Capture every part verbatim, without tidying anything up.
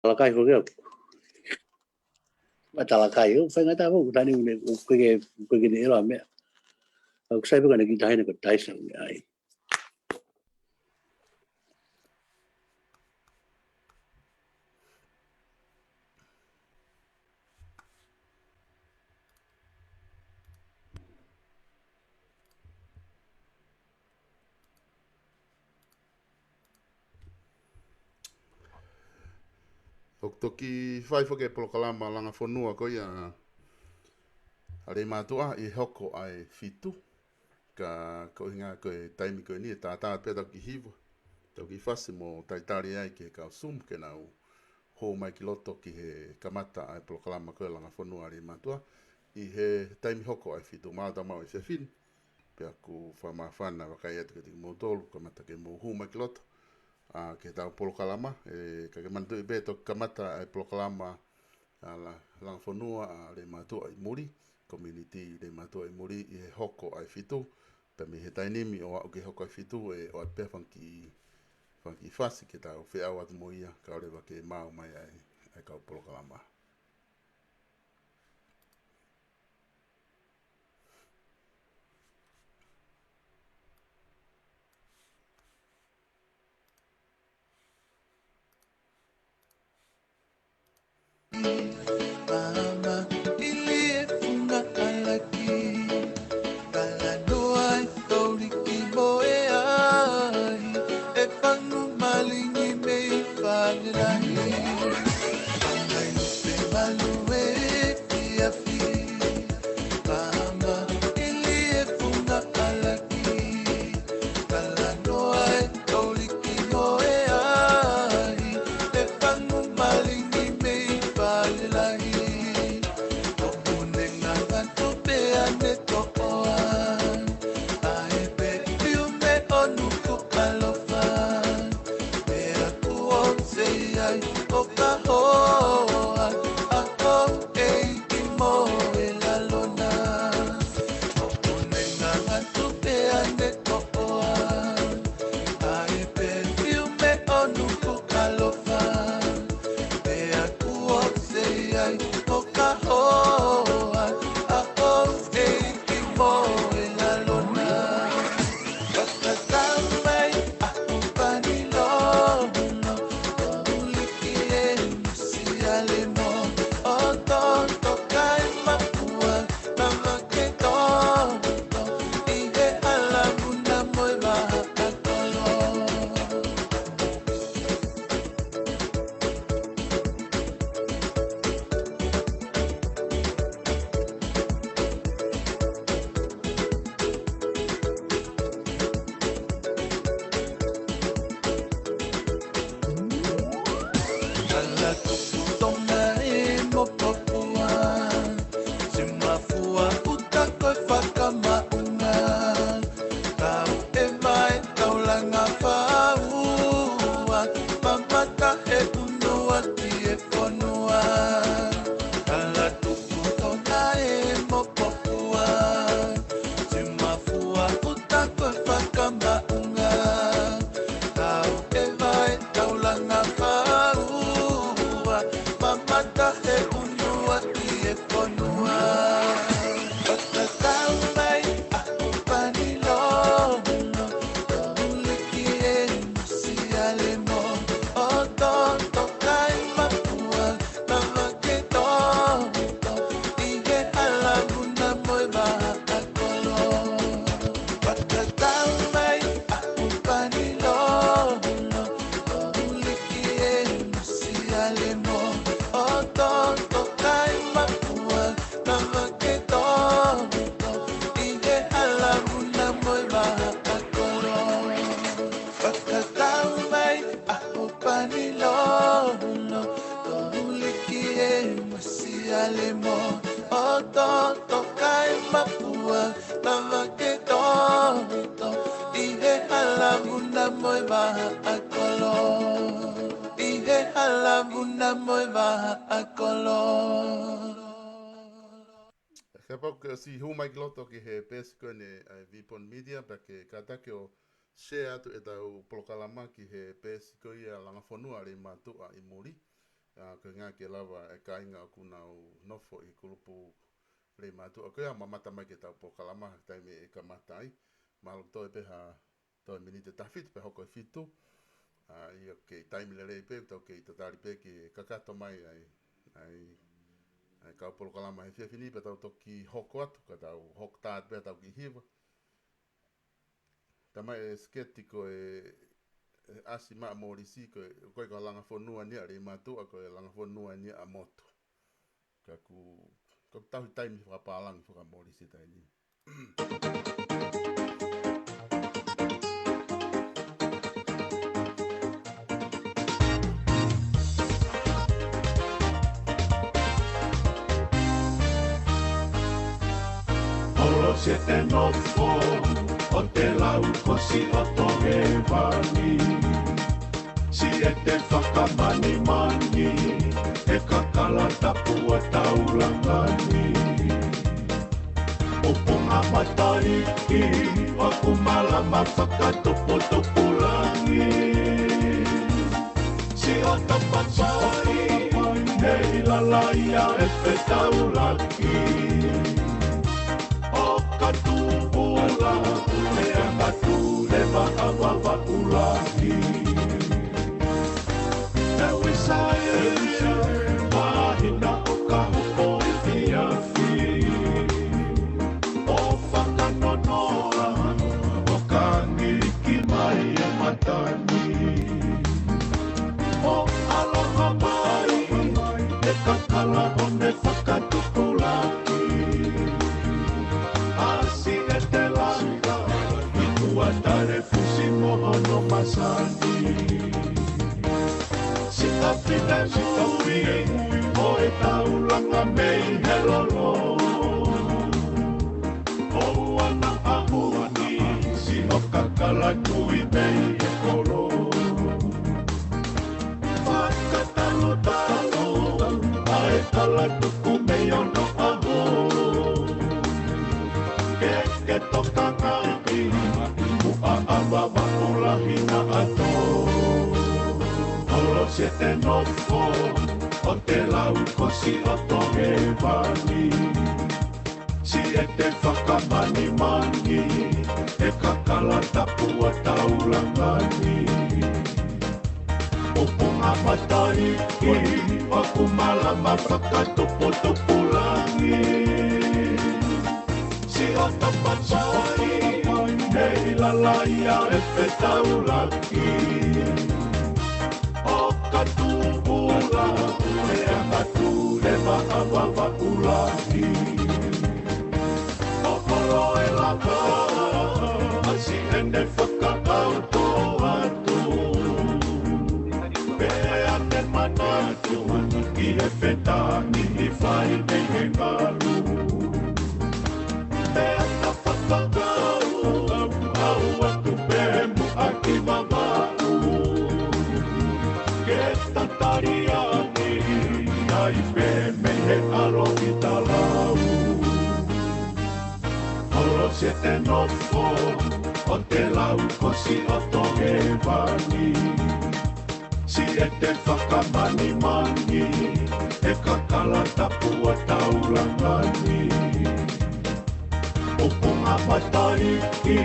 Talakai ko ke. Ma talakai, ʻo faingataʻa foki, tani une, ʻoku ke, ʻoku ke ne ela mea. ʻOku sai pē ka ne ki tahi ne ko taisa une ai. ʻOku toki fai foki e polokalama langa fonua ko ia ʻa Leimātuʻa ʻi he hoko ʻa e fitu. Ka ko e ʻuhinga ko e taimi ko eni ʻe tātā pē tau kiʻi hiva, tau kiʻi fasi mo talitali ai ki he kau Zoom ke nau hū mai ki loto ki he kamata ʻa e polokalama ko e langa fonua ʻa Leimātuʻa ʻi he taimi hoko ʻa e fitu. Mālō e tau maʻu e fefine. Pea ʻoku fakamāfana vakai atu kiate kimoutolu, kamata ke mou hū mai ki loto ʻa, ki he tau polokalama, ē, ka ke manatuʻi pē toki kamata ʻa e polokalama ʻa la-, langa fonua ʻa Leimātuʻa ʻi muli, community Leimātuʻa ʻi muli ʻi he hoko ʻa e fitu, pea mei he taimi ni ʻo aʻu ki he hoko ʻa e fitu ʻe ʻoatu pē fanga kiʻi, fanga kiʻi fasi ke tau feʻao atu mo ia, kae ʻoua leva ke maʻu mai ʻa e, ʻa e kau polokalama. Mama, ili e funga ʻalaki, talanoa e toliki mo e ai, e fanu malingi mei fale lahi. Angai pe malu e fiafi, mama, ili e funga ʻalaki, talanoa e toliki mo e ai, e fanu malingi mei fale lahi. ʻOku ne ngangatu pea ne toʻoa, ʻa e pefiume ʻo nuku ʻalofa. Pea kuo sei ai ʻo ka hoa, ʻa ʻo ʻEiki mo e lalo na. ʻOku ne ngangatu pea ne toʻoa, ʻa e pefiume ʻo nuku ʻalofa. Pea kuo sei ai ʻo ka hoa, ʻa ʻo ʻEiki mo e lalo na. Fakatau mai ʻa Kupani Lono, ʻo uliki e masiale mo ʻo toto kai mapua, lava ke toto ʻi he hala muna mo e vahaʻa kolo. Ala tuku Tonga e mo Papua, se mafua uta ko e fakamaʻunga. Tau e vae, tau langa fāua, mamata he ʻunuaki e fonua. Ala tuku Tonga e mo Papua, se mafua uta ko e fakamaʻunga. Tau e vae, tau langa fāua, mamata he ʻunuaki e fonua. Fakatau mai ʻa Kupani Lono, ʻo uliki e masiale mo ʻo toto kai mapua, lava ke toto ʻi he hala muna mo e vahaʻa kolo. Fakatau mai ʻa Kupani Lono, ʻo uliki e masiale mo ʻo toto kai mapua, lava ke toto ʻi he hala muna mo e vahaʻa kolo. Fakatau mai ʻa Kupani Lono, ʻo uliki e masiale mo ʻo toto kai mapua, lava ke toto ʻi he hala muna mo e vahaʻa kolo. ʻI he hala muna mo e vahaʻa kolo. Kapau ʻoku ke ʻosi hū mai ki loto ki he peesi ko eni ʻa e Vipon Media, pea ke kātaki ʻo share atu e tau polokalama ki he peesi ko ia langa fonua ʻa Leimātuʻa ʻi muli. ʻA ko e ngaahi ke lava e kāinga ʻoku nau nofo ʻi he kulupu Leimātuʻa. Ko ia ʻoku mamata mai ki heʻetau polokalama, taimi ʻe kamata ai. Mahalo toe pē ha toe miniti ʻe taha fitu pea hoko e fitu. ʻA ia ʻoku kei taimi lelei pē, tau kei tatali pē ke kakato mai ai, ai, ai kau polokalama he efiafi ni pea tau toki hoko atu, ka tau hoko atu pē tau kiʻi hiva. Tamai e siketi ko e, e ʻasi maʻa Molisi ko e, ko e ko Langafonua ni ʻa Leimātuʻa ko e Langafonua ni ʻa Motu. Ka ʻoku, ʻoku tauhi taimi fakapālangi faka-Molisi taimi ni. Holo siete nofo ʻo te lau ko si ʻo Tongevani. Siete fakamanimani, e kakala tapu ʻa Taulangani. ʻUpunga Mataiʻi, ʻoku malama fakatuputupulangi. Siʻoto Pasaʻi, ʻe ʻi lalaia e fetaulaki. ʻO ka tupula, ʻe angatu leva ʻa Vavaʻu Lahi. Te Uisaeli, māhina ʻo ka hoko i fiafi. ʻO fakanonoa, ʻo ka ngiliki mai e matani. ʻO ʻaloha mai, e kakala ʻo ne fakatukulaki. ʻAsi e te langa, i tua tale fusi mo hono masani. Siʻa pine siʻa ui, ʻo e taulanga mei he lolo. ʻO ana ʻahuani, siʻo kakala tui mei he kolo. Fakatalotalo, ʻa e kala tuku mei ono ʻaho. Ke ke tokangaʻi, muʻa ʻa Vavaʻu Lahi naʻa tō. Holo siete nofo, ʻo te lau ko si ʻo Tongevani. Siete fakamanimani, e kakala tapu ʻa Taulangani. ʻUpunga Mataiʻi, ʻoku malama fakatuputupulangi. Siʻoto Pasaʻi, ʻe ʻi lalaia e fetaulaki. ʻO ka tupula, ʻe angatu leva ʻa Vavaʻu Lahi. ʻO kolo e laka, ʻasi ʻene fakaʻauto atu. Pea te manatu, ki he fetani i fai mei he ngalu. Pea ta fakakau, au atu pē muʻa ki Vavaʻu. Ke ta taliangi ai pē mei he ʻaloʻi talau. Holo siete nofo, ʻo te lau ko si ʻo Tongevani. Siete fakamanimani, e kakala tapu ʻa Taulangani. ʻUpunga Mataiʻi,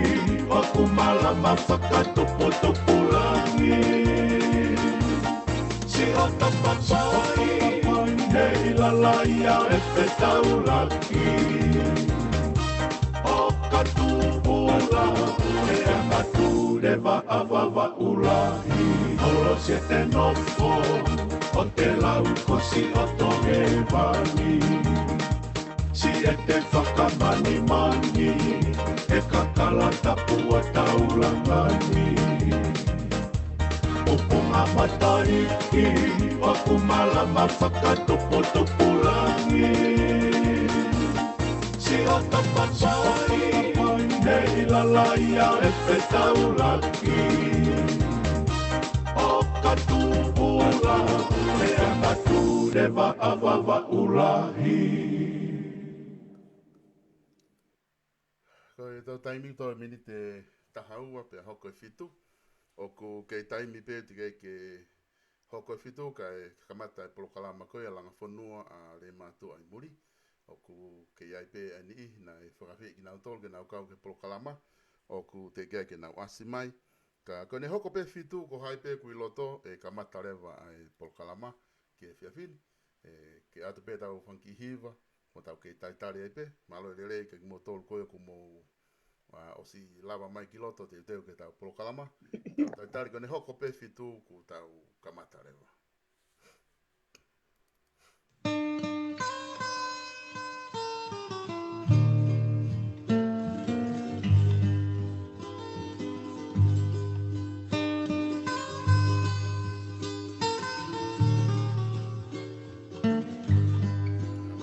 ʻoku malama fakatuputupulangi. Siʻoto Pasaʻi, ʻe ʻi lalaia e fetaulaki. ʻO ka tupula, ʻe angatu leva ʻa Vavaʻu Lahi. Holo siete nofo, ʻo te lau ko si ʻo Tongevani. Siete fakamanimani, e kakala tapu ʻa Taulangani. ʻUpunga Mataiʻi, ʻoku malama fakatuputupulangi. Siʻoto Pasaʻi, ʻe ʻi lalaia e fetaulaki. ʻO ka tupula, ʻe angatu leva ʻa Vavaʻu Lahi. Ko e tau taimi tau miniti ʻe taha ua pea hoko e fitu. ʻOku kei taimi pē ʻoku teʻeki ke hoko e fitu kae kamata e polokalama ko ia Langa Fonua ʻa Leimātuʻa ʻi muli. ʻOku kei ʻi ai pē ʻa e niʻihi naʻe fakaafeʻi kinautolu ke nau kau ki he polokalama ʻoku teʻeki ai ke nau ʻasi mai. Ka ko ʻene hoko pē fitu ko hai pē ʻoku ʻi loto ʻe kamata leva ʻa e polokalama ki he efiafi ni. ʻE, ke ʻoatu pē ʻetau fanga kiʻi hiva, mo tau kei talitali ai pē, mālō e lelei kia kimoutolu ko ia ʻoku mou, ʻa, ʻosi lava mai ki loto teuteu ki heʻetau polokalama. Tau talitali ko ʻene hoko pē fitu kuo tau kamata leva.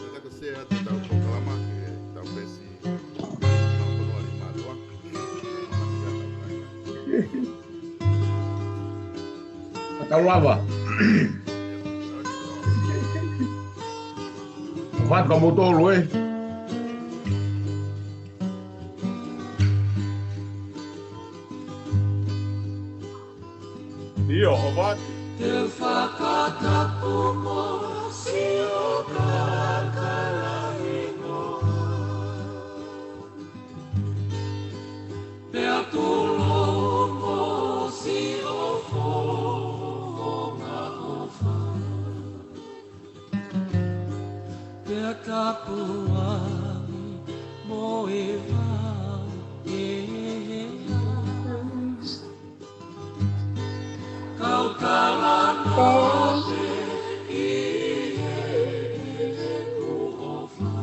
Pea ka sea te tau polokalama ke tau pesi. Tau kono ali mātua. Ka tau lava. Fatu ka motolu, ē. ʻIo, ʻo fatu. Te u fakatapu mo siʻo kakala hingoa. Pea tulou mo siʻo fofonga ʻofa. Pea tapuaki mo e vā ʻe he ʻai. Kau talanoa ʻi heʻeku ʻofa.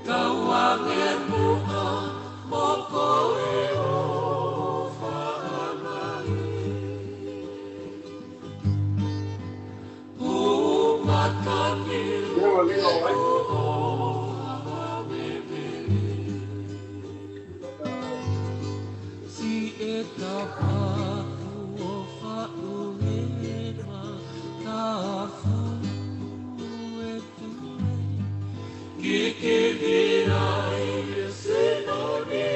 Kau ange muʻa mo koe ʻo fānau. Kuo matani ʻo fāmili. Siʻi e tapaku ʻo faʻu e matafu e tue. Kikini ai e sino ni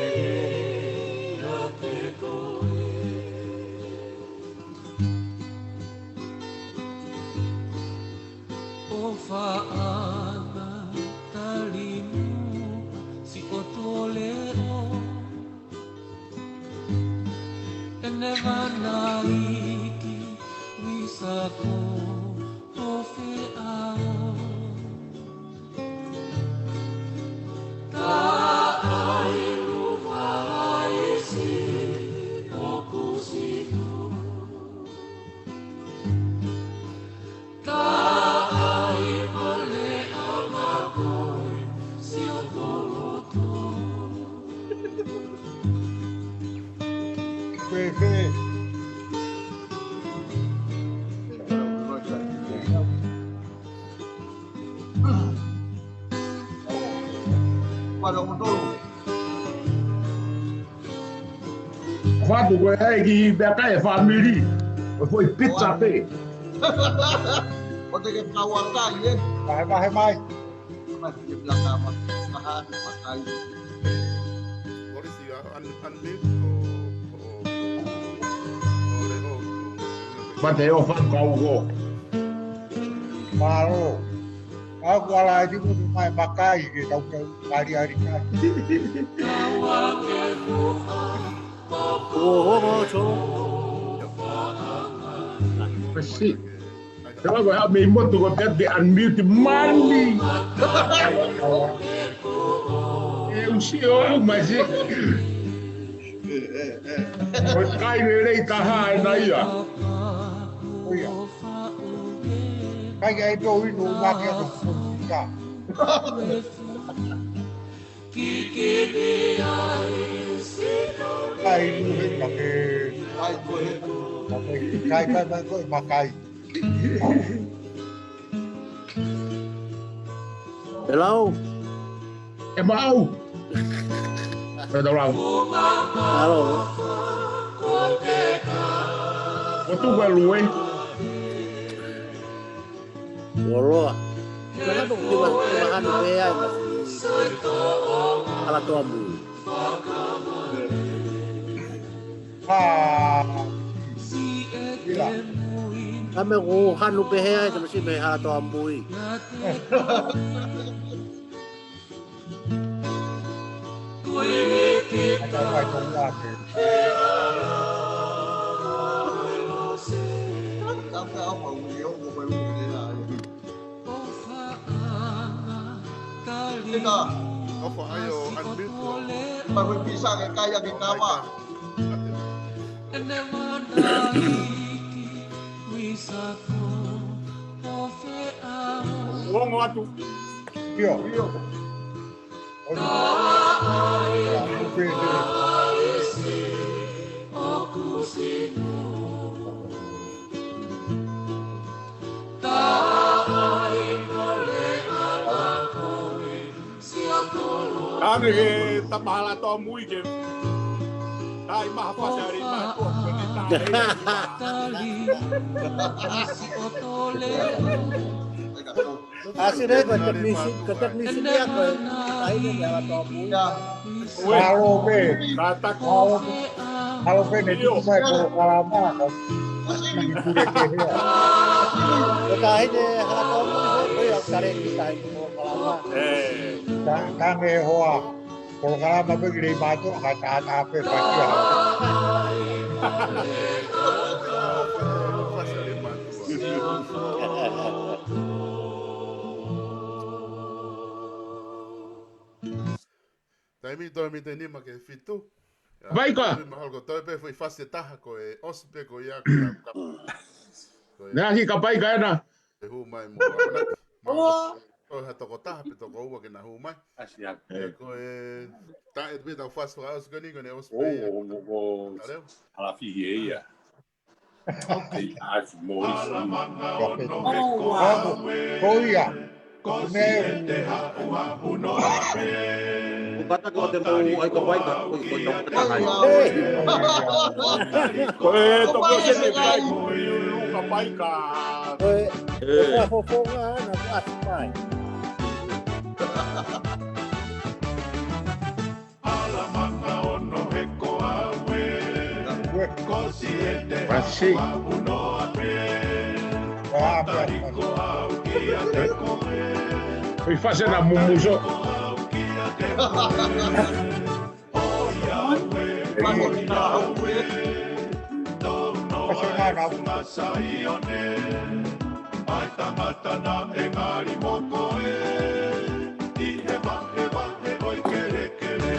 ʻiate koe. ʻOfa ʻana talimu siʻoto leʻo. ʻEne vānaiki uisako ʻo feʻao. Taʻai luva isi ʻoku sino. Taʻai male ʻana koe siʻoto loto. Fēfē. Para un dolo. Fatu ko e ʻai ki he meʻakai e fāmili. ʻO foʻi pizza pē. ʻO te ke tauʻatāina ē. Vahe, vahe mai. Mai ki he meʻakai ma-, maha ni makai. Polisi, a, an, an, o, o, o, o, o, o. Mate o fatu kau ko. Mālō. Ka ʻoku ala e timu mai makai ke tau kau kali ari kai. Oho, oho. Pasi. Te ua ko ha mei motu ko te te unmute mani. E usi o au masi. Ko e kai lelei taha ʻena ia. ʻIo. Kai ai tō inu ma ke ato. Ka. Kai nuhe ma ke. Kai kai mai ko e makai. Hello. ʻE maʻu. Pea tau lau. Hello. ʻO tuku e lue. Ua loa. Pea tau kiva, kiva hanu pē ai. Ala toa mu. Ka me ko hanu pehē ai, ka me si me ha toa mui. Ina. Ofa ai o unmute. Mai hui pisa ke kai ake kama. Ongo atu. Io. Io. Kame ke tapahala tō mui ke. Kai maha pasari maha tō koni tāle. Asi re ko technician, ko technician ia ko ai ne ala tō mui. Halo pe. Halo pe ne tuku mai polokalama. Ko e taha ne hala tō mui ko e au tare ki taha ne polokalama. Ka, ka nge hoa. Polokalama pe ki lei mātou, ka tātā pe pakia. Taimi toe mite nima ke fitu. Vaika. Mahalo ko toe pe fui fasi taha ko e ʻosi pe ko ia ko e. Nea ki ka paika ena. E hū mai mo amanaki. Ko ha toko taha pe toko ua ke na hū mai. Asi atu. Ko e taʻe pe tau fasi fakaʻosi ko ni ko ne ʻosi pe ia. Halafi e ia. Ko ia. Ko e kata ko te mau ai ka paika, ko e tau kata hai. Ko e toko se te kai, ko e ka paika. Ko e, ko e fofonga na ati mai. Alamaka ono he ko au ē. Ko si e te haʻu noa pē. Tali ko au kia te koe. Ui fase na mumuso. Ko au kia te koe. ʻOiauē, ʻoiauē. Tau noa e funga Saione. ʻAi tangata naʻe ngali mo koe. ʻI he vahevahe ʻo e kelekele.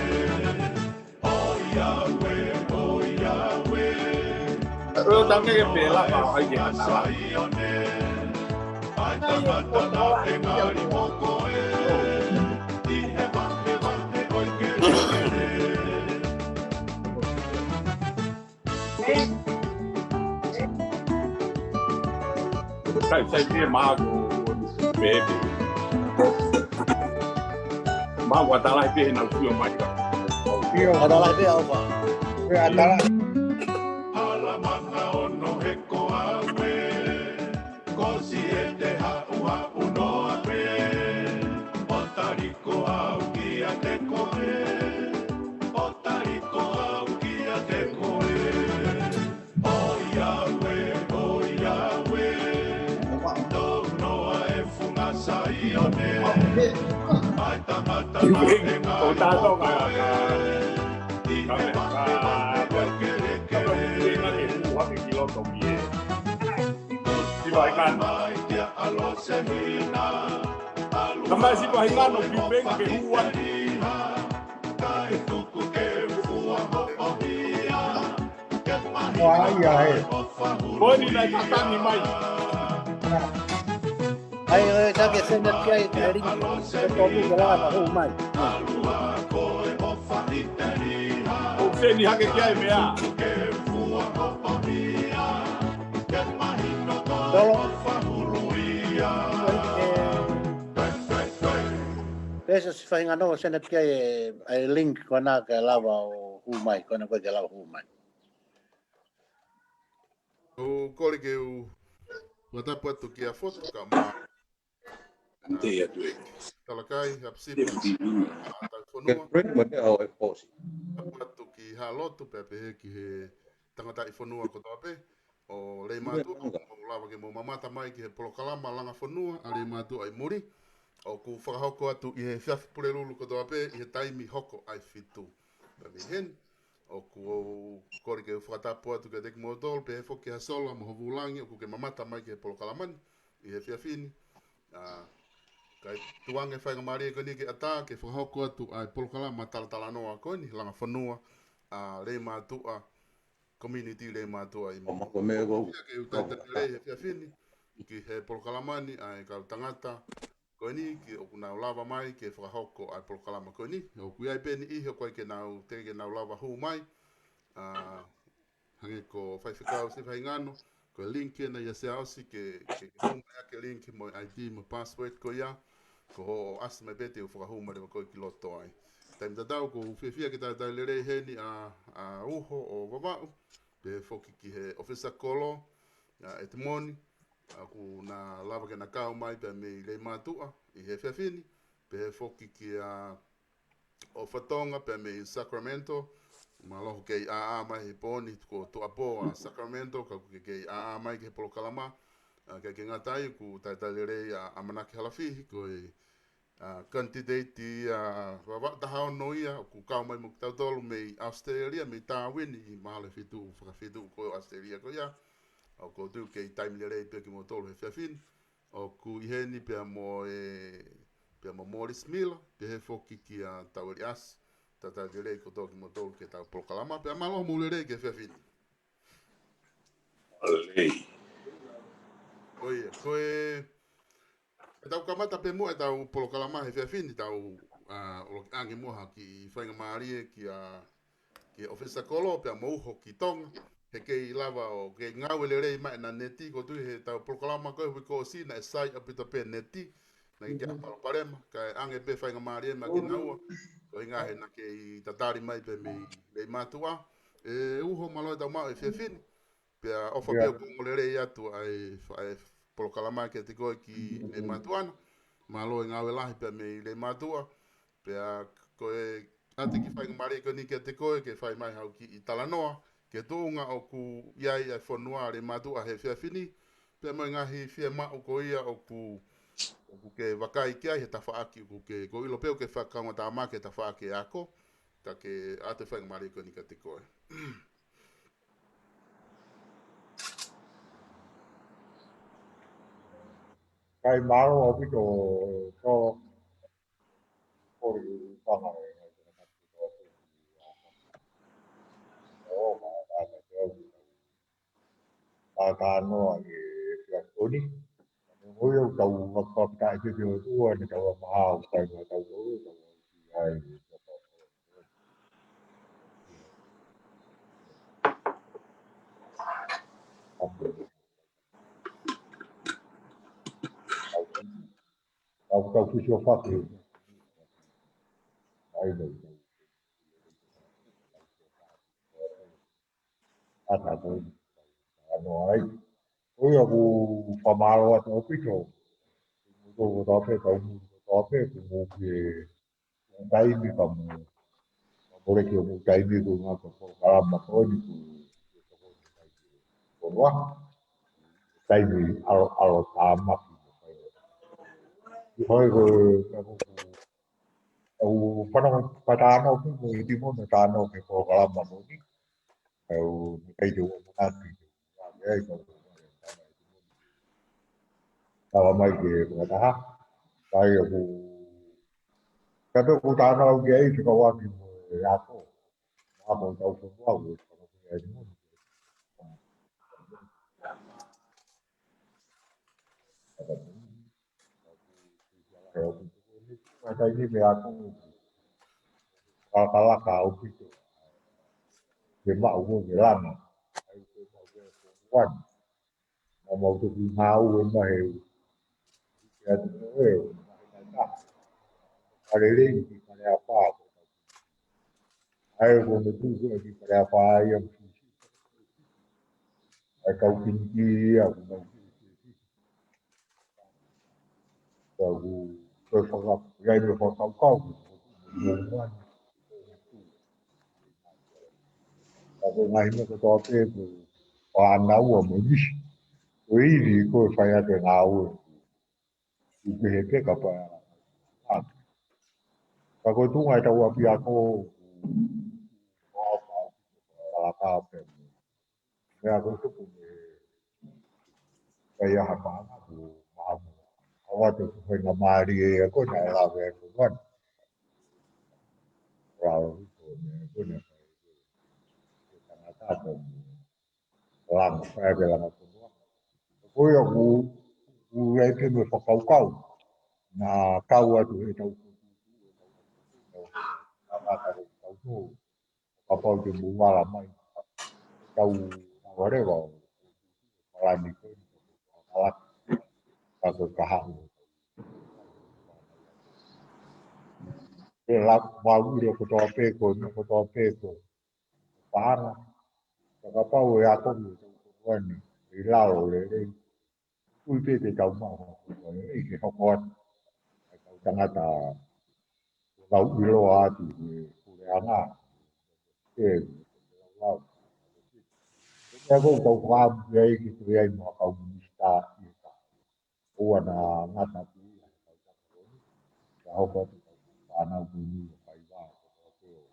ʻOiauē, ʻoiauē. Io, tange ke pela ka ai ke ana. ʻAi tangata naʻe ngali mo koe. ʻI he vahevahe ʻo e kelekele. Sai, sai, pē mago, pē, pē. Mago atala pē na sio mai ka. Io. Atala pē au pa. Pē atala. Alamaka ono he ko au ē. Ko si e te haʻuhaʻu noa pē. ʻO tali ko au kia te koe. ʻO tali ko au kia te koe. ʻOiauē, ʻoiauē. Tau noa e funga Saione. ʻAi tangata naʻe ngali mo koe. ʻI he vahevahe ʻo e kelekele. Siva i kano. Mai kia ʻAlosehina. Kamai siva i kano ki penge ke hua. Kae tuku ke fua hoʻo hia. Ke mahi. Ua ia he. Ko eni nai katangi mai. Ai, ʻoe, ka ke send ki ai, e link, ke tonu ke lava, hū mai. ʻOku send hake ki ai meʻa. Tolo. Pea si faʻahinga nō, send ki ai e, e link ko ena ke lava ʻo hū mai, ko ena ko ē ke lava hū mai. ʻOku ou kole ke u fakatapu atu kia Fotu kae ʻumaʻā. Ante atu e. Talakai, Hapisipa, Taufonua. Ke friend mo te au e posi. Tapu atu ki Halotu pea pehē ki he tangataʻi fonua kotoa pē ʻo Leimātuʻa, ʻoku mou lava ke mou mamata mai ki he polokalama Langa Fonua ʻa Leimātuʻa ʻi muli. ʻOku fakahoko atu ʻi he efiafi Pulelulu kotoa pē ʻi he taimi hoko ʻa e fitu. Pea mei heni, ʻoku ou kole ke u fakatapu atu kiate kimoutolu, pehē foki ki Hasola mo Hovulangi, ʻoku ke mamata mai ki he polokalama ni ʻi he efiafi ni. ʻA, kae tuku ange faingamālie ko eni ke ʻatā ke fakahoko atu ʻa e polokalama talatalanoa ko eni, Langa Fonua ʻa Leimātuʻa, Community Leimātuʻa ʻi muli. Ko e meʻa ko ia ke u talitali lelei he efiafi ni ki he polokalama ni ʻa e kau tangata ko eni ʻoku nau lava mai ke fakahoko ʻa e polokalama ko eni. ʻOku ʻi ai pē niʻihi ʻoku ʻikai ke nau, teʻeki ke nau lava hū mai. ʻA, hangē ko Faifekau Sifa Hingano, ko e link ena ia Siaosi ke, ke, ke hū mai ʻaki e link mo e I D mo e password ko ia, ko hoʻo ʻasi mai pē te u fakahū mai leva koe ki loto ai. Taimi tatau ʻoku ou fiefia ke talitali lelei heni ʻa, ʻa Uho ʻo Vavaʻu, pehē foki ki he ʻofisa kolo, ʻa Etimoni, ʻoku na lava ke na kau mai pea mei Leimātuʻa ʻi he efiafi ni, pehē foki kia ʻOfatonga pea mei Sacramento, mālō hoʻo kei ʻāʻā mai he pō ni, ko e tuʻuapō ʻa Sacramento, ka ʻoku ke kei ʻāʻā mai ki he polokalama, ʻa, ʻikai ke ngata ai, ʻoku talitali lelei ʻa ʻAmanaki Halafihi, ko e, ʻa, candidate ia, ʻa, Vavaʻu taha ono ia, ʻoku kau mai mo kitautolu mei Australia, mei Darwin, ʻi mahalo ʻe fitu, fakafitu ko Australia ko ia, ʻoku ou tui ʻoku kei taimi lelei pē kimoutolu he efiafi ni. ʻOku ʻi heni pea mo e, pea mo Morris Miller, pehē foki kia Taueli ʻAsi, talitali lelei kotoa kimoutolu ki heʻetau polokalama, pea mālō hoʻomou lelei ki he efiafi ni. Lelei. Ko ia, ko e, ʻetau kamata pē muʻa ʻetau polokalama he efiafi ni, tau, ʻa, ʻuluaki ange muʻa ha kiʻi faingamālie kia, ki he ʻofisa kolo pea mo Uho ki Tonga, he kei lava ʻo kei ngāue lelei mai ʻena neti, ʻoku ou tui heʻetau polokalama ko ē he uike kuo ʻosi naʻe sai ʻaupito pē neti, naʻe ʻikai ke ʻi ai ha palopalema, kae ange pē faingamālie maʻa kinaua, ko e ʻuhinga he naʻa ke tatali mai pē mei Leimātuʻa. ʻE Uho, mālō e tau maʻu e efiafi ni, pea ʻofa pē ʻoku ongo lelei atu ʻa e, ʻa e polokalama kiate koe ki Leimātuʻa na. Mālō e ngāue lahi pea mei Leimātuʻa. Pea ko e ʻoatu e kiʻi faingamālie ko eni kiate koe ke fai mai hau kiʻi talanoa ki he tuʻunga ʻoku ʻi ai ʻa e fonua Leimātuʻa he efiafi ni, pea mo e ngaahi fiemaʻu ko ia ʻoku, ʻoku ke vakai ki ai he tafaʻaki ʻoku ke, ʻoku ou ʻilo pē ʻoku ke fakaongoongotaʻa mai ki he tafaʻaki e ako, ka ke ʻoatu e faingamālie ko eni kiate koe. Kae mālō ʻaupito, ko, ko e panga e, ʻa, kānoa e kia Toni. Mo ia ʻoku tau fakataʻi pē ki he ʻOtua, ne tau ʻa maha ʻoku tau, tau, tau, tau, ai, au kau kisi o fatu. Ai, ai. Ata ko. Ano ai. Ko ia ʻoku fakamālō atu ʻaupito. Ko kotoa pē, kau mui kotoa pē, kuo mou pē taimi ka mou, ka mou leke hoʻomou taimi ko e ngaahi polokalama ko eni ko, ko e taimi ʻaloʻalo tāmaki. ʻI hoi ko, ko, ko, ʻoku ou fanongo pē tānaki ko e timono tānaki ki he polokalama ko eni. ʻOku ou ʻikai te u manatu. Ai, kau. Tala mai ke fakataha. Kai ʻoku. Kato ku tānaki ki ai, te kau ʻaki mo e ako. Ako tau fonua, ko e ako ki ai mo. Kakai ni me ako. Kakalaka ʻaupito. Ke maʻu ko ke lana. Ai, ke maʻu ke fonua. Mau mau toki ngāue mahe. Ke atu ko e, mahe taha. Kalelei ki Kaleapa. Ai, ko me tu ko ki Kaleapa ai, au. Ai, kau kiniki, au, kau kiniki. Kau, kau faka-, ia i me fakakaukau. Ka ko e ngaahi meʻa kotoa pē ko e fānau mo e misi. Ko e ivi ko e fai atu e ngāue. Kuo pehē pē ka pae ala. Ka ko e tuʻunga ʻetau ʻapiako, ko e ʻapiako pē. Meʻa ko e tupu me kai aha paʻanga ko mahamu. Awa te ku fai ngā mālie ia ko na e lave ko wan. Rau ko ne ko ne tangata ko langa, fai ke langa ko wan. Ko ia ku, ku rai ke me fakakaukau. Na kau atu he tau tangata ko tau kapau te mou ala mai. Tau tavareva o palani ko palani ka ko kahaʻu. Ke la mau ilo kotoa pē ko, no kotoa pē ko paʻanga. Ka kapau e ako mo tau kotoa ni i lalo lelei. Kui pē te tau maʻu, ʻe ke hoko atu. ʻAi tau tangata lau ʻiloa atu ke puleʻanga. Ke lau lau. Ko ia ko tau fakaʻamu ki ai ke toe ai mo kau minisitā ʻi he ka. ʻOua naʻa ngata pē ia he kau tangata ko eni. Ka hoko atu kau fānau ko eni ʻo kai vā ko tau pē ʻo.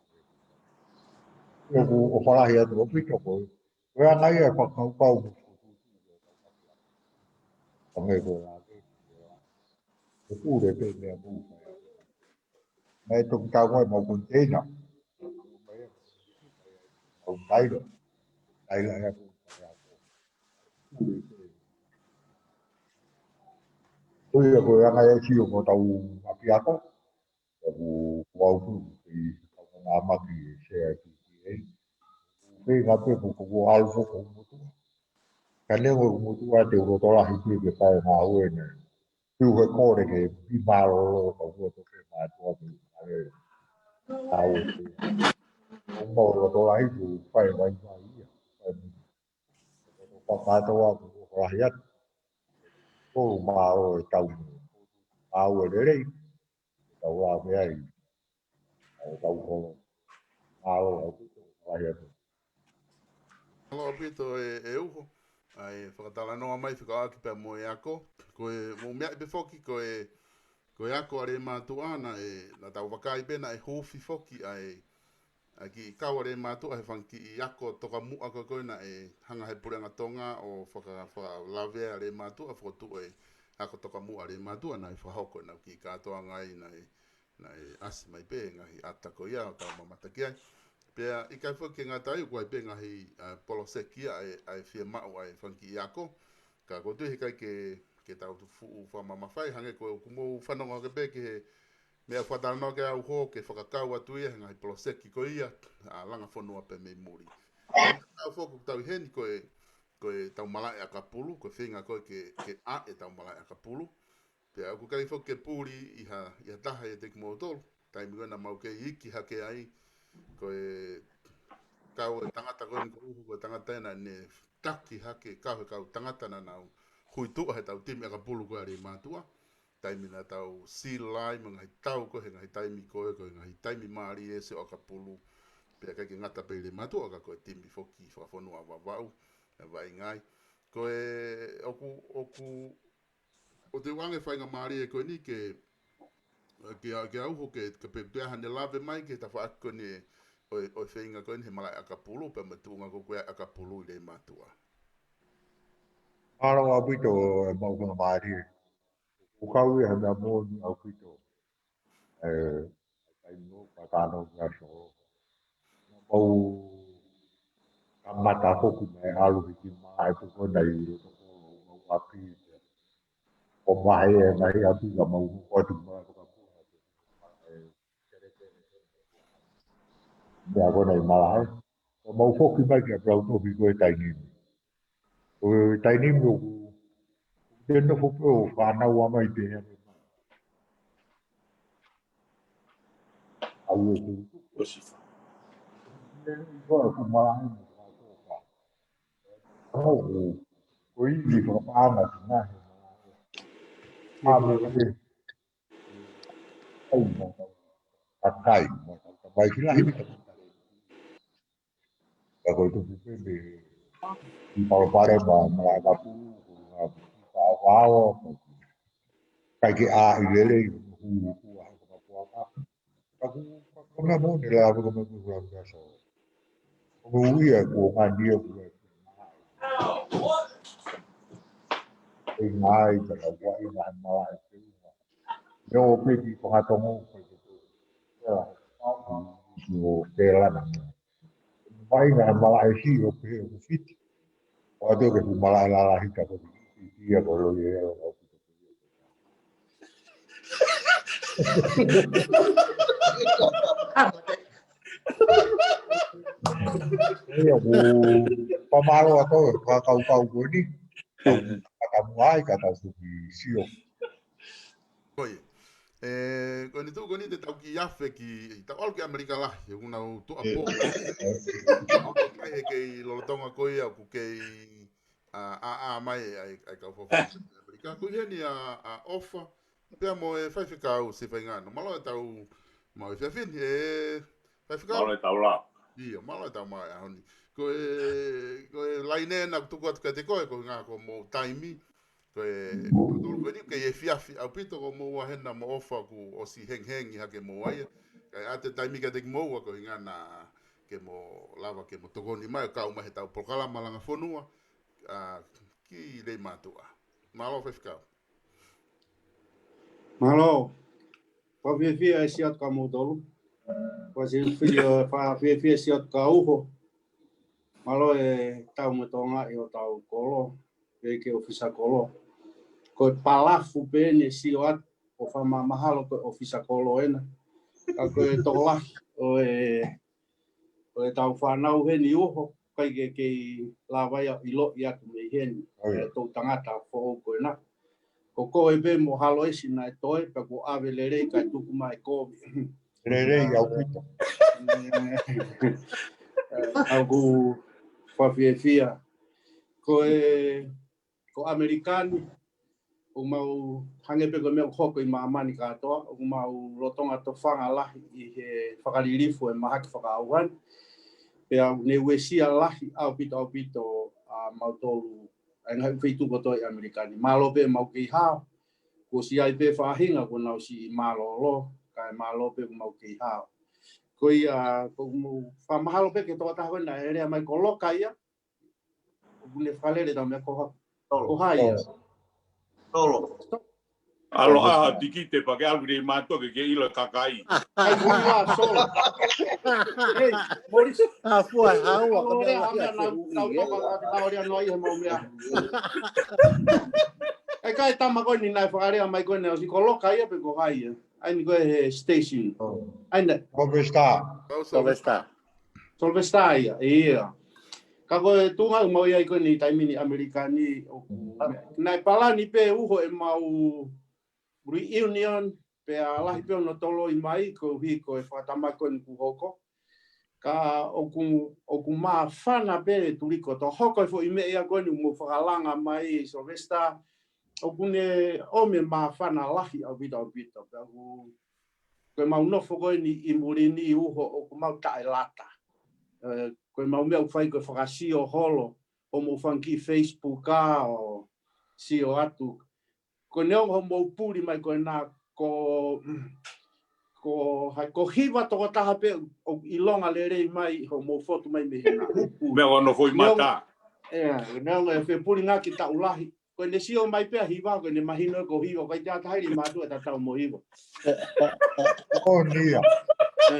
Ia ku ʻo falahi atu ʻo pito ko e Ko e anga ia e fakakaukau mo e fokotuʻutuʻu. Pangai ko e lave, ko e pule pē meʻa mou fai. Mai toki tau mai mau konteina. Mau taila. Taila ia ko e pule pē. Ko ia ko e anga ia sio mo tau ʻapiako. Ko, ko au pē, ʻi he kaungā maki ʻe sea ki, ki ai. Pē ngā pē ko, ko, ko alu ko, ko motu. Ka ne ko motu a te uroto lahi ki ke pae ngā ue ne. Piu he kore ke pi mālōlō ka ua to ke mātua pē ngā ue. Au pē. Ko mau roto lahi ku pae vai vai ia. Pae motu. Ko, ko, ko kātoa ko, ko lahi atu. Ko mālō e tau mo. Au e lelei. Tau lave ai. ʻA e tau holo. Mālō ʻaupito, lahi atu. Mālō ʻaupito e, e uho. ʻA e fakatalanoa mai fekauʻaki pea mo e ako. Ko e, mo meaʻi pē foki ko e, ko e ako ʻa Lēmātuʻa naʻe, naʻa tau vakai pē naʻe huufi foki ʻa e, ʻa e kiʻi kau ʻa Lēmātuʻa he fanga kiʻi ako tokamuʻa ko ē ko ē naʻe hanga he Puleʻanga Tonga ʻo faka-, fakalavea ʻa Lēmātuʻa, fokotuʻu e ako tokamuʻa ʻa Lēmātuʻa naʻe fakahoko ʻenau kiʻi kātoanga ai naʻe naʻe ʻasi mai pē ngaahi ʻata ko ia ʻo tau mamata ki ai. Pea ʻikai foki ke ngata ai, ʻoku ʻi ai pē ngaahi, ʻa, poloseki ʻa e, ʻa e fiemaʻu ʻa e fanga kiʻi ako. Ka ʻoku ou tui heʻikai ke, ke tau tu fuʻu fakamamafaʻi, hangē ko ʻeku mou fanongo hake pē ki he meʻa fakatalanoa ke au ho ke fakakau atu ia he ngaahi poloseki ko ia, ʻa, langa fonua pē mei muli. Ka au foki ʻoku tau ʻi heni ko e, ko e tau malaʻe ʻakapulu, ko e feinga ko ē ke, ke ʻa e tau malaʻe ʻakapulu. Pea ʻoku ʻikai foki ke puli ʻi ha, ʻi ha taha ʻiate kimoutolu. Taimi ko ē naʻa mau kei iiki hake ai, ko e kau e tangata ko eni ko Uhu, ko e tangata ena ne taki hake, kau he kau tangata naʻa nau huituʻa he tau timi ʻakapulu ko ē ʻa Lēmātuʻa. Taimi naʻa tau sila ai mo e ngaahi tau ko ē he ngaahi taimi ko ē, ko e ngaahi taimi mālie ʻo e ʻakapulu. Pea ʻikai ke ngata pē ʻi Lēmātuʻa ka ko e timi foki fakafonua ʻa Vavaʻu, ʻa Vaʻingai. Ko e, ʻoku, ʻoku, ʻoku ou tui ʻoku ʻange faingamālie ko eni ke, ke, ke au ho ke, ke pehē ʻoku ʻi ai haʻane lave mai ki he tafaʻaki ko eni ʻo e, ʻo e feinga ko eni he malaʻe ʻakapulu, pea mo e tuʻunga ko ē ko ē ʻa e ʻakapulu ʻi Lēmātuʻa. Mālō ʻaupito e maʻu faingamālie. ʻOku kau ia he meʻa moʻoni ʻaupito. ʻE, taimi ʻoku kātoa ki he aso. Mau kamata foki mai ʻalu hiki mai pē ko ena ʻi loto ko ē ʻo mau ʻapi. ʻO mahe e ngaahi ʻapi ka mau hoko atu mai ko ka puna. Meʻa ko ena ʻi malahe. Ka mau foki mai ki ʻapi ʻo toki ko e taimi ni. Ko e taimi ni ʻoku te nofo pē ʻo fānau ʻa mai pē. Au e ku. Ko e ku malahe mo ka toka. Au ku. Ko e ivi fakapaʻanga ki ngahe. Ame ke. Au mo ka kai mo ka kai ki lahi ni ka. Ka ko e tupu pē mei he palopalema, malaʻe kapulu, ko e ngaahi puputuʻu ʻaoʻao, ʻikai ke ʻā ʻi lelei, hū, hū, ʻa e kamapuaka. Ka ko, ka ko e meʻa moʻoni lava ko e meʻa ko e hula hula so. Ko e ui ia ko e ngaahi ia ko e ʻi ngaahi ka lau ua ʻi ngaahi malaʻe ke unga. Ia ʻo peki ko ha tongo ko e ko. Ia, ʻo ke lana. Mai ngaahi malaʻe si ʻo pehē ʻoku fiti. ʻO atu ke fu malaʻe lalahi ka ko fiti ia ko lo ia ia lo. Ia, ʻo, pamalo ato, ka kau kau ko ni. Ka ka muai, ka tau suki sio. Ko ia. E, ko ni tu, ko ni te tau ki afe ki, tau ʻalu ki ʻAmelika lahi, ʻoku nau tuʻa pō. ʻOku kei he kei lolotonga ko ia, ʻoku kei, a, a, a, mai, ai, ai kau fofo. ʻAmelika, ko ia ni a, a ʻOfa, pea mo e faifekau Sifaingano. Mālō e tau, mau e fiafini, e, faifekau. Mālō e tau la. Ia, mālō e tau mai ʻaho ni. Ko e, ko e laine na tuku atu kiate koe, ko e ngaahi ko mo taimi, ko e, ko e tolu ko ni, ke efiafi ʻaupito ko mo ua hena mo ʻOfa ku ʻosi hengihengi hake mo ai. Ka ʻi ate taimi kiate ki mo ua ko hinga na ke mo lava ke mo tokoni mai, kau mai he tau polokalama langa fonua, a, ki lei mātuʻa. Mālō faifekau. Mālō. Fakafiefia e siat ka mo tolu. Fakafiefia, fakafiefia e siat ka uho. Mālō e tau mo tonga ʻi o tau kolo. Pea ke ʻofisa kolo. Ko e palafu pē ne sio atu ʻo fakamahalo ko e ʻofisa kolo ena. Ka ko e tokolahi ʻo e, ʻo e tau fānau heni uho, kai ke kei lava ia ʻiloʻi atu mei heni. ʻO ia. E tau tangata foʻou ko ena. Ko koe pē mo halo esi naʻe toe, pea ko ʻave lelei kai tuku mai kovi. Lelei ʻaupito. ʻOku fakafiefia. Ko e, ko ʻAmelika ni, ʻoku mau hangē pē ko e meʻa ʻoku hoko ʻi māmani kātoa, ʻoku mau lolotonga tofanga lahi ʻi he fakalilifu e mahaki fakaʻauha ni. Pea ne uesia lahi ʻaupito ʻaupito ʻa mautolu, ʻa e ngaahi feituʻu kotoa ʻi ʻAmelika ni. Mālō pē mau kei hao, kuo ʻosi ai pē faʻahinga kuo nau siʻi mālōlō, kae mālō pē kuo mau kei hao. Ko ia, ʻoku mau fakamahalo pē ki he tokotaha ko ena ʻe lea mai ko Loka ia, ʻoku ne fakalele tau meʻa ko ha-, ko hai ia. Solo. Aloha, tikite pea ke ʻalu ki mātuʻa ke ke ʻilo e kakai. Ai, ui la, Solo. Hei, Morris. A fua, haua, ka lea, meʻa a meʻa nau, nau toka, ka lea noa ia mau meʻa. ʻAi kai tama ko eni naʻe fakalea mai ko ena ʻosi ko Loka ia pe ko hai ia. ʻAi ni ko e he station. ʻAi na. Sylvester. Sylvester. Sylvester ia, ia. Ka ko e tuʻunga ʻoku mau ʻi ai ko eni taimi ni ʻAmelika ni ʻoku, naʻe palani pē uho e mau reunion, pea lahi pē ʻoku nau toloi mai, koeʻuhi ko e fakatamaki ko eni kuo hoko. Ka ʻoku, ʻoku māfana pē tuli ko to hoko e foʻi meʻa ia ko eni mo fakalanga mai Sylvester, ʻoku ne ʻomi e māfana lahi ʻaupito ʻaupito. Pea ʻoku ko e mau nofo ko eni ʻi muli ni uho ʻoku mau taʻelata. E, ko e mau meʻa ʻoku fai ko e fakasio holo ʻo mau fanga kiʻi Facebook a ʻo sio atu. Ko e neongo hoʻomou puli mai ko ena ko, ko hai, ko hiva tokotaha pē ʻoku ʻilonga lelei mai hoʻomou fotu mai mei hena. Meʻa ʻoku nofo ʻi mata. Neongo, e, neongo e fepulingaki taʻu lahi. Ko ʻene sio mai pē ʻa hiva, ko ʻene mahino ko hiva, ko e te ata hai li mātuʻa tatau mo hiva. ʻO nia. E,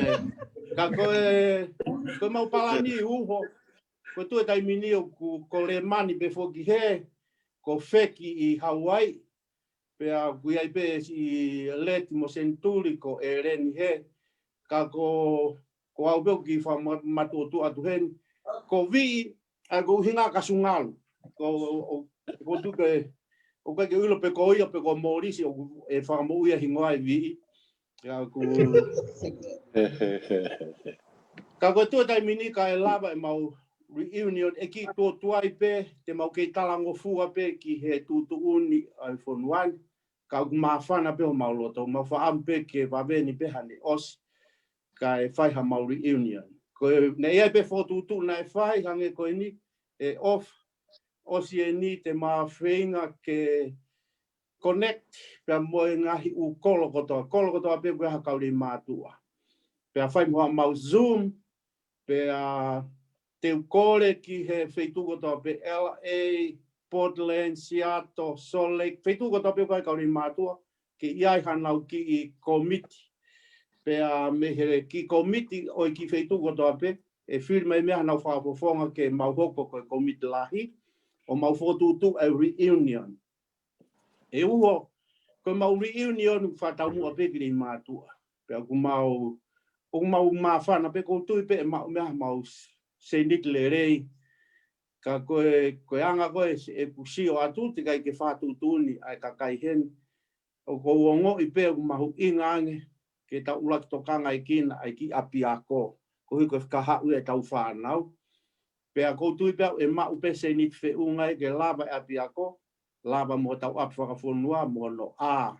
ka ko e, ko e mau palani uho, ko e tuʻu e taimi ni ʻoku ko Lemani pē foki he, ko Feki ʻi Hawaii, pea ʻoku ʻi ai pē ʻi Leti mo Senituli ko ʻEleni he, ka ko, ko au pē ʻoku kiʻi fakamatuʻotuʻa atu heni, ko Viʻi, ʻa ko hinga ka sungalu. Ko, ʻo, ʻo, ko tuke, ʻoku ʻikai ke u ʻilo pe ko ia, pe ko Molisi, ʻoku, ʻe fakamoʻui ʻa e hingoa ʻe Viʻi. Ia ʻoku. Ka ko e tuʻu e taimi ni ka ʻe lava e mau reunion ʻe kiʻi tuʻotuʻa ai pē, te mau kei talangofua pē ki he tuʻutuʻuni ʻa e fonua ni. Ka ʻoku māfana pē homau loto, mau faʻamu pē ke vave ni pē hane ʻosi. Kae fai ha mau reunion. Ko e, naʻe ʻi ai pē fokotuʻutuʻu naʻe fai, hangē ko eni, ʻe ʻofa, ʻosi eni te ma feinga ke connect pea mo e ngaahi ʻū kolo kotoa, kolo kotoa pē ʻoku ʻi ai ha kau Leimātuʻa. Pea fai mo haʻamau Zoom, pea te u kole ki he feituʻu kotoa pē, L A, Portland, Seattle, Salt Lake, feituʻu kotoa pē ʻoku ʻi ai ha kau Leimātuʻa, ke ʻi ai hanau kiʻi kōmiti. Pea mei he kiʻi kōmiti ʻo e kiʻi feituʻu kotoa pē, ʻe fili mai mei ai hanau fakafofonga ke mau hoko ko e kōmiti lahi, ʻo mau fokotuʻutuʻu e reunion. ʻE uho, ko ʻemau reunion ʻoku fakataumuʻa pē ki Leimātuʻa. Pea ʻoku mau, ʻoku mau māfana pē, ʻoku ou tui pē ʻe maʻu mei ai haʻamau sēniti lelei. Ka ko e, ko e anga ko ē ʻeku sio atu, teʻeki ai ke fakatuʻutuʻuni ʻa e kakai heni. ʻOku ou ongoʻi pē ʻoku mahuʻinga ange ke tau ʻuluaki tokangaʻi kinaua ʻa e kiʻi ʻapiako. Koeʻuhi ko e fakahaʻu ʻetau fānau. Pea ʻoku ou tui pē au ʻe maʻu pē sēniti feʻunga ia ke lava e ʻapiako, lava mo hotau ʻapi fakafonua, mo hono ʻā.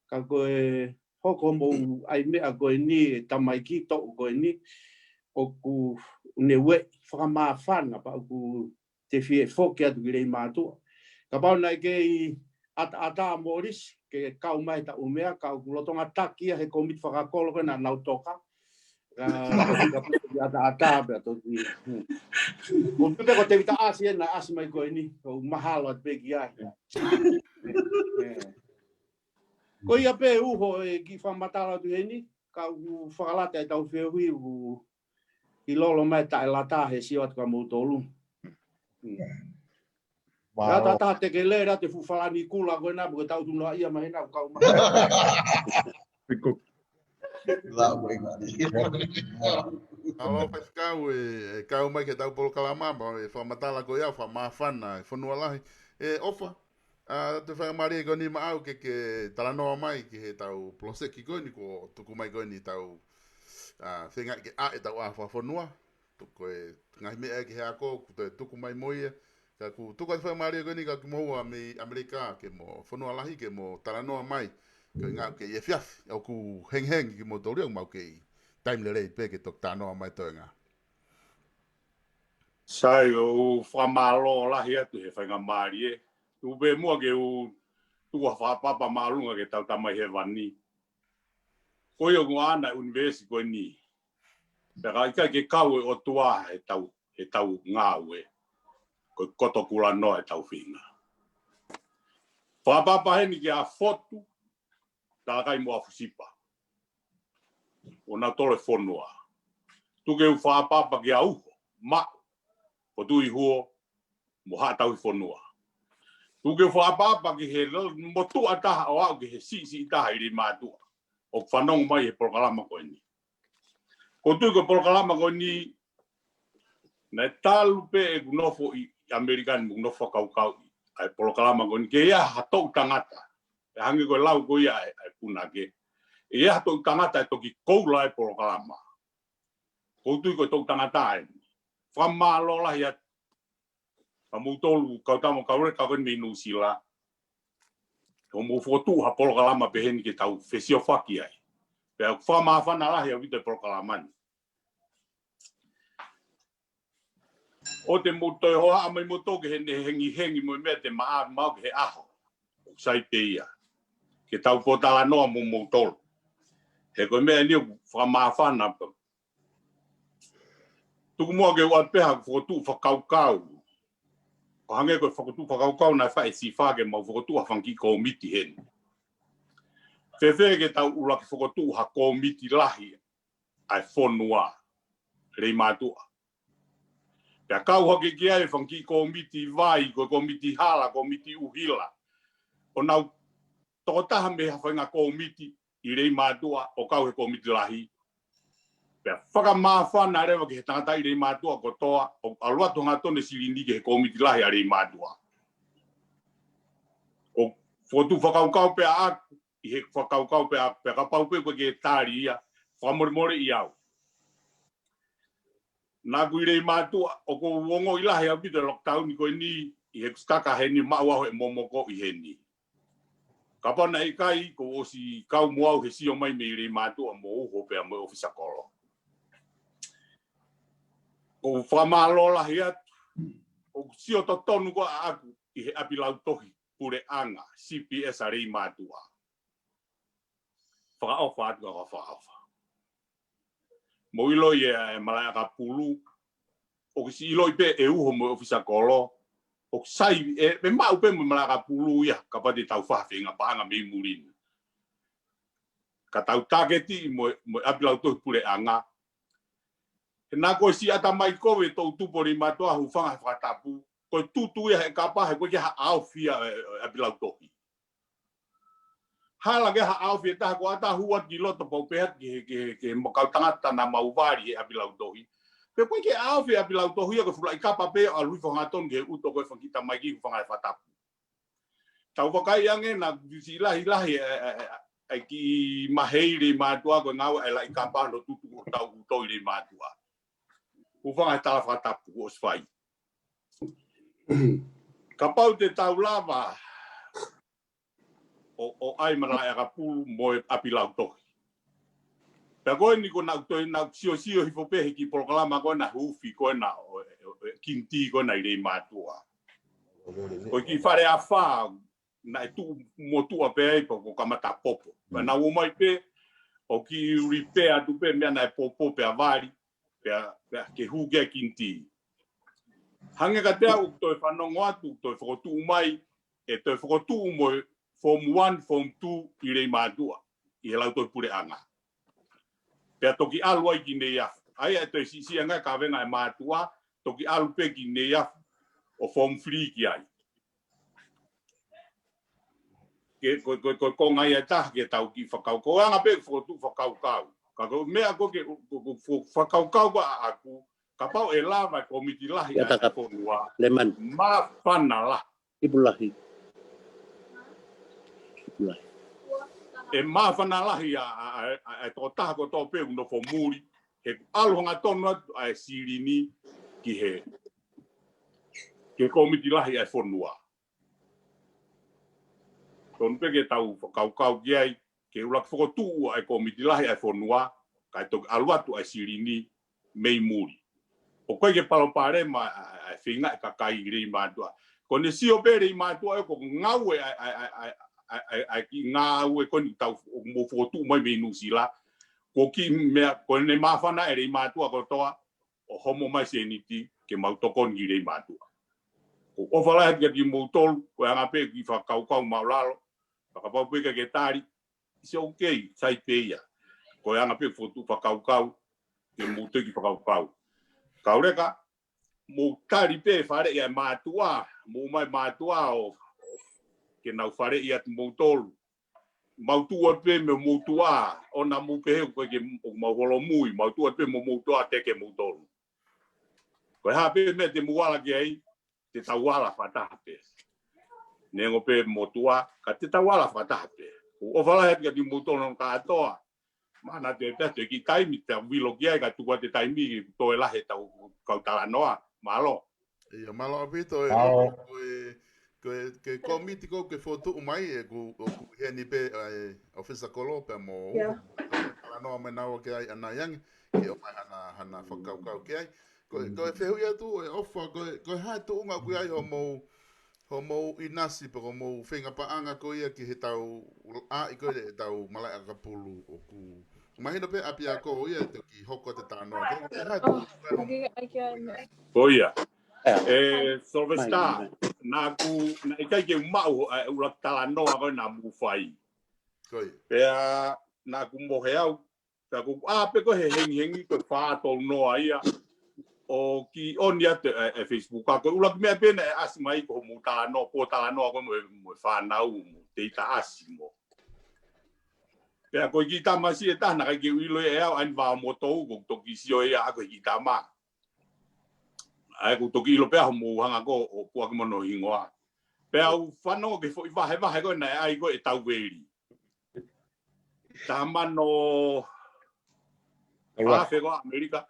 Ka ko e hoko mo e ʻai meʻa ko eni, e tamaiki toʻu ko eni, ʻoku ne ueʻi fakamāfana pea ʻoku te fie foki atu ki Leimātuʻa. Kapau naʻe kei ʻataʻatā Molisi ke kau mai he taʻu meʻa, ka ʻoku lolotonga taki ia he kōmiti fakakolo ko ē naʻa nau toka. Ka, ka ʻataʻatā pea toki. Hmm. ʻOku pehē ko Tēvita ʻAsi ē naʻe ʻasi mai ko eni, ʻoku mahalo atu pē ki ai. Ē. Ko ia pē uho e kiʻi fakamatala atu heni, ka ʻoku fakalata ʻetau feohi ʻoku ʻi lolo mai taʻelata he sio atu kia moutolu. Hmm. Mālō. Ka taha te ke lele atu e fuʻu falani kula ko ena, pea ke tau tunoa ia mai hena ʻo kau mai. Lau mai. Mālō Faifekau e, e kau mai ki heʻetau polokalama, mo e fakamatala ko ia, fakamāfana e fonua lahi. ʻE ʻofa, ʻa, te u faingamālie ko eni maʻau ke ke talanoa mai ki heʻetau poloseki ko eni kuo tuku mai ko eni ʻetau, ʻa, feinga ke ʻā ʻetau ʻā fakafonua. Tuku e ngaahi meʻa ki he ako, kuo toe tuku mai mo ia. Ka ʻoku tuku atu faingamālie ko eni kia kimoua mei ʻAmelika ke mo fonua lahi ke mo talanoa mai. Ko e ngaahi ke efiafi, ʻoku hengihengi kimoutolu ia ʻoku mau kei taimi lelei pē ke toki talanoa mai toenga. Sai, ʻoku ou fakamālō lahi atu he faingamālie. Tuku pē muʻa ke u tuku ha fakapapa māʻolunga ki heʻetau Tamai Hēvani. Ko ia ʻoku ʻaʻana e ʻunivēsi ko eni. Pea ka ʻikai ke kau e ʻOtua heʻetau, heʻetau ngāue, ko e koto kulanoa ʻetau feinga. Fakapapa heni kia Fotu, Talakai mo ʻAfusipa. ʻO nautolu e fonua. Tuku ke u fakapapa kia Uho, Maʻu, Fotu ʻi Huo, mo Haʻa Tauhi Fonua. Tuku ke u fakapapa ki he l-, motuʻa taha ʻo aʻu ki he siʻisiʻi taha ʻi Leimātuʻa ʻoku fanongo mai he polokalama ko eni. ʻOku ou tui ko e polokalama ko eni, naʻe talu pē ʻeku nofo ʻi ʻAmelika ni mo ʻeku nofo fakakaukauʻi ʻa e polokalama ko eni, ke ʻi ai ha toʻu tangata. ʻE hangē ko e lau ko ia ʻa e, ʻa e punake. ʻE ʻi ai ha toʻu tangata ʻe toki koula e polokalama. ʻOku ou tui ko e toʻu tangata eni. Fakamālō lahi atu kia moutolu kau tama kau leka ko eni mei Nuʻusila. ʻOku mou fokotuʻu ha polokalama pehē ni ke tau fesiofaki ai. Pea ʻoku fakamāfana lahi ʻaupito e polokalama ni. ʻOua te mou toe hohaʻa mai moutolu ki heʻene hengihengi mo e meʻa te ma ʻā maʻu ki he ʻaho. Sai pē ia. Ke tau pōtalanoa mo moutolu. He ko e meʻa eni ʻoku fakamāfana pē. Tuku muʻa ke u ʻoatu pē haʻaku fokotuʻu fakakaukau. ʻO hangē ko e fokotuʻu fakakaukau naʻe fai ʻe Sifa ke mau fokotuʻu ha fanga kiʻi kōmiti heni. Fēfē ke tau ʻuluaki fokotuʻu ha kōmiti lahi ʻa e fonua, Leimātuʻa. Pea kau hake ki ai e fanga kiʻi kōmiti vai, ko e kōmiti hala, kōmiti ʻuhila. ʻO nau tokotaha mei ha faʻahinga kōmiti ʻi Leimātuʻa ʻo kau he kōmiti lahi. Pea fakamāfana leva ki he tangata ʻi Leimātuʻa kotoa, ʻo ʻalu atu hangatonu e silini ki he kōmiti lahi ʻa Leimātuʻa. ʻOku fokotuʻu fakakaukau pē ʻaʻaku, ʻi he fakakaukau pē ʻaʻaku, pea kapau pē ʻoku ke tali ia, fakamolemoleʻi au. Naʻa ku ʻi Leimātuʻa, ʻoku ou ongoʻi lahi ʻaupito e lockdown ko eni, ʻi he kusitaka heni, maʻu au he momoko ʻi heni. Kapau naʻe ʻikai, kuo u ʻosi kau mo au he sio mai mei Leimātuʻa mo Uho pea mo e ʻōfisa kolo. ʻOku ou fakamālō lahi atu. ʻOku sio totonu ko ʻaʻaku ʻi he ʻapi lautohi puleʻanga, C P S ʻa Leimātuʻa. Fakaʻofa atu ka fakaʻofa. Mou ʻiloʻi ē, ʻe Malaʻeakapulu, ʻoku siʻi ʻiloʻi pē ʻe uho mo e ʻofisa kolo, ʻoku sai, ʻe, ʻe maʻu pē mo Malaʻeakapulu ia, kapau te tau fai ha feinga paʻanga mei muli ni. Ka tau tāketi mo, mo e ʻapi lautohi puleʻanga. He naʻa ko e siʻata mai kovi ʻe Toutupu ʻo Leimātuʻa, hūfanga he fakatapu. Ko e tutu ia he kapa, he ko e ke ha ʻaofi ʻa e, e, ʻapi lautohi. Hala ke ha ʻaofi ʻe taha ko ʻata hū atu ki loto pau pē atu ki he, ki he, ki he makau tangata naʻa mau vali he ʻapi lautohi. Pe ko e ke ʻaofi ʻapi lautohi ia ko e fuʻu laʻi kapa pē ʻa lui fanga tonu ke uto ko e fanga kita mai ki hūfanga he fakatapu. Tau vakai ange naʻa siʻi lahi lahi e, e, e, e kiʻi maheile ʻi Leimātuʻa ko e ngāue ʻa e laʻi kapa no tutu ʻo tau uto ʻi Leimātuʻa. Hūfanga he tala fakatapu ʻosi fai. Kapau te tau lava ʻo, ʻo ʻai Malaʻeakapulu mo e ʻapi lautohi. Pea ko eni ko naʻa ku toe naʻa ku siosio hifo pē he kiʻi polokalama ko ena hufi ko ena ʻo, ʻo, ʻo, ʻo Kinitī ko ena ʻi Leimātuʻa. Ko e kiʻi fale afā naʻe tuʻu motuʻa pē ai pea ko e kamata popo. Pea naʻa ku ō mai pē ʻo kiʻi repair atu pē meʻa naʻe popo pea vali, pea, pea ke hū ki ai Kinitī. Hangē ka te au toe fanongo atu, toe fokotuʻu mai, ʻe toe fokotuʻu mo e Form One, Form Two ʻi Leimātuʻa, ʻi he lautohi puleʻanga. Pea toki ʻalu ai ki Neiafu. ʻA ia ʻe toe siʻisiʻi ange kavenga e mātuʻa, toki ʻalu pē ki Neiafu ʻo Form Three ki ai. Ke, ko, ko, ko, ko ngai ʻe taha ke tau kiʻi fakakaukau. Ko e anga pē fokotuʻu fakakaukau. Ka ko e meʻa ko e ke, ko, ko, ko, fakakaukau ko ʻaʻaku, kapau ʻe lava e kōmiti lahi ʻa e fonua. Māfana lahi. Ipu lahi. Ipu lahi. ʻE māfana lahi ʻa, ʻa, ʻa, ʻa e tokotaha kotoa pē ʻoku nofo muli, he ʻalu hangatonu atu ʻa e silini ki he, ki he kōmiti lahi ʻa e fonua. Tonu pē ke tau fakakaukau ki ai, ke ʻuluaki fokotuʻu ʻa e kōmiti lahi ʻa e fonua, kae toki ʻalu atu ʻa e silini mei muli. ʻOku ʻikai ke palopalema ʻa, ʻa, ʻa e feinga ʻa e kakai ʻi Leimātuʻa. Ko ʻene sio pē Leimātuʻa ʻe ko e ngāue ʻa, ʻa, ʻa e kiʻi ngāue ko eni tau mou fokotuʻu mai mei Nuʻusila. Ko e kiʻi meʻa, ko ʻene māfana ʻe Leimātuʻa kotoa, ʻo homo mai sēniti ke mau tokoni ki Leimātuʻa. ʻOku ou ʻofa lahi atu kia kimoutolu, ko e anga pē kiʻi fakakaukau māʻulalo, fakapapau pē ʻikai ke tali, it's okay, sai pē ia. Ko e anga pē fokotuʻu fakakaukau, ke mou toe kiʻi fakakaukau. Kauleka, mou tali pē faleʻi ʻa e mātuʻa, mou ʻomai mātuʻa ʻo, ke nau faleʻi atu moutolu. Mau tuʻu atu pē mei homou tuʻa, ʻoua naʻa mou pehē ʻoku ʻikai ke, ʻoku mau holomui, mau tuʻu atu pē mei homou tuʻa teke moutolu. Ko e hā pē meʻa te mou ala ki ai, te tau ala fakataha pē. Neongo pē motuʻa, ka te tau ala fakataha pē. ʻOku ou ʻofa lahi atu kia kimoutolu hono kātoa. Mahalo te, te, te kiʻi taimi te u vilo ki ai ka tuku atu e taimi ke toe lahi ʻetau kau talanoa. Mālō. ʻIo, mālō ʻaupito e, ko e, ko e, ko e kōmiti ko ē ke fokotuʻu mai ʻe ku, ʻoku ʻi heni pē ʻa e ʻofisa kolo pea mo talanoa mai naua ki ai ʻanai ange, ke ʻomai hana, hana fakakaukau ki ai. Ko e, ko e fehuʻi atu ʻe ʻOfa, ko e, ko e hā e tuʻunga ʻoku ʻi ai homou, homou ʻinasi pe ko homou feinga paʻanga ko ia ki heʻetau, ʻa, ʻi ko e ʻetau Malaʻeakapulu ʻoku mahino pē ʻapiako ia ʻe toki hoko atu e talanoa. Ko e hā e tuʻunga homou. Ko ia. ʻE Sylvester, naʻa ku, naʻe ʻikai ke u maʻu ʻa e ʻuluaki talanoa ko ē naʻa mou fai. Ko ia. Pea naʻa ku mohe au, pea ko ʻeku ʻā pē ko ē he hengihengi ko e fā tolu noa ia, ʻo kiʻi ʻoni atu e, e Facebook. Ka ko e ʻuluaki meʻa pē naʻe ʻasi mai ko homou talanoa, ko e talanoa ko ē mo, mo e fānau, mo Teita ʻAsi mo. Pea ko e kiʻi tamasiʻi ʻe taha naʻe ʻikai ke u ʻilo ʻe au, ʻa eni Vaomotou, ʻoku toki sio ia ʻaʻaku he kiʻi tama. ʻA ia ʻoku toki ʻilo pē au hoʻomou hanga ko ē ʻo puʻaki mo hono hingoa. Pea u fanongo ki he foʻi vahevahe ko ē naʻe ʻai ko ē ʻe Tauveli. Taha mano tolu afe. Fā afe ko ē ʻAmelika.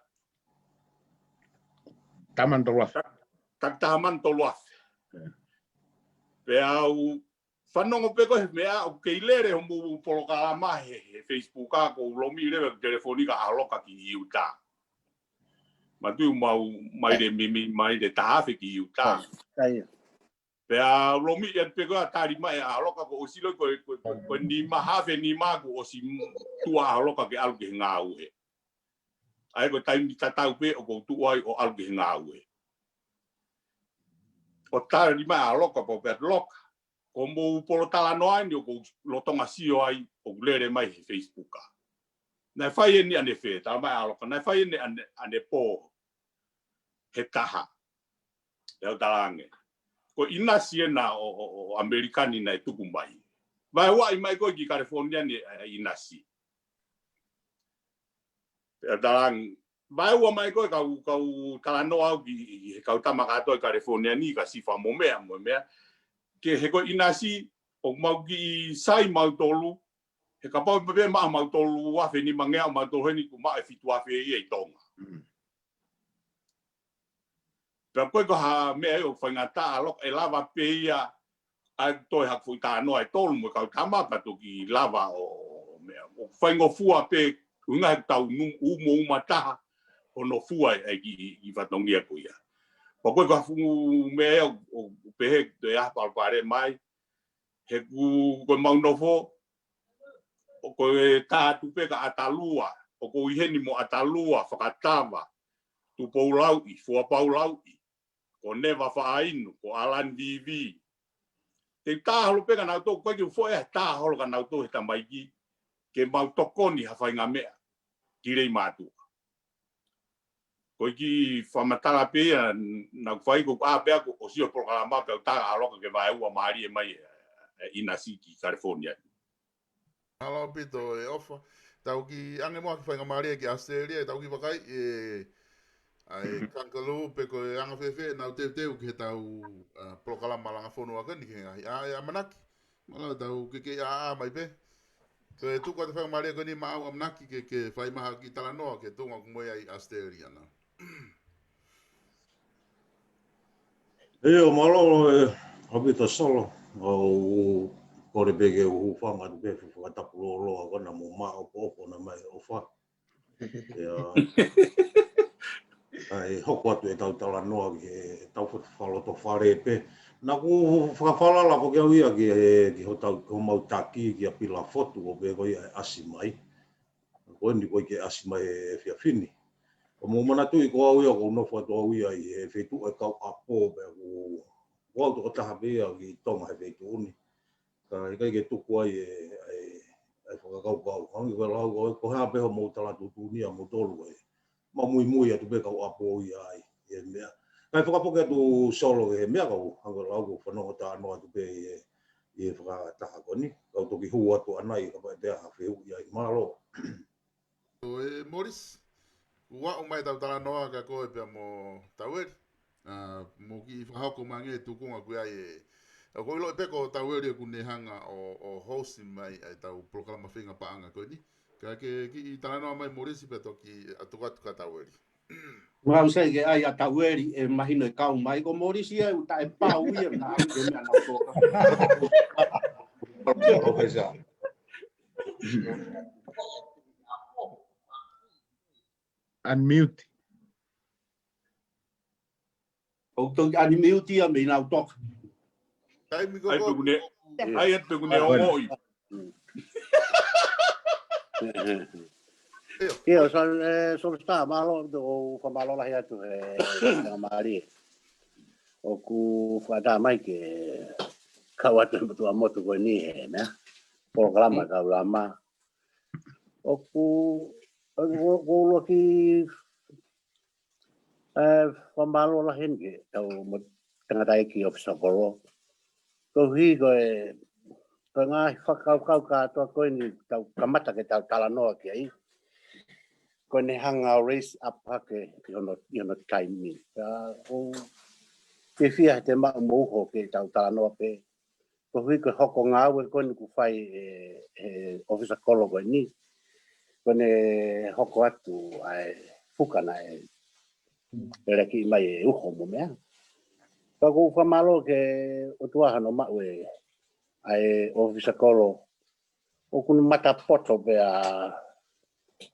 Taha mano tolu afe. Ta, ta, taha mano tolu afe. Pea u fanongo pē ko ē he meʻa ʻoku kei lele homou polokalama he, he Facebook ʻa ʻoku ou lomi leva ʻeku telefoni ka ʻalu loka ki ʻIutā. Matuʻu mau mai le mimi mai le taha afe ki ʻIutā. Pea lomi ia pe ko a tali mai ʻa Loka ko ʻosi loi ko, ko, ko, ko nima afe nima ko ʻosi tuʻa ʻa Loka ke ʻalu ki he ngāue. ʻA ia ko e taimi tatau pē ʻoku ou tuʻu ai ʻo ʻalu ki he ngāue. ʻO tali mai ʻa Loka pea pea Loka. Ko mou polo talanoa ni ʻoku ou lolotonga sio ai ʻoku lele mai he Facebook a. Naʻe fai eni ʻanefē, tala mai ʻa Loka, naʻe fai eni ʻane, ʻanepō he taha. Pea u talaange. Ko e ʻinasi ena ʻo, ʻo, ʻo ʻAmelika ni naʻe tuku mai. Vaeuaʻi mai ko ē ki California ni ʻa e ʻinasi. Pea u talaange. Vaeua mai ko ē kau, kau talanoa au ki, ki he kau tama kātoa ʻi California ni ka sifa mo meʻa, mo meʻa. Ke he ko e ʻinasi, ʻoku mau kiʻi sai mautolu, he kapau pē maʻa mautolu afe nimangeau mautolu heni kuo maʻu e fitu afe ia ʻi Tonga. Pea ko e ko ha meʻa ia ʻoku faingataʻa Loka ʻe lava pē ia ʻa e toe haku foʻi talanoa ʻe tolu mo e kau tama pea toki lava ʻo meʻa. ʻOku faingofua pē ʻuhinga he tau nu-, umo uma taha hono fua e, e ki, ki fatongia ko ia. Pea ko e ko ha fuʻu meʻa ia ʻoku, ʻoku pehē toe ʻa palopalema mai, he ʻoku, ko e mau nofo, ʻoku ʻi ai atu pē ka ʻAtalua, ʻoku ʻi heni mo ʻAtalua, Fakatava, Tupoulauʻi, Fuapaulauʻi, ko Neva Faʻainu, ko ʻAlan Vivi. Te u tā holo pē kia nautolu, ko e ke u foʻi ʻa e tā holo kia nautolu he tamaiki, ke mau tokoni ha faʻahinga meʻa, ki lei mātuʻa. Ko e kiʻi fakamatala pē ia, naʻa ku fai ko ʻa pē ʻa ko ʻosi ʻo polokalama pē ʻa u tā ʻa Loka ke vaeua mālie mai e, e ʻinasi ki California. Mālō ʻaupito e ʻofa. Tau kiʻi ʻange muʻa ha kiʻi faingamālie ki ʻAositelēlia, ʻe tau kiʻi vakai, ʻe, ʻa e kangaroo pe ko e anga fēfē ʻenau teuteu ki he tau, ʻa, polokalama langa fonua ko eni ki he ngaahi ʻaho ʻamanaki. Mālō tau ke ke ʻā mai pē. Ko e tuku atu faingamālie ko eni maʻau ʻamanaki ke, ke fai mai ha kiʻi talanoa ki he tuʻunga ʻoku mo ia ʻi ʻAositelēlia na. ʻIo, mālō e ʻaupito Solo, ʻoku ou kole pē ke u hūfanga atu pē he fakatapu lōloa ko ena mo māʻopoʻopo na mai ʻofa. ʻIa, ʻa e hoko atu e tau talanoa ki he tau fo-, fakalotofale pē. Naʻa ku fakafalala foki au ia ki he, ki hotau, ki homau taki, kia Pila Fotu, ʻo pē ko ia ʻe ʻasi mai. Ko eni ko e ke ʻasi mai he efiafi ni. Ka mou manatuʻi ko au ia, ʻoku ou nofo atu au ia ʻi he feituʻu e kau ʻapo pea ʻoku, ʻoku ou tokotaha pē ia ki Tonga he feituʻu ni. Ka ʻikai ke tuku ai e, e, e fakakaukau. Hangē ko e lau ko, ko e hā pē hoʻomou tala tuʻutuʻuni ʻa moutolu e. Mau muimui atu pē kau ʻapo ia ai, ʻi he meʻa. Kae fakafoki atu Solo he meʻa kau, hangē ko e lau ko e fanongo talanoa atu pē ʻi he, ʻi he fakataha ko eni. Kau toki hū atu ʻanai, kapau ʻe ʻi ai ha fehuʻi ai. Mālō. ʻOi, Morris, ʻoku aʻu mai tau talanoa kia koe pea mo Taueli. ʻA, mo kiʻi fakahoko mai ange tuʻunga ʻoku ʻi ai e. ʻOku ou ʻilo pē ko Taueli ʻoku ne hanga ʻo, ʻo host mai ʻa e tau polokalama feinga paʻanga ko eni. Ka ke kiʻi talanoa mai Morris pea toki ʻatu atu kia Taueli. Mau sai ke ʻai ʻa Taueli ʻe mahino e kau mai ko Morris ia ʻoku taʻepau ia na ke meʻa nau toka. Professor. Unmute. ʻOku toki unmute ia mei nau toka. Taimi ko ʻAi ko pe ʻoku ne, ʻai atu pe ʻoku ne ʻAi, ongoʻi. ʻIo, so, e, so sta, mālō, ʻoku ou fakamālō lahi atu he, he mālie. ʻOku fakataha mai ke kau atu he motuʻa motu ko eni he, meʻa. Polokalama, kau lama. ʻOku, ʻoku, ʻoku loki, e, fakamālō lahi eni ke tau mo tangataʻeiki ʻōfisa kolo. Koeʻuhi ko e, ko e ngaahi fakakaukau kātoa ko eni tau kamata ke tau talanoa ki ai. Ko ʻene hanga ʻo raise up hake ʻi hono, ʻi hono taimi. Ka ʻoku ou fiefia he te maʻu mo uho ke tau talanoa pē. Koeʻuhi ko e hoko ngāue ko eni ʻoku fai ʻe, ʻe he ʻōfisa kolo ko eni. Ko ʻene hoko atu ʻa e fuka naʻe leleki mai e uho mo meʻa. Ka ʻoku ou fakamālō ki he ʻOtua hono maʻu e, ʻa e ʻōfisa kolo. ʻOku ne mata poto pea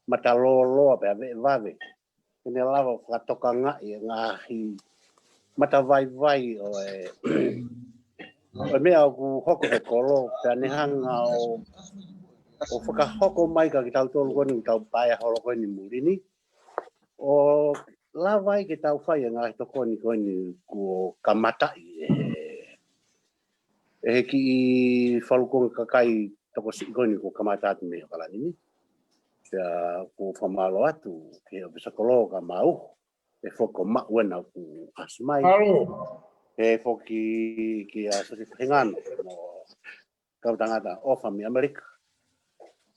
mata lōloa pea veʻe vave. ke ne lava ʻo fakatokangaʻi e ngaahi matavaivai ʻo e, ʻo e meʻa ʻoku hoko he kolo, pea ne hanga ʻo, ʻo fakahoko mai kia kitautolu ko eni ʻoku tau paea holo ko eni muli ni, ʻo lava ai ke tau fai e ngaahi tokoni ko eni kuo kamataʻi ʻe he, ʻe he kiʻi falukunga kakai tokosiʻi ko eni kuo kamata atu mei ʻAokalani ni. Pea ʻoku ou fakamālō atu ki he ʻōfisa kolo kae ʻumaʻā e foki ko Maʻu ena ʻoku ʻasi mai. Mālō. Pehē foki kia Sosefo Hengano mo e kau tangata ʻofa mei ʻAmelika.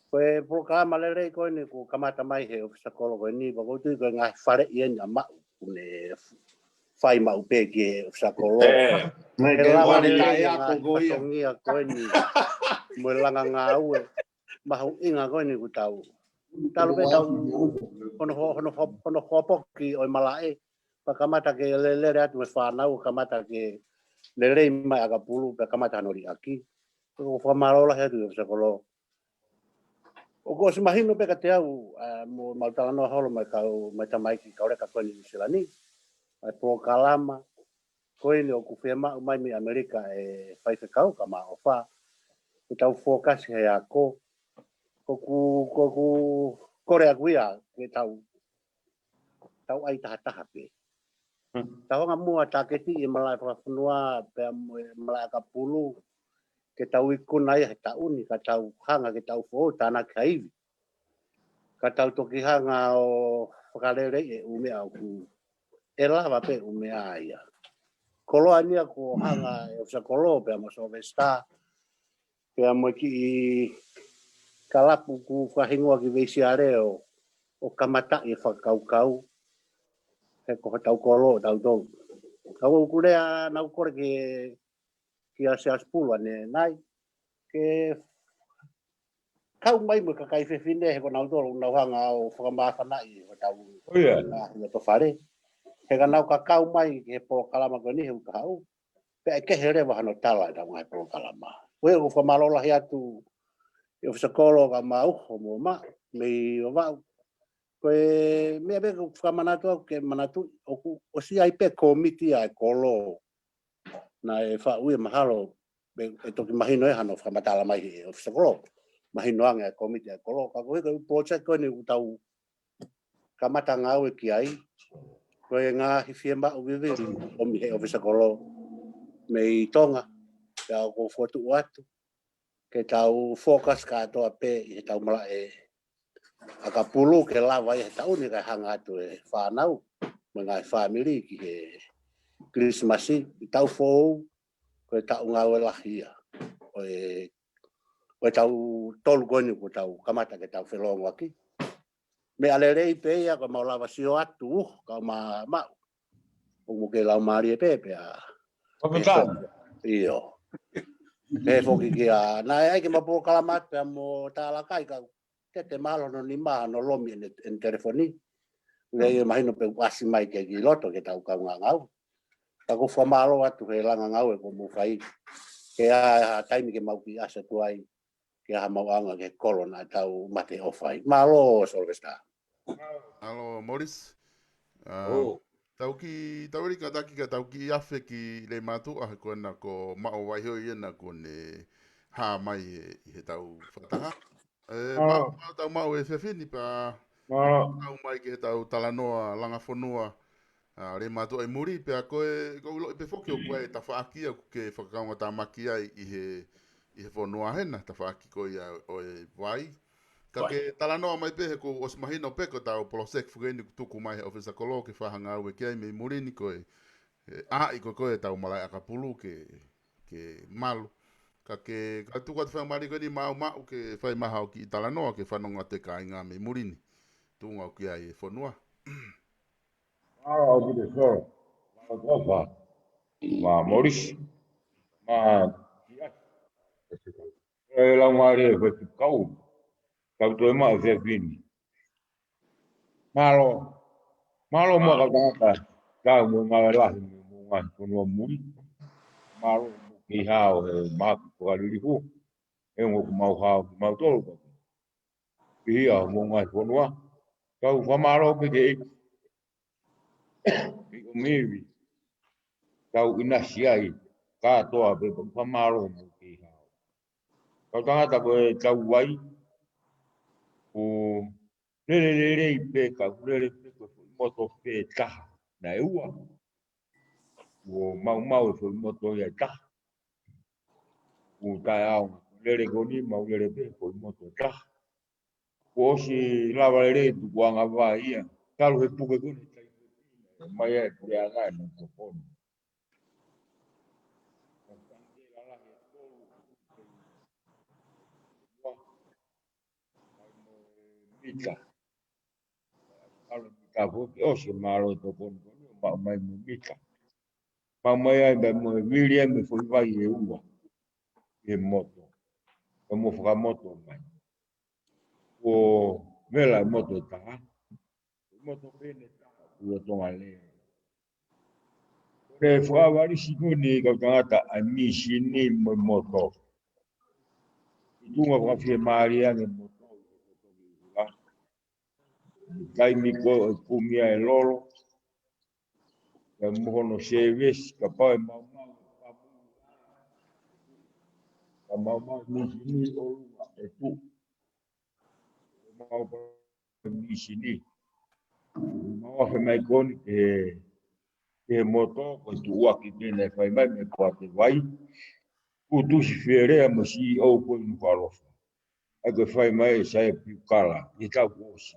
Ko e polokalama lelei ko eni kuo kamata mai he ʻōfisa kolo ko eni, pea ʻoku ou tui ko e ngaahi faleʻi eni ʻa Maʻu, ʻoku ne fai maʻu pē ki he ʻōfisa kolo. He lava lelei e ngaahi fatongia ko eni mo e langa ngāue mahuʻinga ko eni ʻoku tau. Talu pē tau hono ho-, hono ho-, hono hopoki ʻo e malaʻe, pea kamata ke lelele atu mo e fānau, kamata ke lelei mai ʻakapulu, pea kamata hano liʻaki. ʻOku ou fakamālō lahi atu ki he ʻōfisa kolo. ʻOku ʻosi mahino pē kiate au, ʻa, mo, mau talanoa holo mo e kau, mo e tamaiki kauleka ko eni Nuʻu Sila ni, ʻa e polokalama ko eni ʻoku fiemaʻu mai mei ʻAmelika ʻe faifekau kae ʻumaʻā ʻofa, ke tau fokasi he ako. ʻOku, ʻoku kole ʻaku ia ke tau, tau ʻai tahataha pē. Tau hanga muʻa ʻo tāketiʻi e malaʻe fakafonua pea mo e malaʻe ʻakapulu, ke tau ikuna ia he taʻu ni, ka tau hanga ke tau foʻou tānaki ha ivi. Ka tau toki hanga ʻo fakaleleiʻi e ʻū meʻa ʻoku ʻe lava pē ʻū meʻa ia. Koloa ni ia kuo hanga e ʻōfisa kolo pea mo Sylvester, pea mo e kiʻi kalapu ʻoku fakahingoa ki Veisiale ʻo, ʻo kamataʻi e fakakaukau. He ko hotau kolo ʻotautolu. Ka ʻoku ou lea naʻa ku kole ki, kia Siaosi Pulu ʻanenai, ke kau mai mo e kakai fefine he ko nautolu ʻoku nau hanga ʻo fakamāfanaʻi hotau, ʻo ia, ngaahi lotofale. He ka nau ka kau mai ki he polokalama ko eni he ʻuta haʻu, pea ʻe kehe leva hano tala ʻetau ngaahi polokalama. Ko ia ʻoku ou fakamālō lahi atu ki he ʻōfisa kolo kae ʻumaʻā ʻofa mo Maʻu mei Vavaʻu. Ko e meʻa pē ʻoku fakamanatu atu ke manatu, ʻoku ʻosi ʻi ai pē kōmiti ʻa e kolo naʻe faʻu ia mahalo, ʻe, ʻe toki mahino ʻe hano fakamatala mai he ʻōfisa kolo. Mahino ange ʻa e kōmiti ʻa e kolo, ka ko e, ko e project ko eni ʻoku tau kamata ngāue ki ai, ko e ngaahi fiemaʻu vivili ʻomi he ʻōfisa kolo mei Tonga, pea ʻoku ou fokotuʻu atu ke tau focus kātoa pē ʻi heʻetau malaʻe ʻakapulu ke lava ia he taʻu ni kae hanga atu e fānau mo e ngaahi fāmili ki he Kilisimasi, ʻi he taʻu foʻou, ko e taʻu ngāue lahi ia ʻo e, ʻo ʻetautolu ko eni ʻoku tau kamata ke tau felōngoaki. Meʻa lelei pē ia, ko e mau lava sio atu, uh, kae ʻumaʻā Maʻu. ʻOku mou kei laumālie pē, pea. Pea ʻio. Pehē foki kia, naʻe ʻai ke mau polokalama atu pea mo Talakai, ka te te mahalo hono nima hono lomi ʻene, ʻene telefoni. Naʻe ʻikai mahino pe ʻoku ʻasi mai ke ki loto ke tau kaungā ngāue. Ka ʻoku ou fakamālō atu he langa ngāue ʻoku mou fai. Ke ʻi ai ha taimi ke mau kiʻi ʻasi atu ai, ke ʻi ai haʻamau ʻaonga ki he kolo naʻa tau mate ʻo fai. Mālō Sylvester. Mālō Morris. ʻA, ʻo. Tau kiʻi, tau ʻi ai e kātaki ka tau kiʻi afe ki Leimātuʻa he ko ena ko Maʻu Vaihoi ena kuo ne hā mai he, ʻi heʻetau fakataha. ʻE, ʻa, Maʻu, Maʻu, tau Maʻu e efiafi ni pea, ʻa, tau mai ki heʻetau talanoa langa fonua, ʻa, Leimātuʻa ʻi muli, pea ko e, ʻoku ou ʻiloʻi pē foki ʻoku ʻi ai e tafaʻaki ia ʻoku ke fakakaungātāmaki ai ʻi he, ʻi he fonua hena, tafaʻaki ko ia ʻo e vai. Ka, vai, ke talanoa mai pē he kuo ʻosi mahino pē ko ʻetau poloseki foki eni ʻoku tuku mai he ʻōfisa kolo ke fai ha ngāue ki ai mei muli ni ko e, ʻe ʻai ko ē ʻetau malaʻe ʻakapulu ke, ke malu. Ka ke, ka tuku atu faingamālie ko eni Maʻu, Maʻu ke fai mai haʻo kiʻi talanoa ke fanongo atu e kāinga mei muli ni. Tuʻunga ʻoku ʻi ai e fonua. Mālō ʻaupito Solo. Mālō Tofa. Mo Morris. Mo Tiasi. ʻE laumālie e faifekau. Tau toe maʻu e efiafi ni. Mālō. Mālō mo e kau tangata. Tau mo e ngāue lahi mo e ngaahi fonua muli. Mālō mo e kei hao he māku fakalilifu. He ʻoku mau hao kimautolu. Pihia mo e ngaahi fonua. Tau fakamālō pē ki he ʻEiki. ʻi ʻOmivi, tau ʻinasi ai kātoa pē, pea fakamālō mo kei hao. Kau tangata ko e tau vai, ʻo lele lelei pē, ka ʻoku lele pē ko e foʻi moto pē taha. Naʻe ua. ʻO maumau e foʻi moto ia ʻe taha. ʻO taʻeʻaonga. Lele ko eni, mau lele pē foʻi moto ʻe taha. Kuo ʻosi lava lelei tukuʻanga vai ia. Talu he puke ko eni, mai ai puleʻanga ʻe naʻe tokoni. Mita. Kalo mita foki, ʻosi mālō e tokoni ko eni, maʻu mai mo e mita. Maʻu mai ai, mai mo e vili ai, mo e foʻi vai ʻe ua. ʻE moto. ʻE mo fakamoto mai. ʻO vela e moto ʻe taha. Moto pē ʻe taha, ʻo Tonga lea. Ko e fakavalisi ko eni kau tangata ʻa e mīsini mo e moto. ʻI tuʻunga fakafiemālie ange moto, ʻi he moto ki ula. Taimi ko ē ʻoku kumi ai e lolo. Ka mo hono service, kapau ʻe maumau, ka maumau mīsini ʻo ʻuluaki ʻe tuʻu. Mau pa mīsini. Mau afe mai ko eni ki he, ki he moto, ko e tuʻuaki pē naʻe fai mai mei he Poate Vai. Kuo tuʻusi Felea mo e CEO ko ē ʻi Nukuʻalofa. ʻA ia ko e fai mai ʻe Saia Piukala, ʻi he taʻu kuo ʻosi.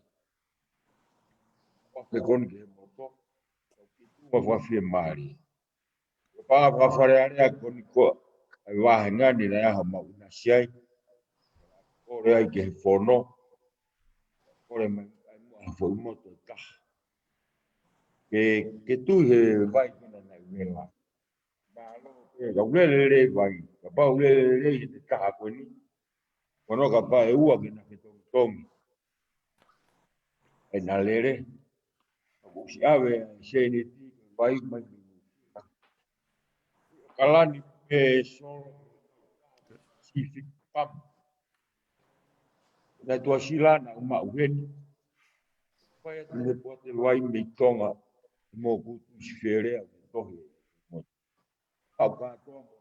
Afe ko eni ki he moto, ʻo ki tuʻunga fakafiemālie. Ko e pā fakafalealea ko eni ko e vāhenga ni naʻe ʻaho mau ʻinasi ai. Kole ai ki he fono. Kole mai ai mo ha foʻi moto ʻe taha. Ke, ke tui he vai ko ena naʻe vela. Mālō pē, ka ʻoku lele lelei vai. Kapau lele lelei he taha ko eni. Ko hono kapau ʻe ua ke na fetongitongi. ʻE na lele. ʻOku ʻosi ʻave ʻa e sēniti, vai mai. Kalani pē solo. Pacific Palm. Naʻe tuʻasila naʻa ku maʻu heni. Fai atu he Poate Vai mei Tonga. Mo kuo tuʻusi Felea ʻo tohi. Au kātoa mo.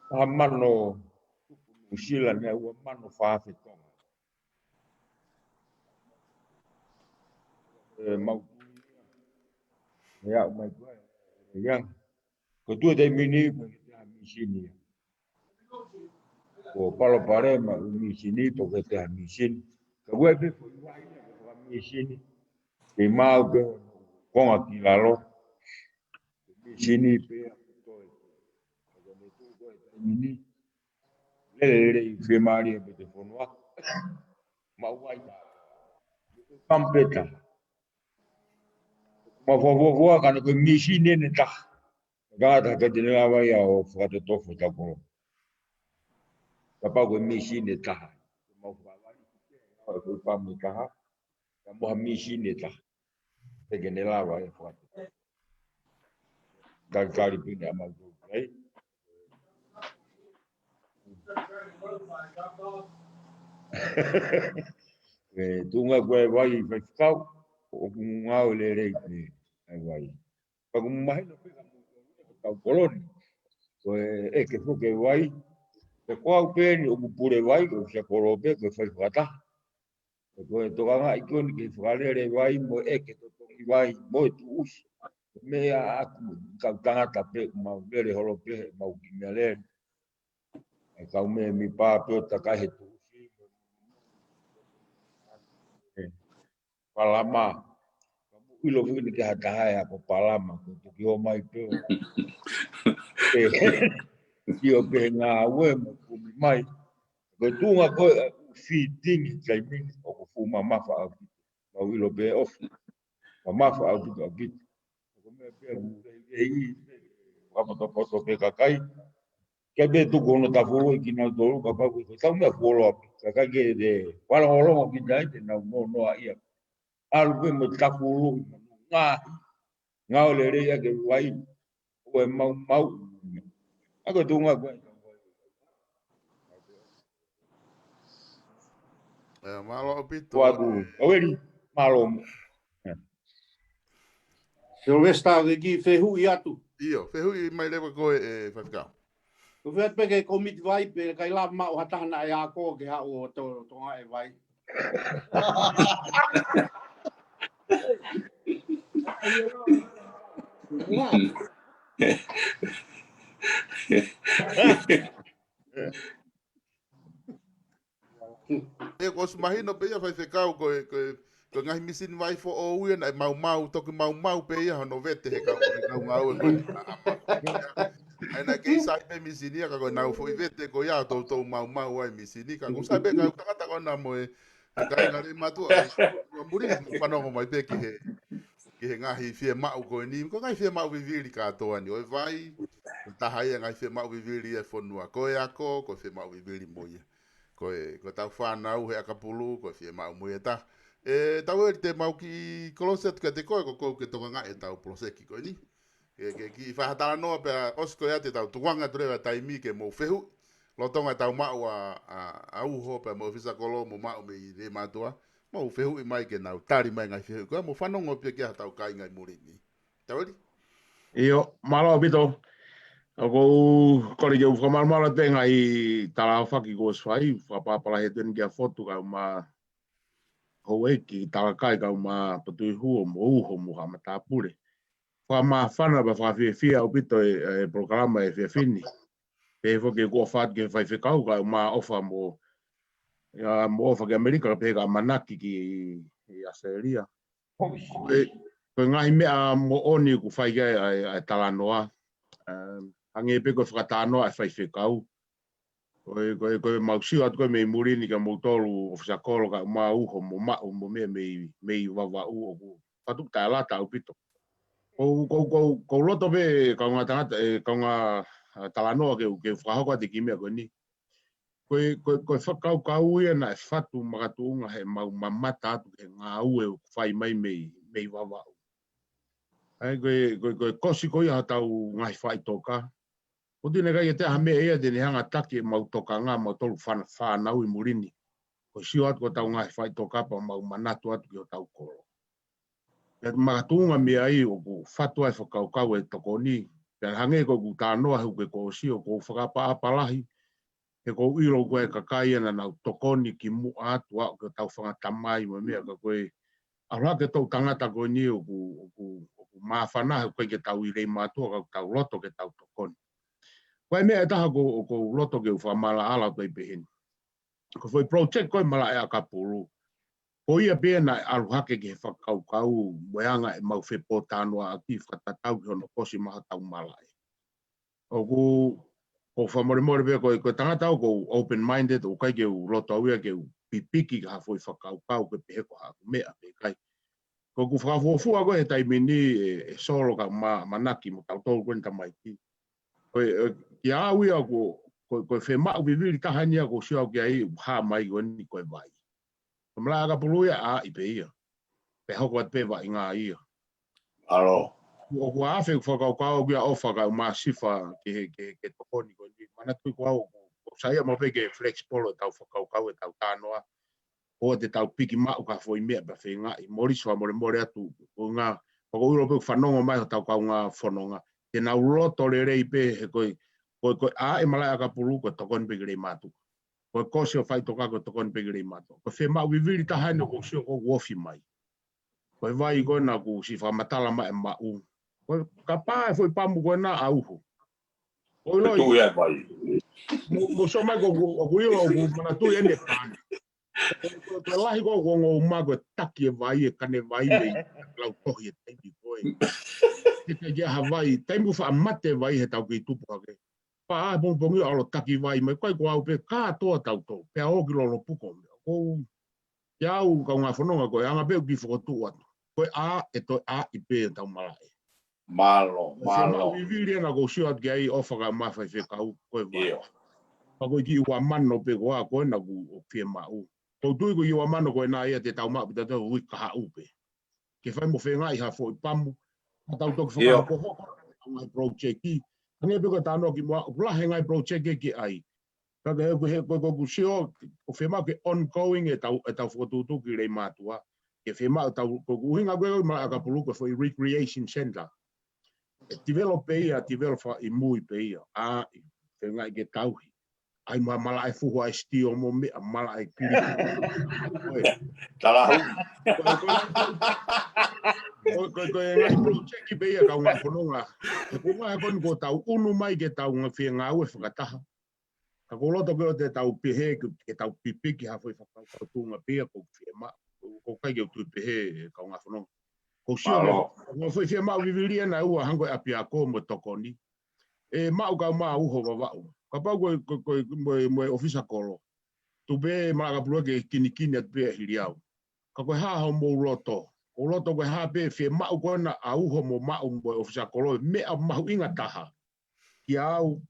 Taha mano tupu Nuʻu Sila, naʻe ua mano fā afe Tonga. ʻE mau tui ia. ʻE aʻu mai ko ē, ʻe ia. Ko e tuʻu e taimi ni, ko e ke te ha mīsini ia. Ko palopalema ʻū mīsini, ko e ke te ha mīsini. Ka ʻoku ʻi ai pē foʻi vai ia, ko e mīsini. Kei maʻu pē konga ki lalo. Mīsini pē ia ko e toe. Ka ko e tuʻu ko e taimi ni. Lele lelei fiemālie pē te fonua. Maʻu vai tā. Kampeta. Mau fakafuofua ka ne ko e mīsini ʻe taha. Ka ta ka te ne lava ia ʻo fakatotofo ta ko. Kapau ko e mīsini ʻe taha. Mau fakavali. Ka ko e pā mo e taha. Ka mo ha mīsini ʻe taha. Te ke ne lava ia ʻo fakatotofo. Kali kali pine a mau tō kai. ʻE, tuʻunga ko e vai faifekau, ʻoku ngāue lelei pē ʻa e vai. Ka ʻoku mahino pē ka mo e kau koloni. Ko e ʻeke foki e vai. Pe ko au pē eni ʻoku pule vai, ko e sia kolo pē, ko e fai fakataha. Ko e tokangaʻi ko eni ke fakalele vai mo e ʻeke totongi vai mo e tuʻusi. Meʻa ʻaku kau tangata pē mau lele holo pē mau ki mea lele. ʻE kau meʻa mi pā pē ʻo takai he tuʻusi. ʻE, palama. Ka mo ʻilo fini ke hataha e ako palama, ko toki ō mai pē ʻo. ʻE, ki ʻo pē ngāue mo kumi mai. Ko e tuʻunga ko e fitting taimi ʻoku fuʻu mamafa ʻaupito. Mau ʻilo pē ʻofa. Mamafa ʻaupito ʻaupito. Ko e meʻa pē ʻoku veivei pē. Fakapotopoto pē kakai. Ke pē tuku hono tafulu ʻe kinautolu kapau ko e tau meʻa fuoloa pē. Kakai ke te wala holongo ki tai te nau nonoa ia. ʻAlu pē mo tafulu i manu ngaahi. Ngāue lelei ʻa e vai. ʻO e mau mau. ʻA ko e tuʻunga ko e. ʻE, mālō ʻaupito. Ko atu, ʻo Eli, mālō mo. Silivesitā, ke kiʻi fehuʻi atu. ʻIo, fehuʻi mai leva koe, ʻe Faifekau. Ko e fehuʻi pē ki he komiti vai pe ʻikai lava maʻu ha taha naʻe ako ke haʻu ʻo to, tokangaʻi e vai. ʻE, kuo ʻosi mahino pē ia Faifekau ko e, ko e, ko e ngaahi misini vai foʻou ia naʻe maumau, toki maumau pē ia hono vete he kau, he kau ngāue ko eni. ʻA, ʻa, ʻa, ʻa, naʻe kei sai pē misini ia ka ko ʻenau foʻi vete ko ia ʻo toutou maumau ai misini ka kuo sai pē kau tangata ko ena mo e, he kāinga Leimātuʻa. Muli mo fanongo mai pē ki he, ki he ngaahi fiemaʻu ko eni, ko e ngaahi fiemaʻu vivili kātoa ni ʻo e vai, ko e taha ia e ngaahi fiemaʻu vivili ʻa e fonua. Ko e ako, ko e fiemaʻu vivili mo ia. Ko e, ko ʻetau fānau he ʻakapulu, ko e fiemaʻu mo ia ʻe taha. ʻE, Taueli, te mau kiʻi kolosi atu kiate koe, ko ʻoku ke tokangaʻi ʻetau poloseki ko eni. Ke, ke kiʻi fai ha talanoa pea ʻosi ko ia te tau tukuange atu leva e taimi ke mou fehuʻi. Lolotonga ʻetau maʻu ʻa, ʻa, ʻa Uho pea mo e ʻōfisa kolo mo maʻu mei Leimātuʻa. Mou fehuʻi mai ke nau tali mai e ngaahi fehuʻi ko ia, mou fanongo pē ki ai hotau kāinga ʻi muli ni. Taueli? ʻIo, mālō ʻaupito. ʻOku ou kole ke u fakamalumalu atu he ngaahi tala aofaki kuo ʻosi fai, fakaʻapaʻapa lahi atu eni kia Fotu kaeʻumaʻā houʻeiki Talakai kaeʻumaʻā Patuihuo mo Uho mo haʻa matāpule. Fakamāfana pea fakafiefia ʻaupito e, e polokalama he efiafi ni. Pehē foki ke u ʻofa atu ki he Faifekau kaeʻumaʻā ʻOfa mo, ia, mo ʻOfa ki ʻAmelika, pehē kia ʻAmanaki ki, ki ʻAositelēlia. Ko e, ko e ngaahi meʻa moʻoni ʻoku fai ki ai ʻa e, ʻa e talanoa. Um, hangē pē ko e fakatalanoa ʻa e Faifekau. Ko e, ko e, ko e mau sio atu ko ē mei muli ni kia moutolu ʻōfisa kolo kaeʻumaʻā Uho mo maʻu mo meʻa mei, mei Vavaʻu ʻoku fatu taʻelata ʻaupito. Ko, ko, ko, ko u loto pē kaungā tangata, e, kaungā, ʻa, talanoa ke u, ke u fakahoko atu e kiʻi meʻa ko eni. Ko e, ko e, ko e fakakaukau ia naʻe fatu makatuʻunga heʻemau mamata atu ki he ngāue ʻoku fai mai mei, mei Vavaʻu. ʻA ia ko e, ko e, ko e kosi ko ia hotau ngaahi faʻitoka. ʻOku ʻikai ke toe ʻi ai ha meʻa ia te ne hanga ʻo taki ʻemau tokanga mautolu fāna-, fānau ʻi muli ni. Ko e sio atu ki hotau ngaahi faʻitoka pea mau manatu atu ki hotau kolo. Pea makatuʻunga mei ai ʻoku fatu ai e fakakaukau e tokoni. Pea hangē ko ʻeku talanoa he uike kuo ʻosi ʻoku ou fakaʻapaʻapa lahi, he ʻoku ou ʻilo ko e kakai ia naʻa nau tokoni kimuʻa atu ʻaʻu ki hotau fanga tamai mo e meʻa ka ko e ʻalu hake e toʻu tangata ko eni ʻoku, ʻoku, ʻoku māfana he ʻoku ʻikai ke tau ʻi Leimātuʻa ka ʻoku tau loto ke tau tokoni. Ko e meʻa ʻe taha ʻoku, ʻoku ou loto ke u fakamaʻalaʻala atu ai pehē ni. Ko e foʻi project ko e malaʻe ʻakapulu. Ko ia pē naʻe ʻalu hake ki he fakakaukau mo e anga ʻemau fepotalanoaʻaki fakatatau ki hono kosi mai hotau malaʻe. ʻOku, ʻoku ou fakamolemole pē ko e, ko e tangata au ʻoku ou open-minded, ʻoku ʻikai ke u loto au ia ke u pipiki ki ha foʻi fakakaukau ke pehē ko haʻaku meʻa pe ʻikai. Ko ʻeku fakafuofua ko ē he taimi ni ʻe, ʻe Solo kaeʻumaʻā ʻAmanaki mo tautolu ko eni tamaiki. Ko e, ʻe, kiate au ia ko, ko, ko e fiemaʻu vivili taha eni ia ʻoku ou sio au ki ai ʻoku hā mai ko eni ko e vai. Ko e malaʻe ʻakapulu ia ʻa ʻi pē ia. Pea hoko atu pē vaʻinga ia. ʻAlo. ʻOku ou afe ʻeku fakakaukau kia ʻOfa kaeʻumaʻā Sifa ki he, ki he, ki he tokoni ko eni. Manatuʻi ko au, ʻoku, ʻoku sai ia maʻu pē ke flexible ʻetau fakakaukau, ʻetau talanoa. ʻOua te tau piki maʻu ki ha foʻi meʻa pea feingaʻi. Moli Sifa, fakamolemole atu, ko e ʻuhinga, pea ʻoku ou ʻilo pē ʻoku fanongo mai hotau kaungā fononga. Te nau loto lelei pē he ko e, ko e, ko e ʻā e malaʻe ʻakapulu, ko e tokoni pē ki Leimātuʻa. Ko e kosi ʻo e faʻitoka ko e tokoni pē ki Leimātuʻa. Ko e fiemaʻu vivili taha eni ʻoku ou sio ʻoku ofi mai. Ko e vai ko ena ʻoku siʻi fakamatala mai e maʻu. Ko e kapau ʻe foʻi pamu ko ena ʻa Uho. ʻOku ou ʻilo. Tuʻu ia e vai. Mou, mou sio mai ko ʻoku, ʻoku ou ʻilo ʻoku manatuʻi eni e pamu. Ko e, ko e, ko e lahi ko ʻoku ongo uma ko e taki e vai, e kane vai mei lautohi e taimi ko ē. Ke, ke, ke ha vai, taimi ʻoku faʻa mate e vai he tau kei tupu hake. Pea ʻā e pongipongi ʻo ʻalu ʻo taki vai mai, ko ai ko au pē kātoa tautolu, pea ō ki lolopuko. Ko ia au kaungā fononga ko e anga pē ʻoku kiʻi fokotuʻu atu. Ko e ʻā, ʻe toe ʻā ʻi pē ʻetau malaʻe. Mālō, ko e fiemaʻu mālō. Vivili ena ʻoku ou sio atu ki ai ʻOfa kaeʻumaʻā Faifekau, ko e vai. ʻIo. Pea ko e kiʻi ua mano pē ko ā ko ena ʻoku, ʻoku fiemaʻu. ʻOku ou tui ko e kiʻi ua mano ko ena ia te tau maʻu pē tautolu ʻi he uike kahaʻu pē. Ke fai mo feingaʻi ha foʻi pamu. Ka tau toki, ʻio, fakahokohoko ʻetau ngaahi project. Hangē pē ko e talanoa kimuʻa, ʻoku lahi e ngaahi project ke ke ʻai. Ka ko e, ko e, ko e, ko ʻeku sio, ʻoku fiemaʻu ke ongoing ʻetau, ʻetau fokotuʻutuʻu ki Leimātuʻa. Ke fiemaʻu tau, ko e ʻuhinga ko ē ʻo e Malaʻekapulu ko e foʻi recreation center. ʻE develop pē ia, develop ʻi mui pē ia. ʻA, feinga ke tauhi. ʻAi mo e malaʻe fuhu ʻa e steel mo e meʻa malaʻe kili. Talahu. Ko e, ko e, ko e, ko e ngaahi project pē ia kaungā fononga. He ko e ngaahi ko eni ko ʻetau ʻunu mai ke tau ngaahi fie ngāue fakataha. Ka ʻoku ou loto ke ʻoua te tau pehē, ke, ke tau pipiki ha foʻi fakakaukau tuʻunga pē ia ʻoku fiemaʻu. ʻOku, ʻoku ʻikai ke u tui pehē, kaungā fononga. ʻOku ou sio, ʻoku ou fiemaʻu vivili ʻena ʻe ua hangē ko e ʻapiako mo e tokoni. ʻE maʻu kau maʻu uho Vavaʻu. Kapau ko e, ko e, ko e, mo e, mo e ʻofisa kolo. Tuku pē Malaʻekapulu ke kinikini atu pē hili au. Ka ko e hā hoʻomou loto. ʻOku ou loto ko e hā pē fiemaʻu ko ena ʻa uho mo maʻu mo e ʻofisa kolo, meʻa mahuʻinga taha. Kia au,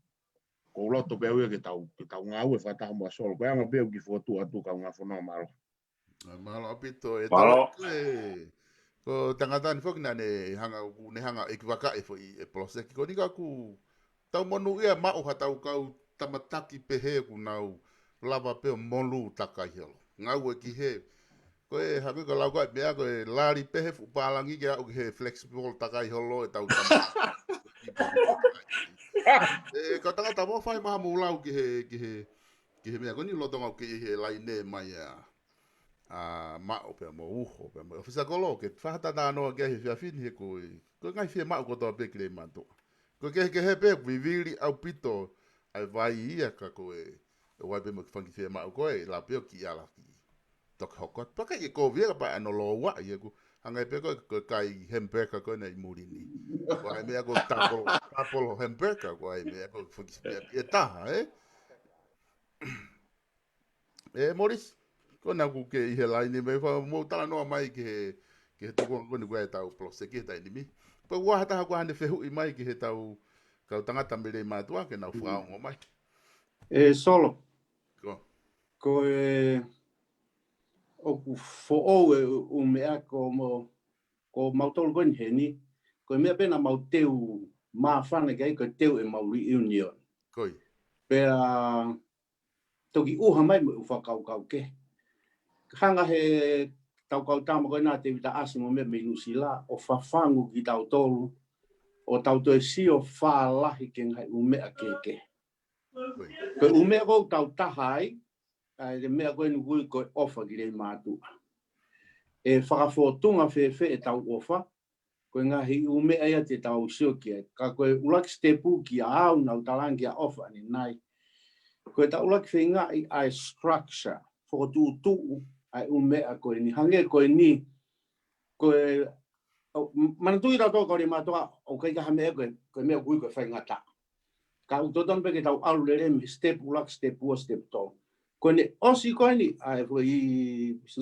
ʻoku ou loto pē au ia ke tau, ke tau ngāue fakataha mo Solo. Ko e anga pē ʻoku ou kiʻi fokotuʻu atu kaungā fononga, mālō. ʻA, mālō ʻaupito, ʻe Mālō. Tala ko e, ko e tangata ni foki naʻa ne hanga, ʻoku ne hanga ʻo ʻeikivaka e foʻi, e poloseki ko eni ka ʻoku tau monūʻia maʻu ha tau kau tama taki pehē ʻoku nau lava pē ʻo molū takai holo. Ngāue ki he, ko e hangē ko e lau ko e meʻa ko e lali pē he fuʻu pālangi ke aʻu ki he flexible takai holo ʻetau tama. ʻE, ka tangata mo fai maha mou lau ki he, ki he, ki he meʻa ko eni lolotonga ʻoku ke ʻi he laine mai ʻa, ʻa Maʻu pea mo Uho, pea mo e ʻofisa kolo, ke fakatalanoa ki ai he efiafi ni he ko e, ko e ngaahi fiemaʻu kotoa pē ki Leimātuʻa. Ko e kehekehe pē, vivili ʻaupito ʻa e vai ia ka ko e, ʻe vai pē mo e fanga kiʻi fiemaʻu ko e, ʻe lava pē ʻo kiʻi ala kiʻi toki hoko atu. Pea ʻikai ke kovi ia ka pea ʻano lōua ia ʻoku hangē pē ko e, ko e kai hamburger ko ena ʻi muli ni. Ko e meʻa ko e double, double hamburger, ko e meʻa ko e fanga kiʻi meʻa pē ʻe taha, ē? ʻE Morris, ko ena ʻoku ke ʻi he laine mai, fai mo talanoa mai ki he, ki he tukuʻanga ko eni ko e ʻetau poloseki he taimi ni. Pea ʻoku ʻi ai ha taha ʻoku ʻi ai haʻane fehuʻi mai ki he tau kau tangata mei Leimātuʻa ke nau fakaongo mai. ʻE Solo. Ko. Ko e ʻoku foʻou e ʻū meʻa ko mo, ko mautolu ko eni heni, ko e meʻa pē naʻa mau teu māfana ki ai, ko e teu ʻemau reunion. Ko ia. Pea toki ʻuha mai mo e ʻū fakakaukau kehe. Hanga he tau kau tama ko ena Tēvita ʻAsi mo e meʻa mei Nuʻusila, ʻo fafangu kitautolu, ʻo tau toe sio fālahi ki he ngaahi ʻū meʻa kehekehe. Ko ia. Ko e ʻū meʻa ko ē ʻoku tau taha ai, ʻa e meʻa ko eni ʻoku ui ko e ʻofa ki Leimātuʻa. ʻE fakafōtunga fēfē ʻetau ʻofa, ko e ngaahi ʻū meʻa ia te tau sio ki ai. Ka ko e ʻuluaki sitepu kia au naʻa ku talaange kia ʻOfa ʻanenai. Ko ʻetau ʻuluaki feingaʻi ʻa e structure, fokotuʻutuʻu ʻa e ʻū meʻa ko eni. Hangē ko eni, ko e, ʻo, m-, manatuʻi tautolu kau Leimātuʻa, ʻoku ʻikai ke ʻi ai ha meʻa ko e, ko e meʻa ʻoku ui ko e faingataʻa. Ka ʻoku totonu pē ke tau ʻalu lelei mei he sitepu ʻuluaki, sitepu ua, sitepu tolu. Ko ʻene ʻosi ko eni, ʻa e foʻi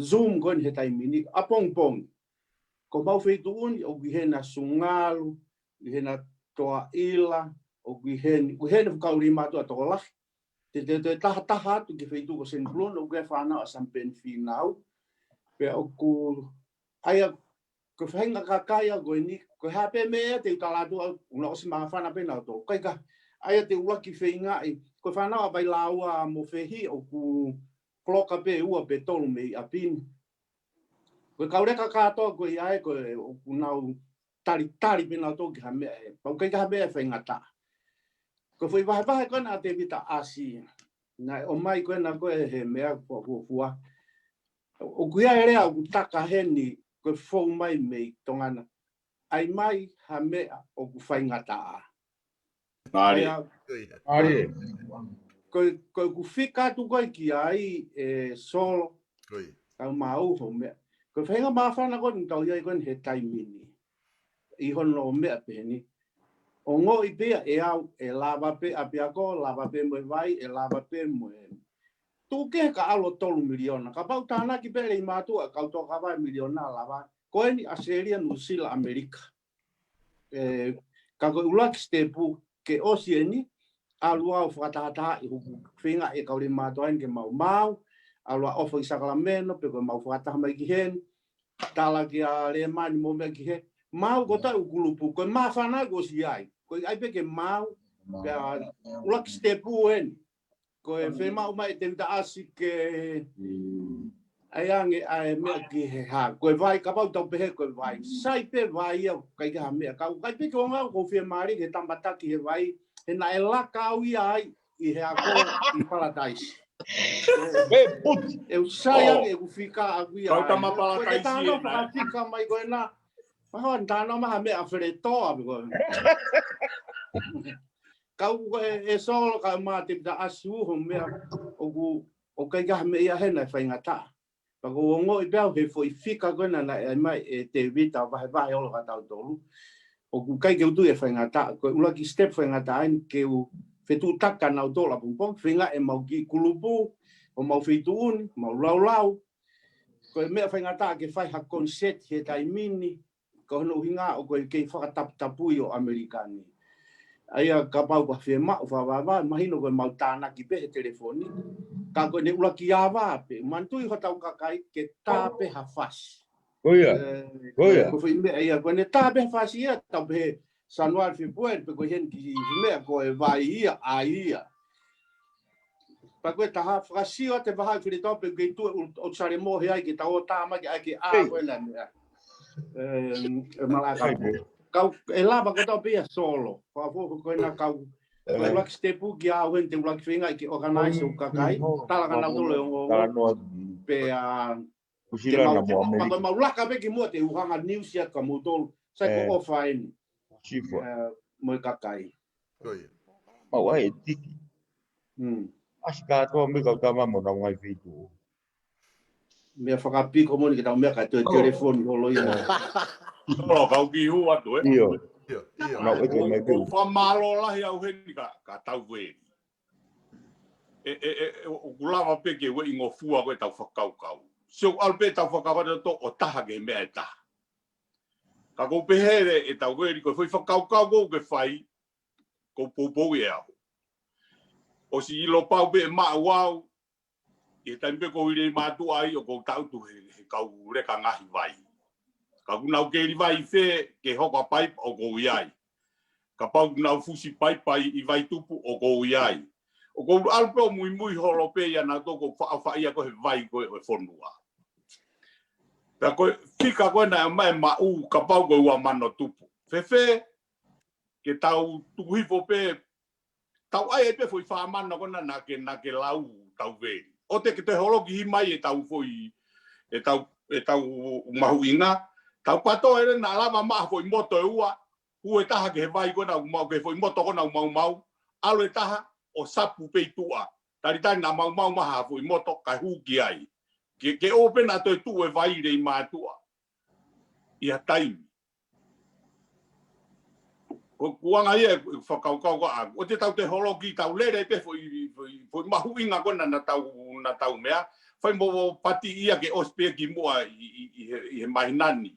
Zoom ko eni he taimi ni, ʻapongipongi. Ko homau feituʻu ni, ʻoku ʻi hena Sungalu, ʻi hena Toaʻila, ʻoku ʻi heni, ʻoku ʻi heni fuʻu kau Leimātuʻa tokolahi. Te, te, te tahataha atu ki he feituʻu ko Senipuluna, ʻoku ʻi ai e fānau ʻa Samipeni Fīnau. Pea ʻoku, ʻa ia, ko e faʻahinga kakai ia ko eni, ko e hā pē meʻa te u tala atu au, ʻoku nau ʻosi māfana pē nautolu. ʻIkai ke, ʻa ia te u ʻuluaki feingaʻi, ko e fānau ʻa Vailāua mo Fehi, ʻoku koloka pē ua pe tolu mei ʻapi ni. Ko e kau leka kātoa ko ia ē, ko e ʻoku nau talitali pē nautolu ki ha meʻa ē. Pau ʻikai ke ʻi ai ha meʻa ʻe faingataʻa. Ko e foʻi vahevahe ko ena ʻa Tēvita ʻAsi. Naʻe ʻomai ko ena ko e he meʻa fuofua. ʻOku ʻi ai e lea ʻoku taka heni, ko e fou mai mei Tonga na. ʻAi mai ha meʻa ʻoku faingataʻa. Mālie. ʻA ia, Mālie. Ko, ko ʻeku fika atu ko ē ki ai ʻe Solo. Ko ia. Tau maʻu hoʻo meʻa. Ko e faʻahinga māfana ko eni ʻoku tau ʻi ai ko eni he taimi ni. ʻI hono meʻa pehē ni. Ongoʻi pē ia ʻe au, ʻe lava pē ʻapiako, lava pē mo e vai, ʻe lava pē mo e. Tuku kehe ka ʻalu ʻo tolu miliona. Kapau tānaki pē Leimātuʻa, kau toka vai miliona lava. Ko eni ʻAositelēlia, Nuʻusila, ʻAmelika. ʻE, ka ko e ʻuluaki sitepu ke ʻosi eni, ʻalu au fakatahatahaʻi hoku feinga ʻe kau Leimātuʻa eni ke mau maau, ʻalu ʻa ʻOfa ki Sakalameno, pe ko e mau fakataha mai ki heni, tala kia Lēmani mo e meʻa ki hē, maau ko e taʻu kulupu, ko e māfana kuo ʻosi ai, ko e ʻai pē ke maau, pea ʻuluaki sitepu eni, ko e fiemaʻu mai ʻe Tēvita ʻAsi ke, ʻAi ange ʻa e meʻa ki he hā. Ko e vai, kapau tau pehē ko e vai. Sai pē vai ia, ʻikai ke ha meʻa. Ka ʻoku ʻikai pē ke u ngāue ʻoku ou fiemālie ke tāmataki he vai. He naʻe laka au ia ai ʻi he ako ʻi Paradise. Ē, puti. ʻE u sai ange ʻeku fika ʻaʻaku ia. Kau tama Ko e Paradise tānaki ē, nā. fakafika mai ko ena. Mahalo tānaki mai ha meʻa feletoa pe ko e. Kau ko e, ʻe Solo ka ma te pita asu ho meʻa ʻoku, ʻoku ʻikai ke ha meʻa ia hena e faingataʻa. Pea ko u ongoʻi pē au he foʻi fika ko ena naʻe ʻai mai ʻe Tēvita vahevahe holo kia tautolu. ʻOku ʻikai ke u tui e faingataʻa. Ko e ʻuluaki step faingataʻa eni ke u fetuʻutaki kia nautolu ʻapongipongi, feinga ʻemau kiʻi kulupu, ʻo mau feituʻu ni, mau laulau. Ko e meʻa faingataʻa ke fai ha concert he taimi ni, ko hono ʻuhinga ʻoku ʻikai ke fakataputapui ʻo ʻAmelika ni. ʻA ia kapau ʻoku fiemaʻu fakavavevave, mahino ko e mau tānaki pē he telefoni. Ka ko ʻene ʻuluaki ava pē, manatuʻi hotau kakai ke tā pē ha fasi. Ko ia. Ē, Ko ia. Ko e foʻi meʻa ia, ko ʻene tā pē ha fasi ia, tau pehē Sānuali, Fēpueli, pe ko e heni ki he meʻa ko e vai ia, ʻai ia. Pea ko e taha fakasio atu e vahaʻa feletoa pe ke tuʻu ʻo, ʻo salemo he ʻai ke tau ō tā mai ke ʻai ke ʻā ko ena meʻa. Ē, ʻe malaka. Kau, ʻe lava ko tau pē ia Solo. Fakafuofua ko ena kau, ko e ʻuluaki step ki au heni te u ʻuluaki feinga ke organize ʻo kakai. Tala kia nautolu e ongoongo. Talanoa. Pea, Kusila na mo pea ʻAmelika. Mau laka pē ki muʻa te u hanga news ia kia moutolu. Sai ko Ē. ʻOfa eni. Sifua. Ē, mo e kakai. Ko ia. Mau ai e tiki. Hmm. ʻAsi kātoa mei kau tama mo nau ngaahi feituʻu. Meʻa fakapiko moni ke tau meʻa ka toe telefoni holo ia. Solo, kau kiʻi hū atu, ē? ʻIo. Ia, ia. Nau ʻeke mai pē. ʻOku ou fakamālō lahi au heni kia, kia Tauveli. ʻE, ʻe, ʻe, ʻe, ʻoku lava pē ke ueʻi ngofua ko e tau fakakaukau. Sio ʻalu pē tau fakakaukau ʻo taha ki he meʻa ʻe taha. Ka ʻoku ou pehē ʻe Tauveli ko e foʻi fakakaukau ko ē ke fai, ʻoku ou poupou ʻe au. ʻOsi ʻilo pau pē ʻe maʻu au, ʻi he taimi pē ʻoku ou ʻi Leimātuʻa ai ʻoku ou tangutu he, he kau leka ngaahi vai. Ka ʻoku nau keli vai fē ke hoko ʻa paipa ʻoku ou ʻi ai. Kapau ʻoku nau fusi paipa ʻi, ʻi Vaitupu ʻoku ou ʻi ai. ʻOku ou ʻalu pē ʻo muimui holo pē ia naʻa toko faʻafaʻia ko e he vai ko e ʻo e fonua. Pea ko e fika ko ē naʻe ʻomai ʻe maʻu kapau ko e ua mano tupu. Fēfē, ke tau tuku hifo pē, tau ʻai ai pē foʻi fā mano ko ena naʻa ke, naʻa ke lau Tauveli. ʻOua te ke toe holoki mai e tau foʻi, e tau, e tau mahuʻinga. Tau pato ʻe lena lava maʻa foʻi moto ʻe ua, hū e taha ki he vai ko ena ʻoku mau, ki he foʻi moto ko ena ʻoku maumau, ʻalu e taha ʻo sapu pē ʻi tuʻa. Talitali naʻa maumau maha foʻi moto kae hū ki ai. Ke, ke ʻoua pē naʻa toe tuʻu e vai ʻi Leimātuʻa ʻi ha taimi. Ko, ko e anga ia e fakakaukau ko ē ʻaʻaku. ʻOua te tau toe holoki, tau lele pē foʻi, foʻi, foʻi mahuʻinga ko ena naʻa tau, naʻa tau meʻa. Fai mo pati ia ke ʻosi pē ki muʻa ʻi, ʻi, ʻi he, ʻi he māhina ni.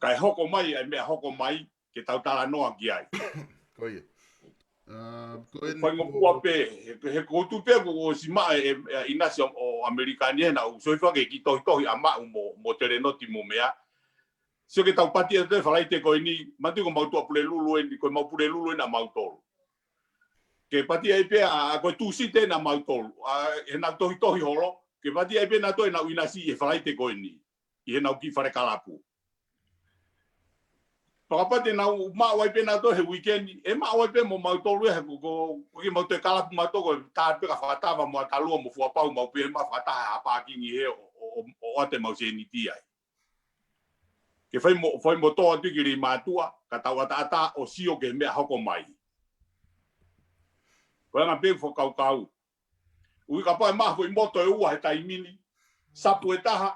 Kae hoko mai, ʻa e meʻa hoko mai, ke tau talanoa ki ai. Ko ia. Ā, ko eni Fai ngofua pē, he, he ʻoku ou tui pē ʻoku ʻosi maʻa ʻe, ʻe, ʻe ʻInasi ʻo, ʻo ʻAmelika ni ʻe naʻa ku soifua ke kiʻi tohitohi ʻa maʻu mo, mo Telenoti mo meʻa. Sio ke tau pati atu e Falaite ko eni, manatuʻi ko mau Tuʻapulelulu eni, ko mau Pulelulu eni ʻa mautolu. Ke pati ai pē ʻa, ʻa ko e Tūsite eni ʻa mautolu. ʻA, ʻe nau tohitohi holo, ke pati ai pē nautolu ʻenau ʻinasi ʻi he Falaite ko eni. ʻI heʻenau kiʻi fale kalapu. Fakapati ʻenau maʻu ai pē nautolu he uikeni, ʻe maʻu ai pē mo mautolu ē, ko, ko, ko kiʻi mau toe kalapu mautolu, ko e tā pē ka fakatava mo ʻAtalua mo Fuapau mau pē ma fakataha ha pākingi he ʻo, ʻo, ʻo, ʻo ʻoatu ʻemau sēniti ai. Ke fai mo, fai mo tō atu ki Leimātuʻa, ka tau ʻataʻatā ʻo sio ki he meʻa hoko mai. Ko e anga pē fakakaukau. ʻUhi kapau ʻe maʻa foʻi moto ʻe ua he taimi ni, sapu e taha,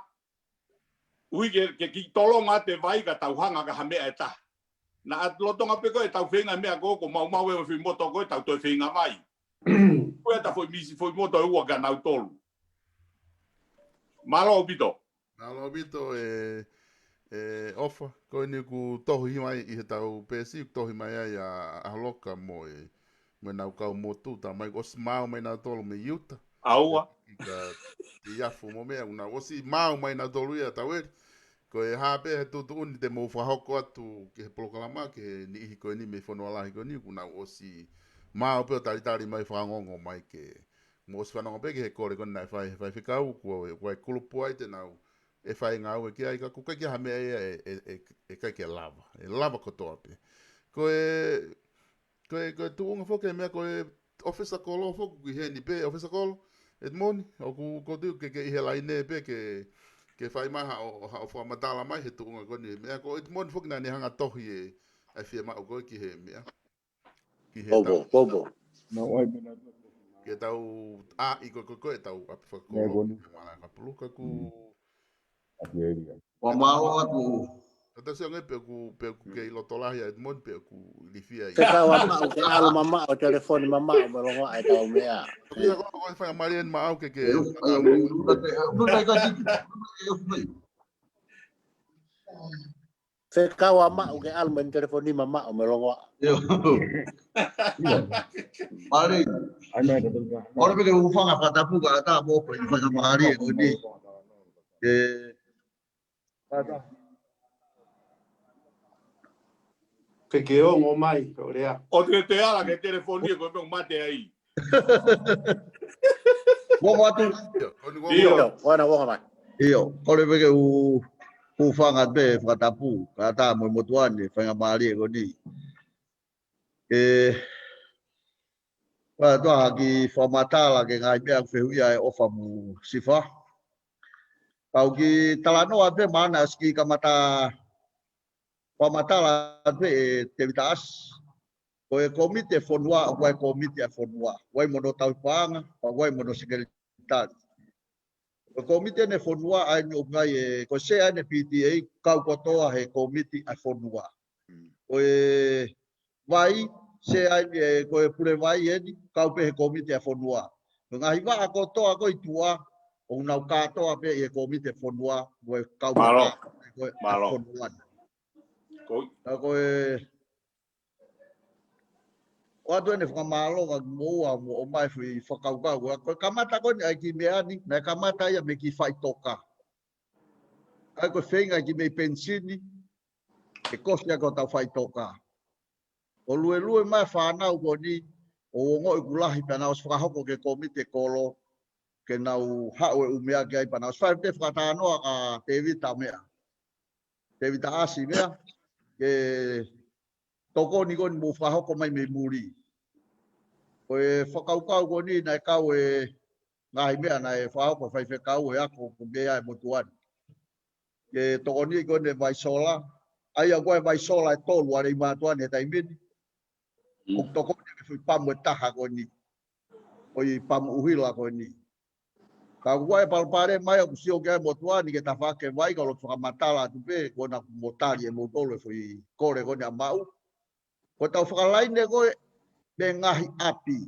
ʻuhi ke, ke kiʻi tolonga atu e vai ka tau hanga ki ha meʻa ʻe taha. Naʻa lolotonga pē ko ē ʻetau feinga meʻa ko ē ʻoku maumau e foʻi moto ko ē tau toe feinga vai. Ko e ʻata foʻi misi, foʻi moto ʻe ua kia nautolu. Mālō ʻaupito. Mālō ʻaupito ē, ē ʻOfa, ko eni ʻoku tohi mai ʻi he tau peesi, ʻoku tohi mai ai ʻa, ʻa Holoka mo e, mo ʻenau kau motu, tā mai ʻosi maʻu mai nautolu mei ʻIuta. ʻAua. ʻIka, ʻi Afu mo meʻa, ʻoku nau ʻosi maʻu mai nautolu ia Tauveli. Ko e hā pē he tuʻutuʻuni te mou fakahoko atu ki he polokalama, ki he niʻihi ko eni mei fonua lahi ko eni, ʻoku nau ʻosi maʻu pē ʻo talitali mai, fakaongoongo mai ke Mou ʻosi fanongo pē ki he kole ko ena naʻe fai he faifekau, ko e, ko e kulupu ai te nau ʻe fai e ngāue ki ai, ka ʻoku ʻikai ke ʻi ai ha meʻa ia ʻe, ʻe, ʻe, ʻe ʻikai ke lava. ʻE lava kotoa pē. Ko e, ko e, ko e tuʻunga foki e meʻa ko e ʻofisa kolo foki ʻoku ʻi heni pē, ʻofisa kolo, Edmond, ʻoku, ʻoku ou tui ke, ke ʻi he laine pē ke, ke fai mai haʻo, haʻo fakamatala mai he tuʻunga ko eni e meʻa ko Edmond foki naʻa ne hanga tohi e, ʻa e fiemaʻu ko ē ki he meʻa. Ki he Bobo, tau. Bobo. Ke tau, ʻa, ʻi ko, ko, ko e tau, ʻapi fakakolo, ke mala ka puluka ku. Ua mao atu. Ka tau sio ange pe ʻoku, pe ʻoku kei loto lahi ʻa Edmond, pe ʻoku ilifia ia. Fekau ʻa Maʻu ke ʻalu mamaʻo, telefoni mamaʻo, mo longoaʻa e tau meʻa. Ko ia ko, ko e fai mali en maʻau ke ke. E ufu, e ufu, e ufu, e ufu, e ufu, e ufu. Fekau ʻa Maʻu ke ʻalu mo e telefoni mamaʻo mo longoaʻa. Io. Mali. ʻOku ou pehē ke u hūfanga he fakatapu kae ʻatā mo ko e fai mali e ko eni. Ke. Ke ke ongo mai, ʻo lea. ʻO te te ala ke telefoni ko e pe mate ai. Ua atu. ʻIo, ʻio, wana ua mai. ʻIo, ʻoku ou pehē ke u hūfanga pē he fakatapu, kae ʻatā mo e motuʻa ni, fai mali e ko eni. ʻE, ua atu ha kiʻi fakamatala ki he ngaahi meʻa ʻoku fehuʻia ʻe ʻOfa mo Sifa. Kau kiʻi talanoa pē maʻana ʻosi kiʻi kamata fakamatala pē ʻe Tevita ʻAsi. Ko e kōmiti e fonua, ʻoku ʻi ai e kōmiti e fonua. ʻOku ʻi ai mo hono tauhi paʻanga, ʻoku ʻi ai mo hono sekelitali. Ko e kōmiti eni e fonua, ʻa eni ʻoku ʻi ai e, ko e sea eni e P T A, kau kotoa he kōmiti e fonua. Mm. Ko e vai, sea eni e, ko e pule vai eni, kau pē he kōmiti e fonua. Ko e ngaahi vaʻa kotoa ko ē ʻi tuʻa, ʻoku nau kātoa pē ʻi he kōmiti e fonua, ko e kau Mālō. Mata, ko e Mālō. Fonua. Ko. Ka ko e, ʻoatu eni e fakamālō kia kimoua hoʻomou ʻomai e foʻi fakakaukau. Ko e kamata ko eni ʻa e kiʻi meʻa ni, naʻe kamata ia mei he kiʻi faʻitoka. ʻA ia ko e feinga e kiʻi meʻi penisini, ke kosi ʻaki hotau faʻitoka. ʻO luelue mai e fānau ko eni, ʻo ongoʻi ʻoku lahi pea nau ʻosi fakahoko ki he kōmiti e kolo, ke nau haʻu e ʻū meʻa ki ai pea nau ʻosi fai pē fakatalanoa kia Tevita meʻa. Tevita ʻAsi meʻa, ke tokoni ko eni mou fakahoko mai mei muli. Ko e fakakaukau ko eni naʻe kau e ngaahi meʻa naʻe fakahoko ʻe he faifekau e ako ko e meʻa e motuʻa ni. Ke tokoni ko eni e vai sola, ʻa ia ko e vai sola ʻe tolu ʻa Leimātuʻa ni he taimi ni. Mm. ʻOku tokoni ki he foʻi pamu ʻe taha ko eni. Foʻi pamu ʻuhila ko eni. Ka ʻoku ʻi ai e palopalema ia ʻoku sio ki ai e motuʻa ni ke tafaʻaki e vai ka ʻoku ou loto fakamatala atu pē, ko ena kuo mou tali ʻe moutolu e foʻi kole ko eni ʻa Maʻu. Ko ʻetau fakalaine ko ē mei he ngaahi ʻapi.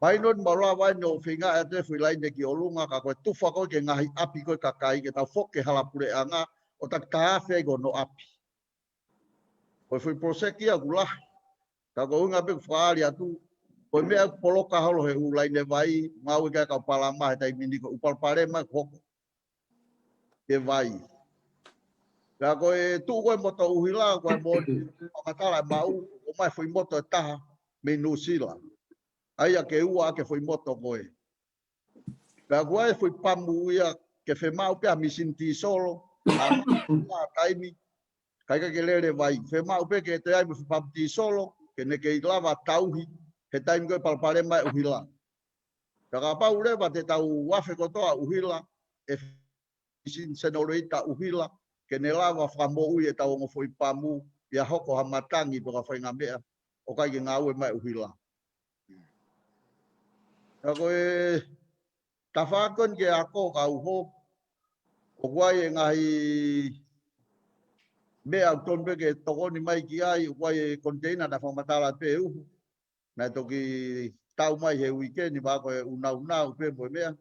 Mahino eni ʻoku mau lava eni ʻo feinga ʻe ʻoatu e foʻi laine ki ʻolunga, ka ko e tufa ko ē ki he ngaahi ʻapi ko ē ʻa e kakai ke tau foki ki he hala puleʻanga, ʻo taki taha afe ai ki hono ʻapi. Ko e foʻi poloseki ia ʻoku lahi. Ka ko e ʻuhinga pē ʻoku fakaali atu, ko e meʻa ʻoku poloka holo he ʻū laine vai, ngāue ki ai e kau palama he taimi ni ko e ʻū palopalema ʻoku hoko. Ke vai. Ka ko e tuʻu ko ē moto ʻuhila, ko e moʻoni, fakamatala ʻe Maʻu, ʻomai e foʻi moto ʻe taha, mei Nuʻusila. ʻA ia ke ua ʻaki e foʻi moto ko ē. Pea ʻoku ʻi ai e foʻi pamu ia ke fiemaʻu pē ha mīsini tīsolo, ʻa e taimi, ka ʻikai ke lele vai. Fiemaʻu pē ke toe ʻi ai mo e foʻi pamu tīsolo, ke ne kei lava tauhi, he taimi ko ē palopalema e ʻuhila. Ka kapau leva te tau afe kotoa ʻuhila, e mīsini senoleta ʻuhila, ke ne lava fakamoʻui ʻetau ongo foʻi pamu, pea hoko ha matangi pe ko ha faʻahinga meʻa, ʻoku ʻikai ke ngāue mai e ʻuhila. Ka ko e tafaʻaki ko eni ke ako ka uho, ʻoku ʻi ai e ngaahi meʻa ʻoku tonu pē ke tokoni mai ki ai, ʻoku ʻi ai e container naʻe fakamatala pē ʻe uho. Naʻe toki tau mai he uike ni, pea ko e ʻunauna ʻoku pē mo e meʻa.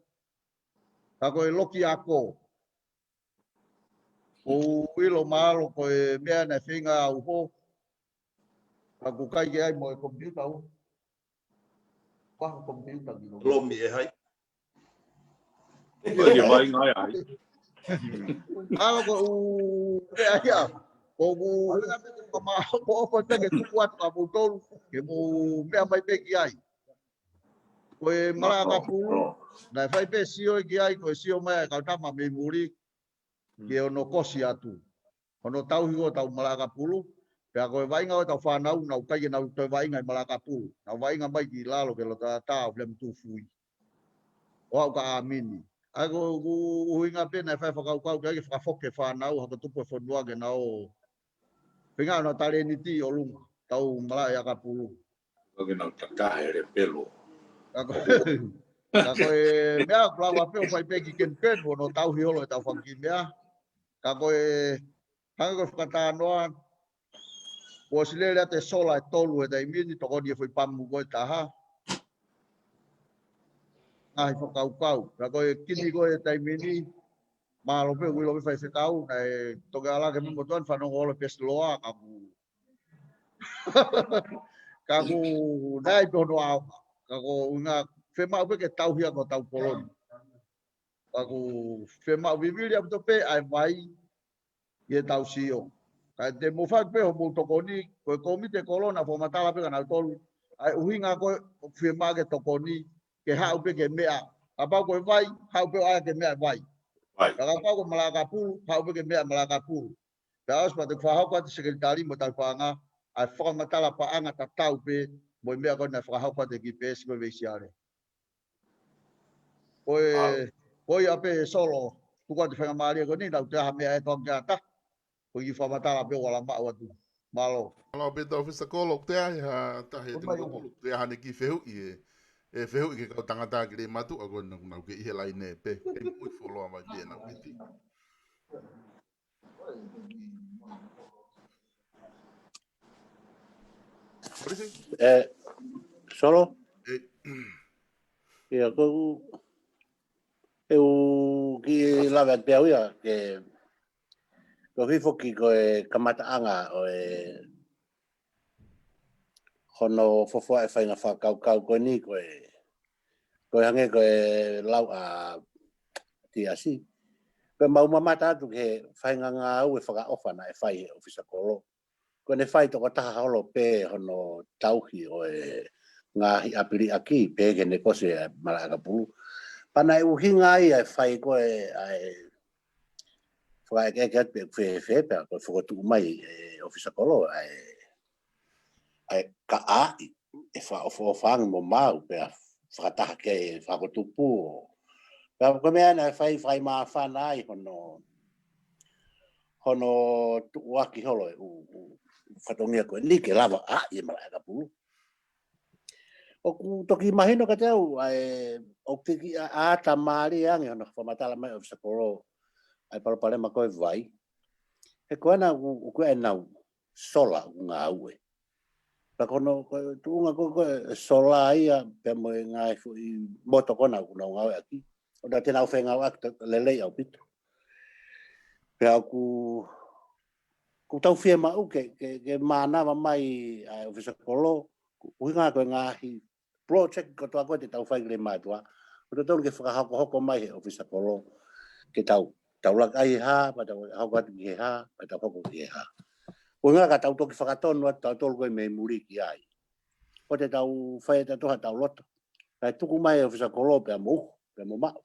Ka ko e loki ako. ʻOku ou ʻilo mahalo ko e meʻa naʻe feinga ʻa uho. Ka ʻoku ʻikai ke ʻi ai mo e komipiuta uho. Pea ko e komipiuta ki loki. Lomi ʻe hai. Ko e vai ngai ai. Mahalo ko e ʻū meʻa ia. ʻOku ou ʻuhinga pē ke fakamālō, ko e ʻofa pē ke tuku atu kia moutolu, ke mou meʻa mai pē ki ai. Ko e malaʻe ʻakapulu, naʻe fai pē sio ki ai, ko e sio mai ʻa e kau tama mei muli, ki hono kosi atu. Hono tauhi ko ʻetau malaʻe ʻakapulu, pea ko e vaʻinga ʻo ʻetau fānau, nau ʻikai ke nau toe vaʻinga ʻi malaʻe ʻakapulu. Nau vaʻinga mai ki lalo ki he loto ʻatā ʻo Filiami Tūfui. ʻO aʻu kia ʻAmini. ʻA ia ko e ʻuhinga pē naʻe fai fakakaukau ke ʻai ke fakafoki e fānau, hako tupu e fonua ke nau. Feinga ʻo nau talēniti ʻi ʻolunga, ʻetau malaʻe ʻakapulu. Ko ke nau takahe le pelo. Ka ko, ka ko e meʻa, ʻoku lava pē ʻo fai pē ki kenukenu, ʻo nau tauhi holo ʻetau fanga kiʻi meʻa. Ka ko e, hangē ko e fakatalanoa, kuo ʻosi lele atu e sola ʻe tolu he taimi ni, tokoni e foʻi pamu ko ē ʻe taha. Ngaahi fakakaukau. Ka ko e kini ko ē he taimi ni, mālō pē, ʻoku ʻilo pē faifekau, naʻe toki ʻalu hake mo e motuʻa ni fanongo holo Pesiloa, ka ʻoku, ka ʻoku ʻikai pē hono ʻaonga. Ka ko e ʻuhinga, fiemaʻu pē ke tauhi ʻaki hotau kolo ni. Ka ʻoku fiemaʻu vivili ʻaupito pē ʻa e vai ʻi heʻetau sio. Ka te mou fai pē hoʻomou tokoni, ko e kōmiti e kolo naʻe fakamatala pē kia nautolu ʻa e ʻuhinga ko ē ʻoku fiemaʻu ke tokoni, ke haʻu pē ke meʻa. Kapau ko e vai, haʻu pē ʻo ʻai ke meʻa e vai. Vai. Ka kapau ko e malaʻe ʻakapulu, haʻu pē ke meʻa malaʻe ʻakapulu. Pea ʻosi pea te u fakahoko atu sekelitali mo e tauhi paʻanga, ʻa e fakamatala paʻanga tatau pē mo e meʻa ko ē naʻe fakahoko atu ʻe he kiʻi peesi ko ē Veisiale. Ko e, ko ia pē Solo, tuku atu e faingamālie ko eni, tau toe ʻai ha meʻa ʻe toki ata. Ko e kiʻi fakamatala pē ʻoku ala maʻu atu. Mālō. Mālō pē ʻEtau ʻOfisa Kolo, ʻoku toe ʻi ai ha taha ʻi he timi ʻoku toe ʻi ai haʻane kiʻi fehuʻi ē. ʻE fehuʻi ki he kau tangata Kilimātuʻa ko ē naʻa nau kei ʻi he laine pē. Ke mui foloa mai pē naʻa nau kei timi. ʻE, Solo? ʻE, ʻIa, ko u, ʻe u kiʻi lave atu pē au ia, ke, ko hifo ki ko e kamataʻanga ʻo e hono fofoa e faʻahinga fakakaukau ko eni ko e, ko e hangē ko e lau ʻa Tiasi. Ko e mau mamata atu ki he faʻahinga ngāue fakaʻofa naʻe fai he ʻOfisa Kolo. Ko ʻene fai tokotaha holo pē hono tauhi ʻo e ngaahi ʻapi liʻaki, pē ke ne kosi e malaʻe ʻakapulu. Pea naʻe ʻuhinga ia ʻa e fai ko ē ʻa e fakaʻekeʻeke atu pē fēfē pea ko e fokotuʻu mai ʻe he ʻOfisa Kolo ʻa e, ʻa e kaʻaʻi, ʻe fakaʻofoʻofa ange mo maau pea fakataha ki he fakakotupu. Pea ko e meʻa naʻe fai, fai māfana ai hono, hono tuʻuaki holo e ʻū, ʻū fatongia ko eni ke lava ʻa e malaʻe ʻakapulu. ʻOku toki mahino kiate au, ʻa e, ʻoku toki ʻa, ʻata mālie ange hono fakamatala mai ʻe he ʻOfisa Kolo ʻa e palopalema ko e vai. He ko ena ʻoku, ʻoku ʻi ai ʻenau sola ʻoku ngāue. Pea ko hono, ko e tuʻunga ko, ko e sola ia, pea mo e ngaahi foʻi moto ko ena ʻoku nau ngāueʻaki. ʻO na te nau fengāueʻaki lelei ʻaupito. Pea ʻoku, ʻoku tau fiemaʻu ke, ke, ke mānava mai ʻa e ʻOfisa Kolo, ʻuhinga ko e ngaahi project kotoa ko ē te tau fai ki Kilimātuʻa. ʻOku totonu ke fakahokohoko mai he ʻOfisa Kolo, ke tau, tau laka ai he hā, pea tau hoko atu ki he hā, pea tau hoko ki he hā. ʻUhinga ka tau toki fakatonu atu tautolu ko ē mei muli ki ai. ʻO te tau fai ʻe tautolu haʻatau loto. Kae tuku mai ʻe he ʻOfisa Kolo pea mo uho, pea mo maʻu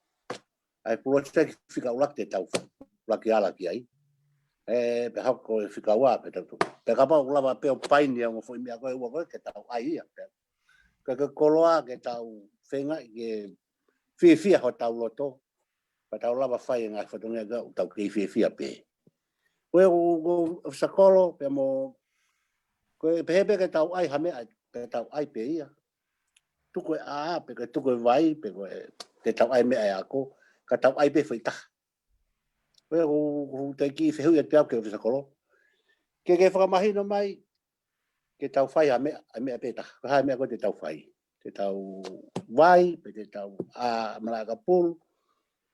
ʻa e project fika ʻuluaki te tau ʻuluaki ala ki ai. ʻE, pea hoko e fika ua, pea tau tuku. Pea kapau ʻoku lava pē ʻo paini ʻa e ongo foʻi meʻa ko ē ʻe ua ko ē, ke tau ʻai ia. Pea, ke, ke koloa, ke tau feinga, ke fiefia hotau loto. Pea tau lava fai e ngaahi fatongia ko ē ʻoku tau kei fiefia pē. Ko e ʻo, ʻo, ʻOfisa Kolo, pea mo, ko e pehē pē ke tau ʻai ha meʻa, ke tau ʻai pē ia. Tuku e ʻā, pe ke tuku e vai, pe ko e, ke tau ʻai meʻa ʻe ako, ka tau ʻai pē foʻi taha. Ko e ʻo, ʻo te kiʻi fehuʻi atu pē au ki he ʻOfisa Kolo. Ke, ke fakamahino mai, ke tau fai ha meʻa, ha meʻa pē taha. Ko e hā e meʻa ko ē te tau fai. Te tau vai, pe te tau ʻā malaʻe ʻakapulu,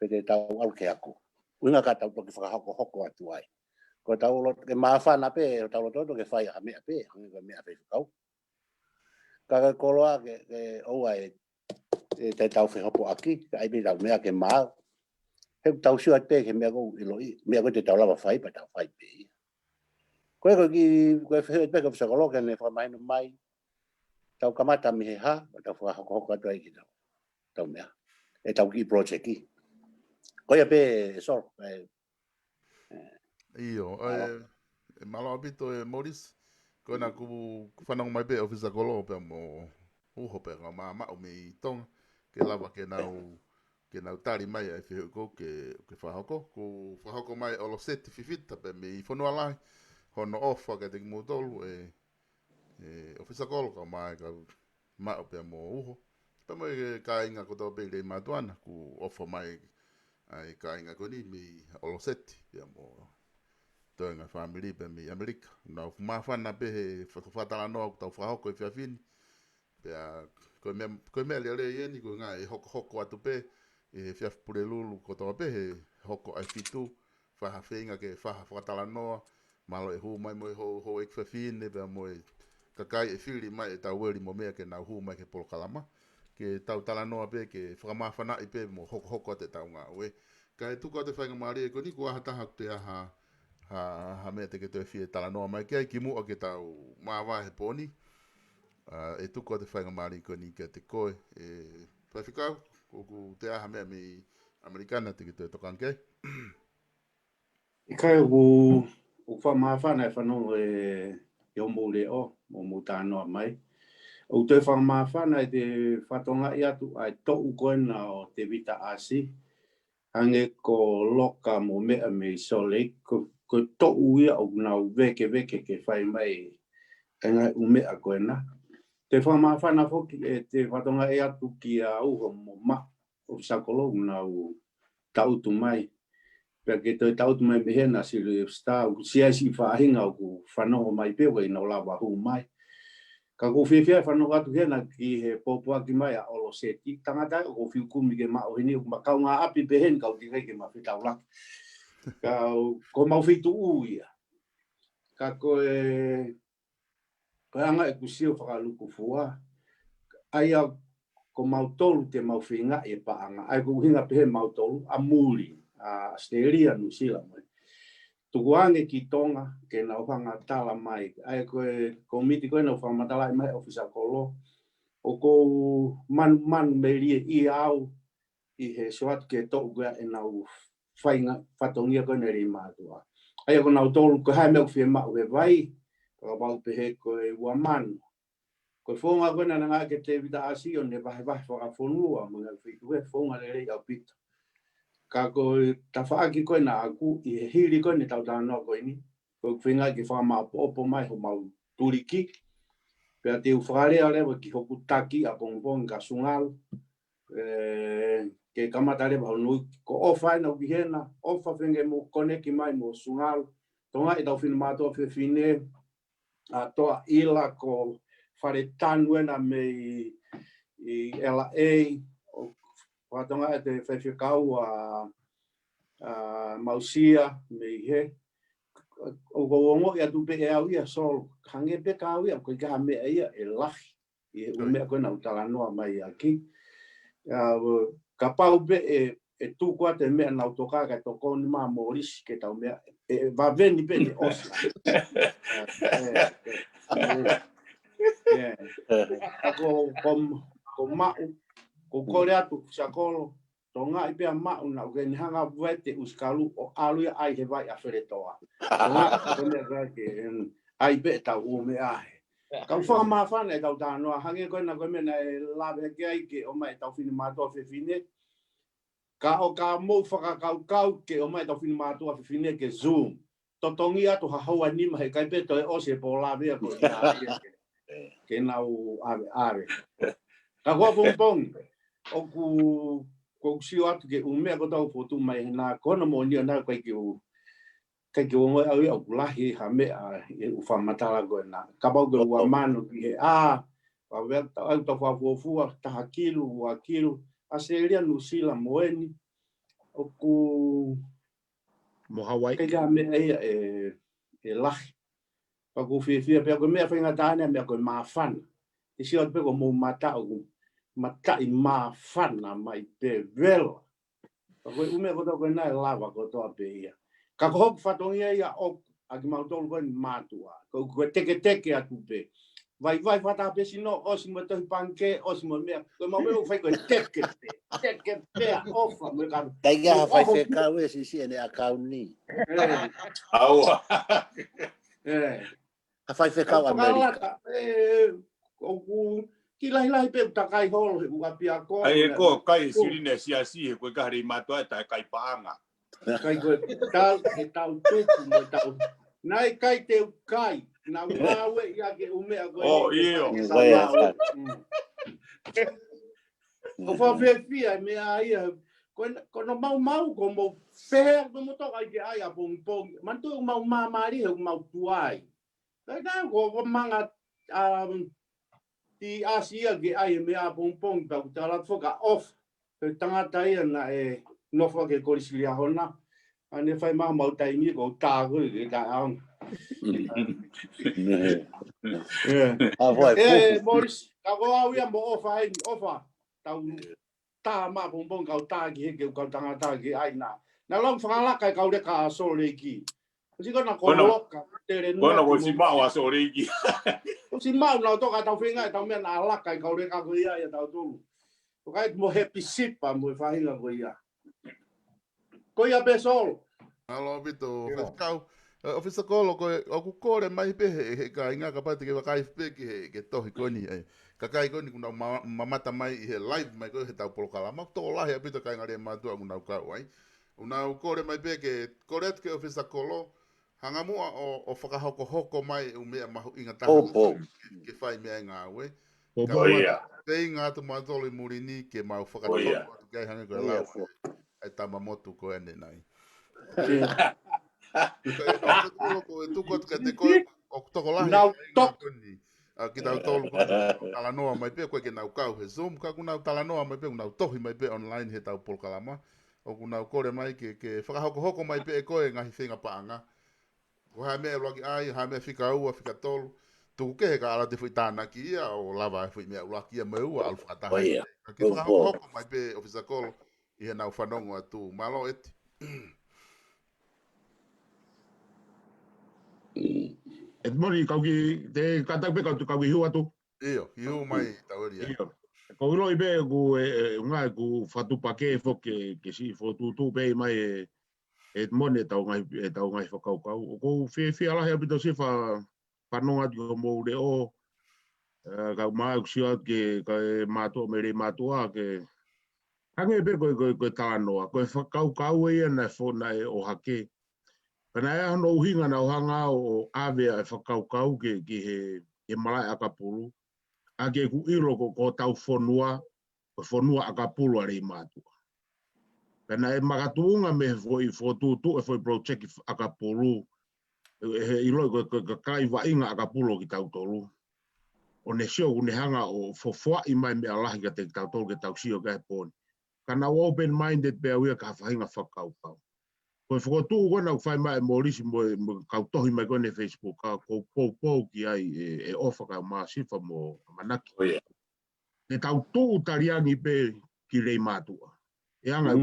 pe te tau ʻalu ki he ako. ʻUhinga ka tau toki fakahokohoko atu ai. Ko ʻetau loto, ke māfana pē, ʻetau loto ke fai ha meʻa pē, hangē ko e meʻa faifekau. Ka ke koloa ke, ke ʻoua ʻe, ʻe te tau fehopoʻaki, ka ʻai pē ʻetau meʻa ke maau. He ʻoku tau sio atu pē ki he meʻa ʻoku ʻiloʻi, meʻa ko ē te tau lava fai, pea tau fai pē ia. Ko e, ko e kiʻi, ko e fehuʻi atu pē ki he ʻOfisa Kolo ke ne fakamahino mai, tau kamata mei he hā, pea tau fakahokohoko atu ai ki he tau. tau meʻa. ʻE tau kiʻi project ʻi. Ko ia pē, Solo, ʻe, ʻIo, mālō. ʻE, ʻe mālō ʻaupito ʻe Morris. Ko ena ʻoku fanongo mai pē ʻOfisa Kolo pea mo Uho pea ka ma maʻu mei Tonga. Ke lava ke nau, ke nau tali mai ʻa e fehuʻi ko ē ke, ke fakahoko. Ko e fakahoko mai ʻa ʻOloseti Fifita pea mei Fonualahi. Hono ʻofa kiate kimoutolu ʻe, ʻe ʻOfisa Kolo ka mai ka maʻu pea mo Uho. Pea mo e kāinga kotoa pē ʻi Leimātuʻa na, ʻoku ʻofa mai ʻa e kāinga ko eni mei ʻOloseti, pea mo toenga fāmili pea mei ʻAmelika. Nau māfana pē he fa-, fakatalanoa ʻoku tau fakahoko he efiafi ni. Pea ko e meʻa, ko e meʻa lelei eni, ko e ngaahi hokohoko atu pē, ʻi he efiafi Pulelulu kotoa pē he hoko ʻa e fitu, fai ha feinga ke fai ha fakatalanoa, mālō e hū mai mo e hou, houʻeiki fefine, pea mo e kakai ʻe fili mai ʻe Taueli mo meʻa ke nau hū mai ki he polokalama. Ke tau talanoa pē, ke fakamāfanaʻi pē mo hokohoko atu ʻetau ngāue. Kae tuku atu e faingamālie ko eni, ko ha taha ʻoku toe ʻi ai ha, ha, ha meʻa te ke toe fie talanoa mai ki ai, kimuʻa ke tau māvae he pō ni. ʻA, ʻe tuku atu e faingamālie ko eni kiate koe, ʻe Faifekau, ʻoku toe ʻi ai ha meʻa mei ʻAmelika na te ke toe tokanga ki ai. ʻIkai, ʻoku, ʻoku fakamāfana e fanongo ʻe, ʻe hoʻomou leʻo, mo hoʻomou talanoa mai. ʻOku toe fakamāfana ʻete fakatokangaʻi atu ʻa e toʻu ko ena ʻo Tevita ʻAsi, hangē ko Loka mo meʻa mei Salt Lake, ko, ko e toʻu ia ʻoku nau vēkeveke ke fai mai e ngaahi ʻū meʻa ko ena. Toe fakamāfana foki ʻete fakatokangaʻi atu kia Uho mo Maʻu, ʻOfisa Kolo, ʻoku nau tangutu mai. Pea ke toe tangutu mai mei hena Sylvester, ʻoku ʻi ai siʻi faʻahinga ʻoku fanongo mai pē ʻoku ʻikai ke nau lava hū mai. Ka ʻoku ou fiefia he fanongo atu hena ki he pōpoaki mai ʻa ʻOloseti. Tangata ʻoku ou fiu kumi ke maʻu heni, ʻoku ma kaungāʻapi pē heni ka ʻoku ʻikai ke ma fetaulaki. Ka ko homau feituʻu ia. Ka ko e ko e anga ʻeku sio fakalukufua, ʻa ia ko mautolu te mau feingaʻi e paʻanga, ʻa ia ko e ʻuhinga pehē mautolu, ʻa muli, ʻa ʻAositelēlia, Nuʻusila mo e. Tukuange ki Tonga, ke nau hanga tala mai, ʻa ia ko e kōmiti ko ē naʻe fakamatalaʻi mai ʻe ʻOfisa Kolo, ʻoku ou manumanu melie ʻia au, ʻi he sio atu ki he toʻu ko ē ʻenau fainga fatongia ko ē ʻi Leimātuʻa. ʻA ia ko nautolu ko e hā e meʻa ʻoku fiemaʻu he vai, fakapapau pehē ko e ua mano. Ko e founga ko ē naʻe ngāueʻaki ʻe Tevita ʻAsi ʻo ne vahevahe fakafonua, mo e ngaahi feituʻu he founga lelei ʻaupito. Ka ko e tafaʻaki ko ē naʻaku ʻi he hili ko ē ʻetau talanoa ko eni, ko e feinga ke fakamāʻopoʻopo mai homau tuliki. Pea te u fakalea leva ki hoku taki ʻapongipongi kia Sungalu. ʻE, ke kamata leva hono uike. Ko e ʻofa ena ʻoku ʻi hena, ʻofa feinga ke mou koneki mai mo Sungalu. Tonga ʻi heʻetau finemātuʻa fefine, ʻa Toa ʻIla ko Faletanu ena mei ʻi L A, ʻo fakatonga ʻete faifekau ʻa, ʻa Mausia mei he. ʻOku ou ongoʻi atu pē ʻe au ia Solo. Hangē pē kia au ia, ko e hā e meʻa ia ʻe lahi ʻi he ʻū meʻa ko ē naʻa ku talanoa mai ʻaki. ʻA, kapau pē ʻe, ʻe tuku atu e meʻa naʻa ku tokanga ki ai, tokoni mai Morris ke tau meʻa, ʻe, ʻe vave ni pē ke ʻosi. ʻA, ʻe, ʻe, ʻe, ʻe. ʻA ko, ko, ko Maʻu, ko e kole atu ʻa ʻOfisa Kolo, Tonga ʻi pea Maʻu naʻa ku ke ne hanga vete ʻUsikalu ʻo ʻalu ia ʻai he vai ʻa Feletoa. Tonga, ko e meʻa ko ē ke, em, ʻai pē ʻetau ʻū meʻa he. Ka ʻoku fakamāfana ʻetau talanoa, hangē ko ena ko e meʻa naʻe lave ki ai ke ʻomai ʻetau finemātuʻa fefine. Ka ʻo ka mou fakakaukau ke ʻomai ʻetau finemātuʻa fefine ke Zoom. Totongi atu ha houa nima he ʻikai pē toe ʻosi e pō lavea ko ia ke, ke nau ʻave, ʻave. Ka ko ʻapongipongi, ʻoku, ʻoku ou sio atu ki he ʻū meʻa ko ē ʻoku fotu mai hena, ko hono moʻoni ʻoku ʻikai ke u, ʻikai ke u ongoʻi au ia ʻoku lahi ha meʻa ʻi he ʻū fakamatala ko ena. Kapau ko e ua mano ki he ʻā, ʻa vea, ʻa tau fakafuofua, taha kilu, ua kilu, ʻAositelēlia, Nuʻusila mo eni, ʻoku mo Hawaii. ʻIkai ke ha meʻa ia ʻe, ʻe lahi. Pea ʻoku ou fiefia pē ko e meʻa faingataʻa eni, meʻa ko e māfana. Te u sio atu pē ko hoʻomou mata ʻoku mataʻi māfana mai pē vela. Pea ko e ʻū meʻa kotoa ko ena ʻe lava kotoa pē ia. Ka ko hoku fatongia ia ʻoku ʻa kimautolu ko eni mātuʻa. Ko, ko e teketeke atu pē. Vaivai fakataha pē sino, ʻosi mo e tohi pangikē, ʻosi mo e meʻa. Ko e mau meʻa ʻoku fai ko e teke pē, teke pē ʻa ʻofa mo e kau. Kai ka ha faifekau ʻe sisi ʻene ʻakauni. ʻE, Aua. ʻe. Ha faifekau ʻAmelika. Fakalaka, ʻe, ʻoku kiʻi lahilahi pē ʻoku takai holo he ʻoku ʻapiako. ʻAi e ko, kai e silini e siasi he ko e kaha Leimātuʻa ʻe taʻe kai paʻanga. Kai ko e tau, e tau tuku mo e tau. Naʻe kai te u kai, naʻa ngāue ia ke umea ko Oh, e ʻio. kai Io, sau ko e ngāue. kai. Mm. ʻOku fiefia e meʻa ia, ko e, ko hono maumau, ko mo pehē, ko mo toka ai ke ʻai ʻapongipongi. Manatu ʻoku mau māmālie, ʻoku mau tuai. Kai nā ko, ko manga, um, ti ʻasi ia ke ʻai e meʻa ʻapongipongi, pea ʻoku tala foka off. Ko e tangata ia naʻe nofo ki he Kolisi Liahona. ʻA ʻene fai mai mau taimi ko tāko ke ka au. ʻE, A fai ʻe, fufu. Morris, ka ko au ia mo ʻOfa eni, ʻOfa. Tau tā ʻapongipongi kau tā ki he ke kau tangata ki ai na. Na lau fakalaka e kau leka ʻa Sōleki. Ko si kona ko Kona, loka, tele kona noa ko ki si mo. Mau ʻa Sōleki. Ko si Mau na toka tau feinga e tau meʻa na laka e kau leka ko ia ia tau tolu. Ko kai mo Happy Sipa mo e faʻahinga ko ia. Ko ia pē Sōl. Mālō ʻaupito, Io. Faifekau. ʻE, ʻOfisa Kolo, ko e, ʻoku kole mai pē he, he kāinga kapau te ke vakai pē ki he, ke tohi ko eni, ʻe. Kakai ko eni ʻoku nau ma-, mamata mai ʻi he live mai ko ē he tau polokalama. Tokolahi ʻaupito kāinga Leimātuʻa ʻoku nau kau ai. ʻOku nau kole mai pē ke, kole atu ke ʻOfisa Kolo, hanga muʻa ʻo, ʻo fakahokohoko mai e ʻū meʻa mahuʻinga taha. Poupou. Ke, ke fai meʻa e ngāue. Poupou. Ka ʻoku feinga atu mautolu ʻi muli ni ke mau fakatonu atu ki ai hangē ko e lau ʻa e tama motu ko eni nai. Ko e, ʻoku tuku atu kiate koe, ʻoku tokolahi e kāinga ko eni. ʻA, kitautolu ko eni, talanoa mai pē, ko e ke nau kau he Zoom, ka ʻoku nau talanoa mai pē, ʻoku nau tohi mai pē online he tau polokalama. ʻOku nau kole mai ke, ke fakahokohoko mai pē ʻe koe e ngaahi feinga paʻanga. Ko ha meʻa ʻuluaki ʻai, ha meʻa fika ua, fika tolu. Tuku kehe ka ʻalu atu e foʻi tānaki ia, ʻo lava e foʻi meʻa ʻuluaki ia mo e ua, ʻalu fakataha. Ka ke fakahokohoko mai pē ʻOfisa Kolo, ʻi he nau fanongo atu. Mālō ʻEti. ʻEti Mori, kau ki, te kātaki pē kau tu kau ki hū atu. ʻIo, ki hū mai tau eri ai. ʻIo. Ko ʻiloʻi pē ʻoku, ʻe, ʻe, ʻunga ʻoku fakatupakē foki ke, ke siʻi fokotuʻutuʻu pē mai ʻe, ʻEti Mori e tau ngaahi, e tau ngaahi fakakaukau. ʻOku ou fiefia lahi ʻaupito siʻi fa-, fanongo atu ki hoʻomou leʻo, ʻe, kau mai ʻoku sio atu ki he, ka e mātuʻa mei Leimātuʻa ke, hangē pē ko e, ko e, ko e talanoa, ko e fakakaukau ia naʻe fo-, naʻe ʻohake. Pea naʻe ʻi ai hono ʻuhinga naʻa ku hanga ʻo, ʻo ʻave ʻa e fakakaukau ki, ki he, he malaʻe ʻakapulu. ʻA ke ku ʻilo ko, ko hotau fonua, ko e fonua ʻakapulu ʻa Leimātuʻa. Pea naʻe makatuʻunga mei he foʻi fokotuʻutuʻu e foʻi project ʻakapulu, ʻe, ʻe he ʻiloʻi ko e, ko e, ko e kakai vaʻinga ʻakapulu ʻo kitautolu. ʻO ne sio ʻoku ne hanga ʻo fofoaʻi mai meʻa lahi kiate kitautolu ke tau sio ki ai he pō ni. Ka naʻa ku open-minded pē au ia ki ha faʻahinga fakakaukau. Ko e fokotuʻu ko ē naʻe fai mai ʻe Morris mo e, mo e kau tohi mai ko eni he Facebook, ka ʻoku ou poupou ki ai ʻe, ʻe ʻOfa kae ʻumaʻā Sifa mo ʻAmanaki. Ke tau tuʻu taliangi pē ki Leimātuʻa. ʻE anga,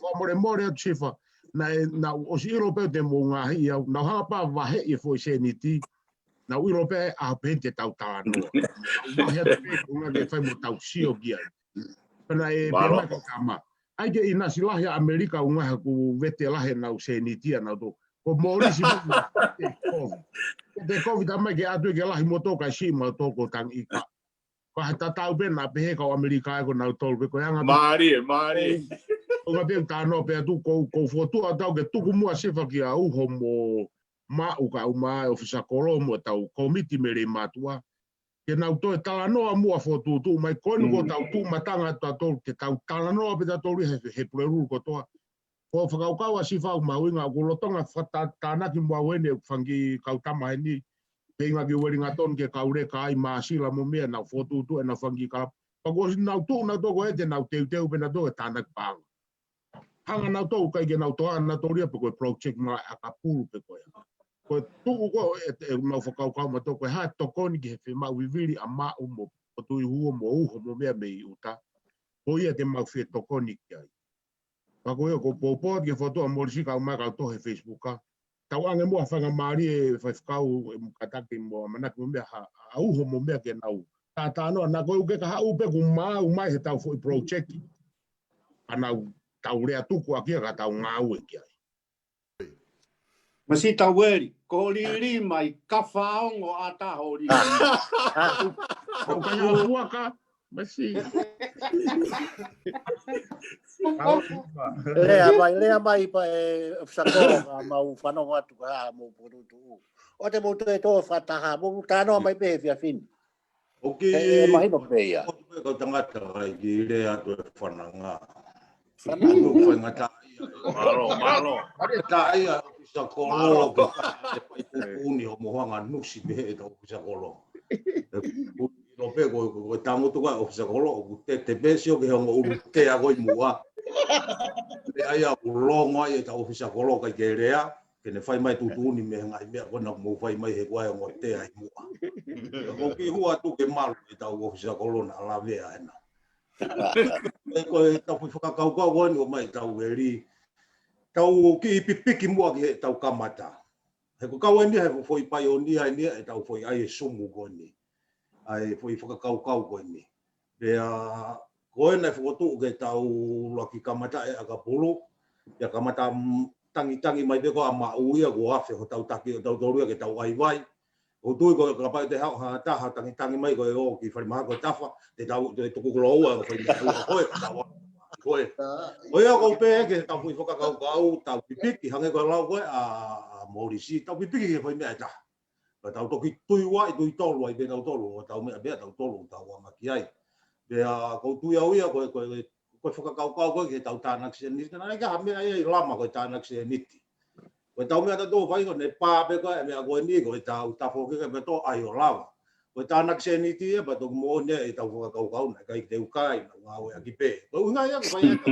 fakamolemole atu Sifa, naʻe, naʻa ku ʻosi ʻilo pē te mou ngaohi au, naʻa ku hanga pē ʻo vaheʻi e foʻi sēniti, naʻa ku ʻilo pē ʻa pē te tau talanoa. Naʻa ku vahe atu pē, ʻunga ke fai mo tau sio ki ai. Pea naʻe pehē mai ke kama. ʻAi ke ʻinasi lahi ʻa ʻAmelika ʻunga he ʻoku vete lahi ʻenau sēniti ʻanautolu. Ko Morris mo te kovi. Te kovi tā mai ke ʻatu ke lahi moutolu kae siʻi mautolu ko Tanganyika. Ko ha tatau pē naʻa pehē kau ʻAmelika ʻe ko nautolu pē ko e anga pē. Mālie, mālie. ʻUnga pē ʻoku talanoa pē atu ko, ko fokotuʻu atu au ke tuku muʻa Sifa kia Uho mo Maʻu kae ʻumaʻā e ʻOfisa Kolo mo e tau kōmiti mei Leimātuʻa. Ke nau toe talanoa muʻa fokotuʻutuʻu mai ko eni ko tau tuʻu matanga atu tautolu ke tau talanoa pē tautolu he, he Pulelulu kotoa. Ko e fakakaukau ʻa Sifa ʻoku mahuʻinga ʻoku lolotonga fakatānaki muʻa au eni ʻeku fanga kiʻi kau tama heni. Feinga ki Uelingatoni ke kau leka ai Māsila mo meʻa nau fokotuʻutuʻu ʻenau fanga kiʻi kalapu. Pea kuo ʻosi nau tuʻu nautolu ko ē te nau teuteu pē nautolu e tānaki paʻanga. Hanga nautolu ʻikai ke nau toʻa nautolu ia pe ko e project malaʻe ʻakapulu pe ko ia. Ko e tuʻu ko ē ʻe, ʻe mau fakakaukau mautolu ko e hā e tokoni ki he fiemaʻu vivili ʻa Maʻu mo Potungāue mo Uho mo meʻa mei ʻuta. Ko ia te mau fie tokoni ki ai. Pea ko ia ʻoku ou poupou atu ki he fokotuʻu ʻa Morris kae ʻumaʻā e kau tohi he Facebook ka. tauange mo ha faingamālie e faifekau ʻe mo kātaki mo ʻamanaki mo meʻa ha, ha uho mo meʻa ke nau. Tātānoa naʻa ko e ʻuke ka haʻu pē kuo maʻu mai he tau foʻi project. Ka nau tau lea tuku ʻaki ia ka tau ngāue ki ai. Masi Taueli, ko lili mai ka faongo ʻata ho lili. Ko ka ia fuaka, masi. Lea mai, lea mai pē ʻe ʻOfisa Kolo ka mau fanongo atu ka mau potutu. ʻO te mau toe tō fakataha, mau tānoa mai pē he efiafi ni. ʻOku ʻe, ʻe mahino pē ia. ʻOku pē kau tangata ai ki lea atu e fananga. Fananga. ʻOku faingataʻaʻia. Mālō, mālō. Faingataʻaʻia ʻOfisa Kolo ke fai e fai kuku ni ʻo mo hanga nusi pē he ʻetau ʻOfisa Kolo. ʻIlo pē ko, ko, ko e tangutu ka ʻOfisa Kolo, ʻoku te, te pē sio ki he ongo ʻulu tea ko ē ʻi muʻa. Pea ʻai ʻoku longo ai ʻetau ʻOfisa Kolo ʻikai ke lea. Ke ne fai mai tuʻutuʻuni mei he ngaahi meʻa ko ena ʻoku mou fai mai he kuo ʻai ongo tea ʻi muʻa. Ka ʻoku ou kiʻi hū atu ke malu ʻetau ʻOfisa Kolo naʻa lavea ena. Ko e, ko ʻetau foʻi fakakaukau ko eni ʻoku ʻomai ʻe Taueli. Tau kiʻi pipiki muʻa ki heʻetau kamata. He ko e kau eni he foʻi paionia eni ʻetau foʻi ʻai e sumu ko eni. ʻAi e foʻi fakakaukau ko eni. Pea ko ena ʻe fokotuʻu ke tau ʻuluaki kamata e ʻakapulu, pea kamata, mm, tangitangi mai pē ko ē ʻa maʻu ia kuo afe hotau taki ʻo tautolu ia ke tau ʻai vai. ʻOku ou tui ko e kapau te haʻu ha taha tangitangi mai ko e ō ki Falemahaki ko e tafa, te tau, te tuku kulo ua ko e fai meʻa ua ko ē, ka tau ʻai ko ē. Ko ia ʻoku ou pehē ke tau foʻi fakakaukau, tau pipiki, hangē ko e lau ko ē ʻa, ʻa Molisi, tau pipiki ke fai meʻa ʻe taha. Ka tau toki tui ua ʻi tui tolu ai pē tautolu, ʻo tau meʻa pē tautolu, tau anga ki ai. Pea ʻoku ou tui au ia ko e, ko e, ko e fakakaukau ko ē ke tau tānaki seniti, naʻe ʻikai ha meʻa ia ʻi Lama ko e tānaki seniti. Ko e tau meʻa tautolu fai ko ʻene pā pē ko e meʻa ko eni ko e tau tafoki ke pē tō ai ʻo lava. Ko e tānaki seniti ia pea toki moʻoni ʻetau fakakaukau naʻe ʻikai te u kai, naʻa ngāueʻaki pē. Ko e ʻuhinga ia ko e fai atu.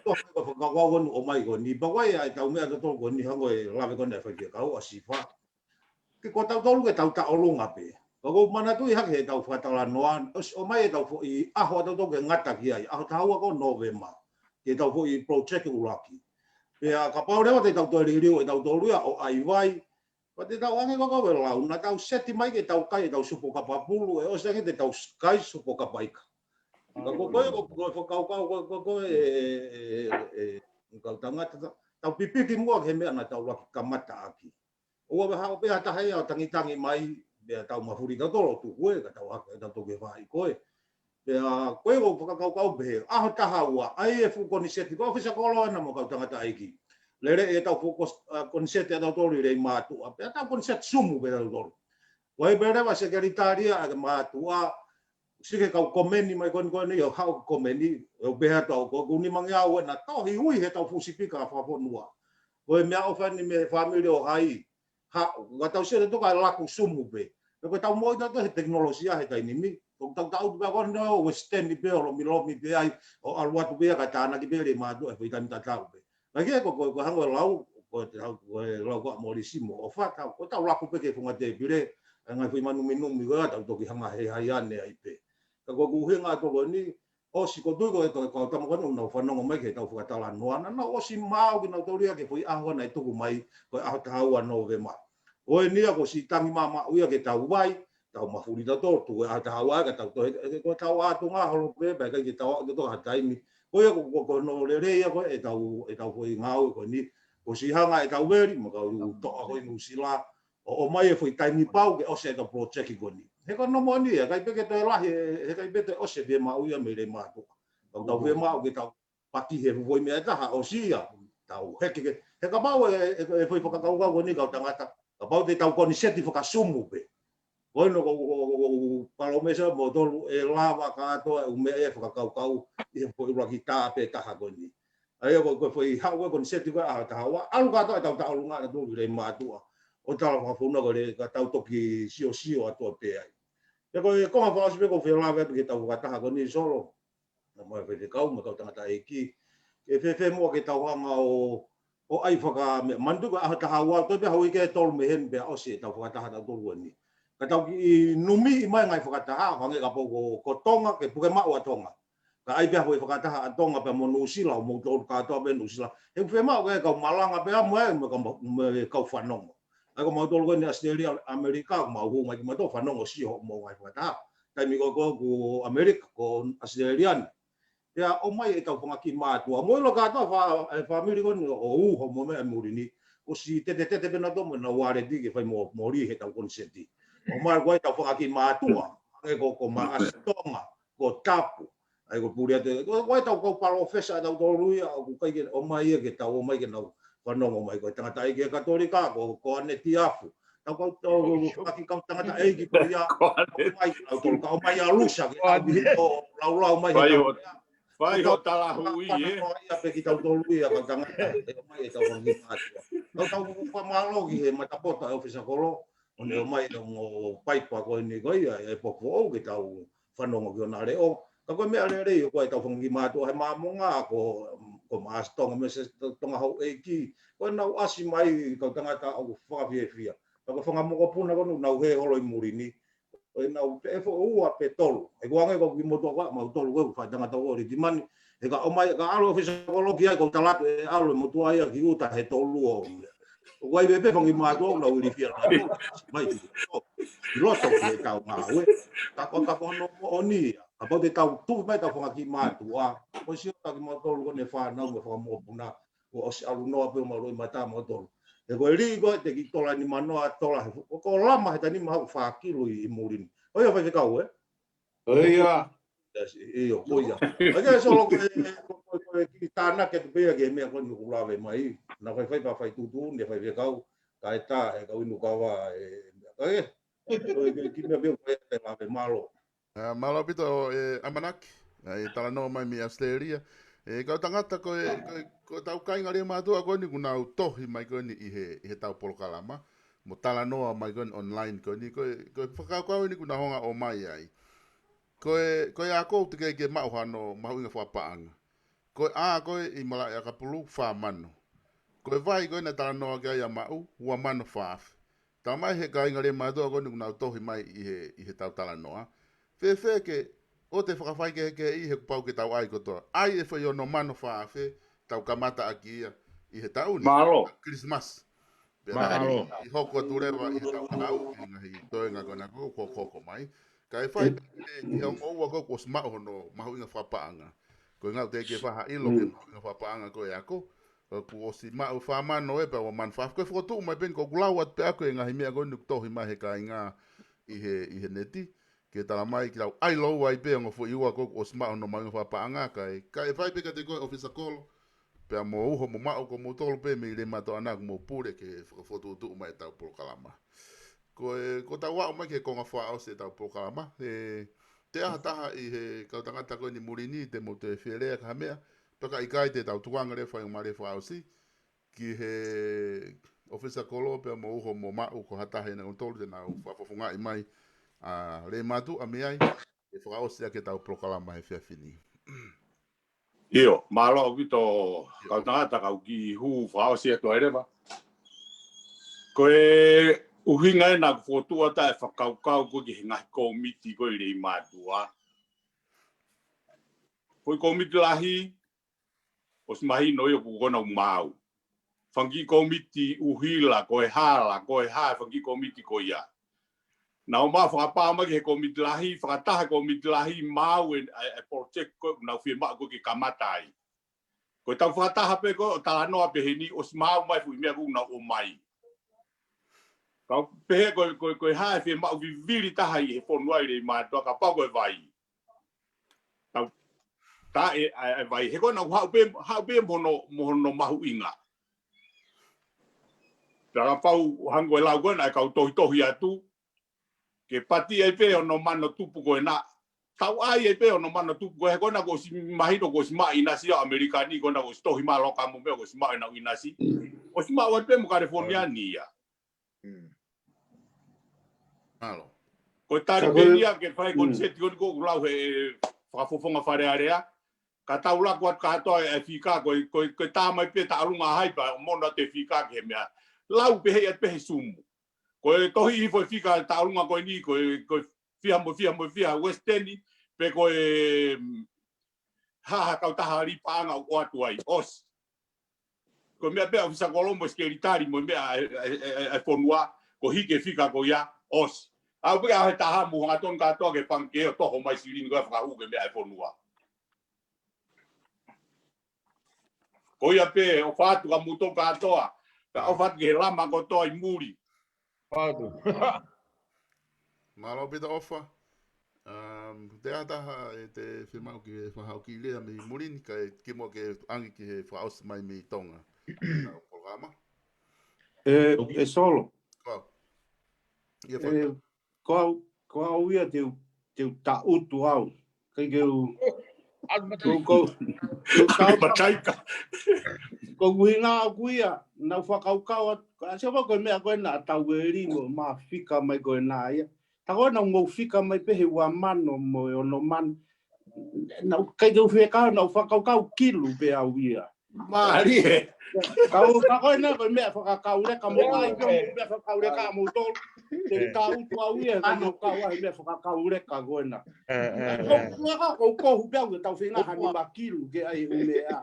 Ko e fakakaukau ko eni ʻomai ko eni. Pea ko e ʻai ʻetau meʻa tautolu ko eni hangē ko e lave ko eni ʻa e faifekau ʻa Sifa. Ke ko tautolu ke tau taʻolunga pē. Ka ʻoku ou manatuʻi hake heʻetau fakatalanoa, ʻosi ʻomai ʻetau foʻi ʻaho ʻa tautolu ke ngata ki ai, ʻaho taha ua ko Nōvema. Ke tau foʻi project ʻuluaki. Pea kapau leva te tau toe liliu ʻe tautolu ia ʻo ʻai vai, pea te tau ʻange ko e kau e lau, naʻa tau seti mai ke tau kai ʻetau supo kapa pulu, ʻe ʻosi ange te tau kai supo kapa ika. Ka ko koe, ko, ko e fakakaukau, ko, ko, ko e, e, e, e, kau tangata, tau pipiki muʻa ki he meʻa naʻa tau ʻuluaki kamata ʻaki. ʻOua ʻe haʻu pē ha taha ia ʻo tangitangi mai, pea tau mafuli tautolu ʻo tuku ē, ka tau hake tautolu ke fai ko ē. Pea ko e ʻoku ou fakakaukau pē he ʻaho taha ua, ʻai e fuʻu koniseti, ko e ʻOfisa Kolo ena mo e kau tangataʻeiki. Lele ʻetau fuʻu kos-, ʻa, koniseti ʻa tautolu ʻi Leimātuʻa, pea tau koniseti sumu pē tautolu. Ko e pē leva sekelitali ʻa e mātuʻa, sike kau komeni mai ko eni ko eni ʻo haʻu komeni, ʻo pehē atu au ko e ʻoku ou nimangeau ena tohi ui heʻetau fuʻu sipika fakafonua. Ko e meʻaʻofa eni mei he fāmili ʻo hai, haʻu, ka tau sio te toka e laku sumu pē. Pea ko e tau moʻui tautolu he tekinolosia he taimi ni. ʻOku tau tau pē ko eni ʻo Western pē ʻo lomilomi pē ai, ʻo ʻalu atu pē ia ka tānaki pē Leimātuʻa he foʻi taimi tatau pē. Ka ke ko, ko, ko hangē lau, ko e tau, ko e lau ko ē ʻa Molisi mo ʻOfa, tau, ko e tau laku pē ki he funga tēpile, ʻa e ngaahi foʻi manuminumi ko ē, tau toki hanga he hai ane ai pē. Ka ko e ʻuhinga ʻa e toko ni, ʻosi ko e tui ko e tau, ko e tau tama ko eni ʻoku nau fanongo mai ki heʻetau fakatalanoa, naʻa nau ʻosi maau kinautolu ia ki he foʻi ʻaho naʻe tuku mai, ko e ʻaho taha ua Nōvema. Ko eni ia kuo ʻosi tangi maʻamaʻa ia ke tau vai, tau mafuli tautolu, tuku e ʻaho taha ua ka tau toe, e, ko e tau ʻatunga holo pē, pea ʻikai ke tau aʻu tautolu ha taimi. Ko ia ko, ko, ko hono lelei ia ko ē ʻetau, ʻetau foʻi ngāue ko eni, kuo ʻosi hanga ʻe Taueli, mo e kau toʻa ko ē ʻi Nuʻusila, ʻo, ʻomai e foʻi taimi pau ke ʻosi ʻetau project ko eni. He ko hono moʻoni ia, ʻikai pē ke toe lahi, he ʻikai pē toe ʻosi e fiemaʻu ia mei Leimātuʻa. Ka tau fiemaʻu ke tau paki he fuʻu foʻi meʻa ʻe taha ʻosi ia. Tau heke ke, he kapau e, e, e foʻi fakakaukau ko eni kau tangata, kapau te tau koniseti fakasumu pē. Ko eni ko, ko, ko, ko, ko palōmesi mo tolu ʻe lava kātoa e ʻū meʻa ʻe fakakaukau ʻi he foʻi ʻuluaki tā pē taha ko eni. ʻA ia ko, ko e foʻi haʻu ko e koniseti ko e ʻaho taha ua, ʻalu kātoa ʻetau taʻolunga ʻatautolu ʻi Leimātuʻa. ʻO tala fakafonua ko ē ka tau toki siosio atu pē ai. Pea ko e konga fakaʻosi pē ʻoku ou fie lave atu ki heʻetau fakataha ko eni Solo. Naʻa mo e faifekau, mo e kau tangataʻeiki. Ke fēfē muʻa ke tau hanga ʻo, ʻo ʻai fakameʻa. Manatuʻi ko e ʻaho taha ua, toe pē ha uike ʻe tolu mei heni pea ʻosi ʻetau fakataha tautolu ko eni. Ka tau kiʻi numiʻi mai ngaahi fakataha, hangē kapau ko, ko Tonga, ke puke maʻu ʻa Tonga. Ka ʻai pē ha foʻi fakataha ʻa Tonga pea mo Nuʻusila, ʻo moutolu kātoa pē Nuʻusila. He ʻoku fiemaʻu ke kau malanga pē ʻa mo e, mo e kau, mo e kau fanongo. ʻA ia ko mautolu ko eni ʻAositelēlia, ʻAmelika, mau hū mai kimautolu fanongo siʻi hoʻomou ngaahi fakataha. Taimi ko ē ko ē ʻoku ʻAmelika, ko ʻAositelēlia ni. Pea ʻomai ʻetau fanga kiʻi mātuʻa. Mou ʻilo kātoa fa-, e fāmili ko eni ʻo ʻUho mo meʻa muli ni. ʻOsi tetetete pē nautolu mo ʻenau waleti ke fai mo, moli heʻetau konisēti. ʻOmai ko ē ʻetau fanga kiʻi mātuʻa. Hangē ko, ko Maʻasi Tonga, ko Tapu. ʻA ia ko Puleʻi atu. Ko, ko ʻetau kau palōfesa ʻatautolu ia, ʻoku ʻikai ke ʻomai ia ke tau ʻomai ke nau fanongo mai. Ko e tangataʻeiki ʻa e Katolika, ko, ko ʻAneti Afu. Tau kau, tau, kaki kau tangataʻeiki ko ia, ʻomai ke nau tolu, ka ʻomai ʻa Lusa, ke tau ki hito, laulau mai he tau. Fai ho talahui, ē? Ia pē kitautolu ia, kau tangata, ʻe ʻomai ʻetau fanga kiʻi mātuʻa. Tau tau fakamālō ki he matapota ʻo e ʻofisa kolo, ʻo ne ʻomai ʻa e ongo paipa ko eni ko ia, ʻe popo au ke tau fanongo ki hona leʻo. Ka ko e meʻa lelei ʻoku ʻi ai ʻetau fanga kiʻi mātuʻa he Māmonga ko, ko Maʻasi Tonga mo Sesi Tonga houʻeiki. Ko ʻenau ʻasi mai kau tangata ʻoku fakafiefia. Ka ko e fanga mokopuna ko eni ʻoku nau hē holo ʻi muli ni. ʻO ʻenau pe efo ua pe tolu. He ko e hangē ko e kiʻi motuʻa ko ē, mautolu ko ē, fai tangata ko ē, Litimani. He ka ʻomai, ka ʻalu ʻo ʻofisa kolo ki ai, ko e tala atu ʻe ʻalu e motuʻa ia ki ʻuta he tolu ʻo. ʻOku ʻi ai pē pē fanga kiʻi mātuʻa ʻoku nau ilifia na. Mai ki loto, ki loto ki heʻetau ngāue. Ka ko, ka ko hono moʻoni ia. Kapau te tau tuku mai ʻetau fanga kiʻi mātuʻa. Ko e sio atu kimautolu ko eni fānau mo e fanga mokopuna. Kuo ʻosi ʻalu noa pē ʻo malu ʻi mata mautolu. He ko e lī ko ē te ki tola ni manoa tola he fu-, ko, ko Lama he taimi ni mahalo ʻoku fā kilu ʻi, ʻi muli ni. ʻO ia faifekau, ē? ʻO ia. Yes, ʻio, ko ia. ʻA ia, so lo ko e, ko, ko, ko e kiʻi tānaki atu pē ia ki he meʻa ko eni ʻoku lave mai. Naʻa faifai pea fai tuʻutuʻuni ʻe faifekau, kae tā e kau inu kava, ē, ʻa ia, ko e kiʻi meʻa pē ʻoku ʻi ai ʻete lave, mālō. ʻA, mālō ʻaupito ʻe ʻAmanaki, ʻa e talanoa mai mei ʻAositelēlia. ʻE kau tangata ko e, ko e, ko ʻetau kāinga Leimātuʻa ko eni ʻoku nau tohi mai ko eni ʻi he, ʻi heʻetau polokalama. Mo talanoa mai ko eni online ko eni, ko e, ko e fakakaukau eni ʻoku nau hanga ʻo ʻomai ai. Ko e, ko e ako ʻoku teʻeki ke maʻu hano mahuʻinga fakapaʻanga. Ko e ʻā ko ē ʻi Malaʻeakapulu fā mano. Ko e vai ko ē naʻe talanoa ki ai ʻa Maʻu, ua mano fā afe. Talamai he kāinga Leimātuʻa ko eni ʻoku nau tohi mai ʻi he, ʻi heʻetau talanoa. Fēfē ke ʻoua te fakafaikehekeheʻi he kuo pau ke tau ʻai kotoa. ʻAi e foʻi ono mano fā afe, tau kamata ʻaki ia ʻi he taʻu ni. Mālō. Kilisimasi. Pea mālō. ʻI hoko atu leva ʻi heʻetau kau, ʻi he ngaahi toenga ko ena ko ē ʻoku hoko mai. Kae fai pē ʻi he ongo ua ko ē kuo ʻosi maʻu hono mahuʻinga fakapaʻanga. Ko e ʻuhinga ʻoku teʻeki ke faʻa ʻilo ki he mahuʻinga fakapaʻanga ko e ako. Kuo ʻosi maʻu fā mano ē pea ua mano fā afe. Ko e fokotuʻu mai pē eni ʻoku ou lau atu pē ʻaku e ngaahi meʻa ko eni ʻoku tohi mai he kāinga ʻi he, ʻi he neti. Ke talamai ke tau ʻai lōua ai pē ongo foʻi ua ko ē kuo ʻosi maʻu hono mahuʻinga fakapaʻanga kae, kae fai pē kiate koe ʻofisa kolo. Pea mo ʻUho mo Maʻu ko moutolu pē mei Leimātuʻa na ʻoku mou pule ke fakafokotuʻutuʻu mai ʻetau polokalama. Ko e, ko ʻetau aʻu mai ki he konga fakaʻosi ʻetau polokalama. He, te ʻi ai ha taha ʻi he kau tangata ko eni muli ni, te mou toe fie lea ki ha meʻa, pea ka ʻikai te tau tukuange leva e faingamālie fakaʻosi ki he ʻofisa kolo pea mo ʻUho mo Maʻu ko ha taha ʻi he ongo tolu te nau fakafofongaʻi mai ʻa Leimātuʻa mei ai, ke fakaʻosi ʻaki ʻetau polokalama he efiafi ni. ʻIo, mālō ʻaupito kau tangata, kau kiʻi hū fakaʻosi atu ai leva. Ko e ʻuhinga ena ʻoku fokotuʻu atu e fakakaukau ko ē ki he ngaahi kōmiti ko ē ʻi Leimātuʻa. Ko e kōmiti lahi, ʻosi mahino ia ʻoku kona ʻo maau. Fanga kiʻi kōmiti ʻuhila, ko e hala, ko e hā, fanga kiʻi kōmiti ko ia. Naʻa mau fakapā mai ki he kōmiti lahi, fakataha kōmiti lahi, maau e, e, e project ko ē ʻoku nau fiemaʻu ko ē ke kamata ai. Ko ʻetau fakataha pē ko ē ʻo talanoa pehē ni ʻosi maau mai e foʻi meʻa ʻoku nau ʻomai. Kau pehē ko, ko, ko e hā e fiemaʻu vivili taha ʻi he fonua ʻi Leimātuʻa kapau ko e vai. Tau, tā e, e, e vai. He ko ena ʻoku haʻu pē, haʻu pē mo hono, mo hono mahuʻinga. Pea kapau hangē ko e lau ko ena e kau tohitohi atu. Ke pati ai pē ono mano tupu ko ena. Tau ʻai ai pē ono mano tupu ko ē, he ko ena kuo ʻosi mahino kuo ʻosi maʻu ʻinasi ʻa ʻAmelika ni, ko ena kuo ʻosi tohi mai loka mo meʻa kuo ʻosi maʻu ʻenau ʻinasi. ʻOsi maʻu ai pē mo California ni ia. Mm. Mālō. Ko e tali pē eni ia ke fai konisēti ko eni ʻoku lau he fakafofonga Fale Alea. Ka tau laku atu kātoa e fika ko e, ko e, ko e tā mai pē taʻalunga hai pea mono atu e fika ki he meʻa. Lau pē he ʻi ai pē he Zoom. Ko e tohi hifo e fika taʻalunga ko eni, ko e, ko e fiha mo fiha mo fiha Western, pe ko e, mm, ha ha kautaha li paʻanga ʻoku ʻoatu ai, ʻosi. Ko e meʻa pē ʻa e ʻofisa kolo mo e sekelitali mo e meʻa ʻa e, ʻa e, ʻa e, ʻa e fonua, ko e hiki e fika ko ia, ʻosi. ʻAu pē ʻa e taha mou hangatonu kātoa ki he pangikē ʻo toho mai silini ko ia fakahū ki he meʻa ʻa e fonua. Ko ia pē, ʻofa atu kia moutolu kātoa. Pea ʻofa atu ki he lama kotoa ʻi muli. Mālō ʻaupito ʻofa. Um, te ʻataha e te fiemaʻu ke fakahoko ki lea mei muli ni kae kimuʻa ke ʻange ki he fakaʻosi mai mei Tonga. Tau polokalama. E, e Solo. Ko au. Ia, e, ko au, ko au ia te u, te u taʻutu au. Kai ke u, ko, ko, ko, ko, ko ʻuhinga ʻoku ia, naʻu fakakaukau atu, ka se ko e meʻa ko ena ʻa Taueli mo Mafika mai ko ena ia. Ta ko ena mou fika mai pē he ua mano mo e ono mano. Naʻu kai ke u fie kau, naʻu fakakaukau kilu pē au ia. Mālie. Kau, ka ko ena ko e meʻa fakakauleka mo ai, ko e meʻa fakakauleka mo tolu. Te u taʻutu au ia, ka mo kau ai meʻa fakakauleka ko ena. Ko, ko, ko, ko, ko, hu pea ʻoku tau feinga ha nima kilu ke ʻai e ʻumea.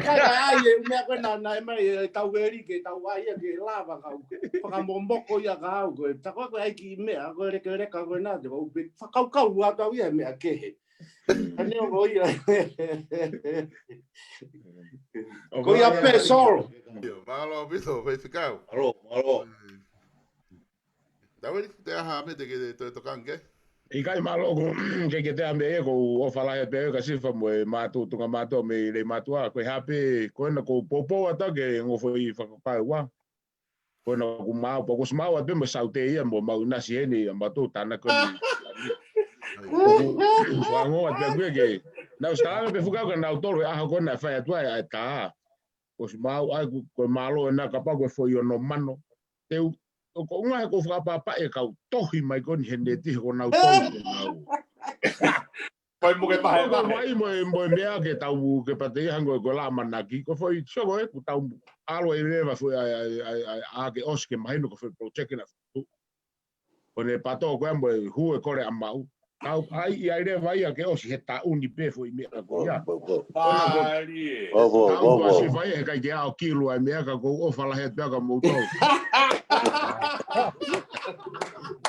Kai ka ʻai e ʻumea ko ena, naʻe mai e Taueli ke tau ʻai ia ke lava kau. Fakamomoko ia ka au ko e. Ta ko e ko e ʻai ki meʻa, ko e lekeleka ko ena, te ko u pe, fakakaukau atu au ia he meʻa kehe. Ka neongo ia. Ko ia pē Solo. Mālō ʻaupito, faifekau. Mālō, mālō. Taueli, te aha me te ke toe tokanga ki ai? ʻIkai mālō ko, ke ke te ame e ko ʻofa lahi pē ka sifa mo e mātuʻa, tuʻunga mātuʻa mei Leimātuʻa, ko e hā pē, ko ena ko poupou atu ke ngofo ʻi fakakae ua. Ko ena ko mau, pea ko si mau atu pē mo Saute ia mo mau ʻinasi heni, ʻa mātuʻa tāna ko ni. Ko, ko ango atu pē ke, naʻu stāna pē fukau ka naʻu tolo e ʻaho ko ena fai atu ai, ʻa e tā. Ko si mau ai, ko, ko e mālō ena kapau ko e foʻi ono mano. Te u, ko, ko unga he ko fakapapa e kau tohi mai ko ni he neti he ko nau tohi ko nau. Pai mo ke pahe ko pahe. Mai mo e, mo e meʻa ke tau ke pate ia hango ko la manaki. Ko foʻi soko e ku tau alo e leva foʻi ai, ai, ai, ai, a ke ʻosi ke mahino ko foʻi project na futu. Ko ne pato ko e mo e hu e kole a mau. Kau ai i ai leva ia ke ʻosi he taʻu ni pē foʻi meʻa ko ia. Mālie. Kau ʻosi fai he kai ke ao kilu ai meʻa ka kou ʻofa lahi atu pea ka mou tau.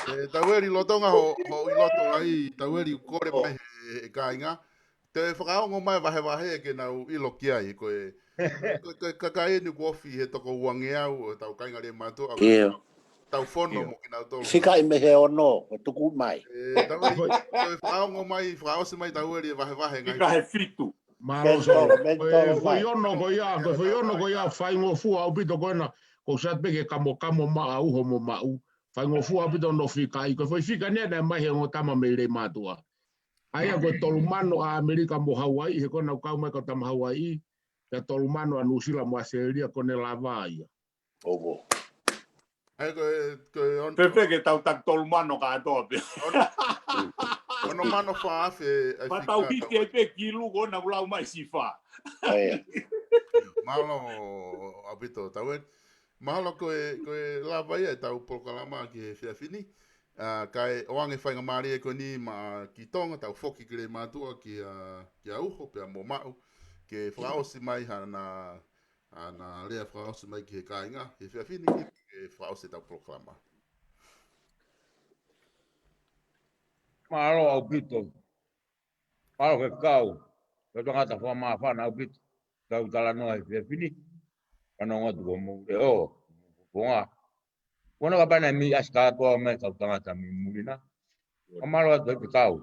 E, Taueli lotonga ho, ho ʻi loto ai, Taueli kole mai he, he kāinga. Te fakaongo mai vahevahe ke nau ʻilo ki ai, ko e, ko e, ko e kakai eni kuo ofi he toko uangeau, ʻo tau kāinga Leimātuʻa, ʻio, tau fono mo kinautolu. Fika ʻi mei he ono, ko tuku mai. E, Taueli, ko e fakaongo mai, fakaʻosi mai Taueli e vahevahe ngai. Fika he fitu. Mālō. Mentolo, mentolo mai. Ko e foʻi ono ko ia, ko e foʻi ono ko ia, faingofua ʻaupito ko ena, ko sat pē ke kamokamo maʻa uho mo maʻu. Faingofua ʻaupito no fika ʻi, ko e foʻi fika nea naʻe mai he ongo tama mei Leimātuʻa. ʻA ia ko e tolu mano ʻa ʻAmelika mo Hauaiʻi, he ko ena ʻoku kau mai kau tama Hauaiʻi, pea tolu mano ʻa Nuʻusila mo ʻAositelēlia ko ne lava ia. ʻOku. ʻA ia ko e, ko e on- Pepe ke tau taki tolu mano kātoa pē. On-, ono mano fā afe, ai fika tau hiki ai pē kilu ko ena ʻoku lau mai sifa. ʻA ia. Mālō ʻaupito, Taueli. Mahalo ko e, ko e lava ia e tau polokalama ki he efiafi ni. A, kae ʻoange faingamālie ko eni maʻa ki Tonga, tau foki ki Leimātuʻa kia, kia uho pea mo maʻu. Ke fakaʻosi mai hana, hana lea fakaʻosi mai ki he kāinga, he efiafi ni ke, ke fakaʻosi e tau polokalama. Mālō ʻaupito. Mālō ke kau. Ke tangata fakamāfana ʻaupito. Tau talanoa he efiafi ni. Kano ngatu ko mou leʻo. Ponga. Kona ka pana mi as kātoa mai kau tangata mi mulina. Ka mālō atu ke kau.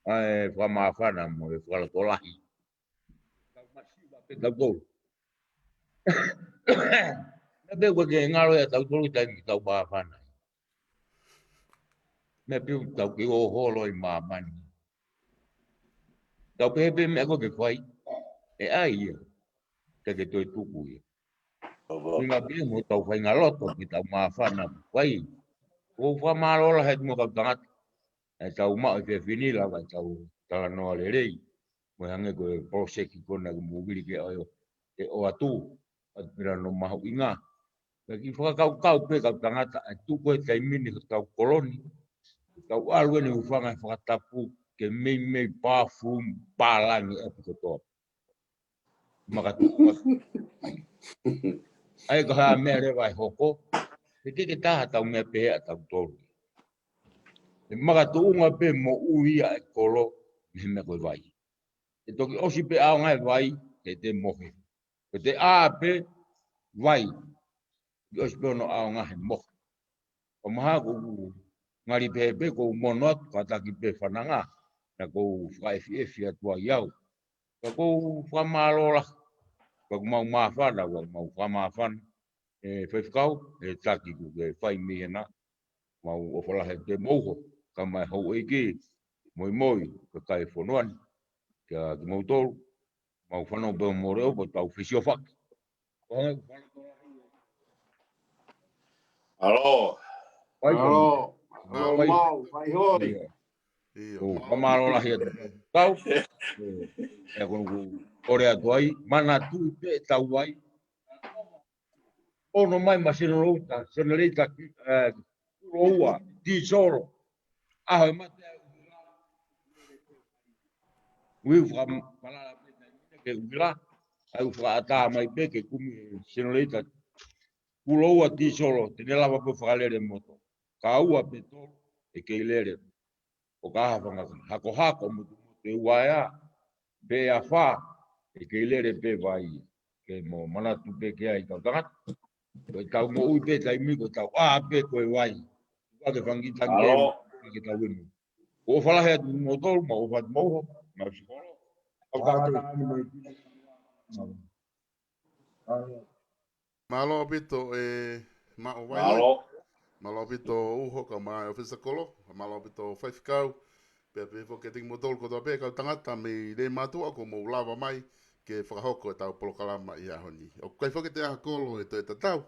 ʻAi fakamāfana mo e fakalotolahi. Tau masiva pē tau kou. Mea pē ko e ke ngalo ia tau tolu taimi tau māfana. Mea pē tau ke ʻo holo ʻi māmani. Tau pehē pē meʻa ko ke fai. ʻE ʻai ia. Te ke toe tuku ia. Inga pē mo tau faingaloto ki tau māfana fai. Ko fakamālō lahi atu mo kau tangata. ʻE tau maʻu e efiafi ni lava e tau talanoa lelei. Mo e hangē ko e poloseki ko ena ke mou vili ke ʻo, ʻe ʻoatu. ʻAtu pila no mahuʻinga. Pea kiʻi fakakaukau pē kau tangata, ʻe tuku e taimi ni hotau koloni. Tau ʻalu eni hūfanga he fakatapu. ke meimei perfume pālangi ʻapi kotoa. Makatuʻunga. ʻA ia ko e hā e meʻa leva ʻe hoko, he ʻikai ke taha ʻetau meʻa pehē ʻatautolu. ʻE makatuʻunga pē moʻui ʻa e kolo mei he meʻa ko e vai. ʻE toki ʻosi pē ʻaonga e vai, he te mohe. Ko e te ʻā pē vai, ʻe ʻosi pē hono ʻaonga he mohe. Ka mahalo ʻoku ngali pehē pē ʻoku ou mono atu, kātaki pē fananga, naʻa ʻoku ou fakaʻefiʻefi atu ai au. Ka ʻoku ou fakamālō lahi, ka ʻoku mau māfana, ʻoku mau fakamāfana. ʻE Faifekau, ʻe Taki, kuo ke fai mei hena, mau ʻofa lahi atu mo uho, kae ʻumaʻā e houʻeiki, moimoi, kakai e fonua ni, kia kimoutolu, mau fanongo pē mo leo, pea tau fesiofaki. Ko e hangē ko e fanongo. Alo. Fai Alo. Alo, Alo. Mau, fai hoi. ʻIo. ʻIo. ʻOku fakamālō lahi atu. Kau. ʻE, ʻoku ou kole atu ai, manatuʻi pē ʻetau vai. Ono mai ma Senolita, Senolita ki, ē, Kuloua, Tisolo. ʻAho e mate ai ʻUvila. Ui faka-, falala pē taimi ke ʻUvila. ʻAi ʻo fakaʻatā mai pē ke kumi Senolita Kuloua Tisolo, te ne lava pē ʻo fakalele moto. Ka ua pe tolu, ʻe kei lele. ʻO ka ha fanga hakohako motumotu ʻe ua ʻe ʻā, pe ʻe afā, ʻe kei lele pē vai, ke mo manatu pē ki ai kau tangata. Ko ʻetau moʻui pē taimi ko ʻetau ʻā pē ko e vai. Ka ke fanga kiʻi tangi Alo. Ke tau inu. Ko e ʻofa lahi atu kimoutolu, mau ʻofa atu mo uho, mau sikolo. Au ka atu. Mālō ʻaupito ʻe Maʻu Vailoi. Mālō. Mālō ʻaupito uho kae ʻumaʻā e ʻōfisa kolo, mālō ʻaupito faifekau. Pea pehē foki kiate kimoutolu kotoa pē kau tangata mei Leimātuʻa kuo mou lava mai ke fakahoko ʻetau polokalama ʻi he ʻaho ni. ʻOku ʻikai foki ke ʻi ai ha kolo ʻe toe tatau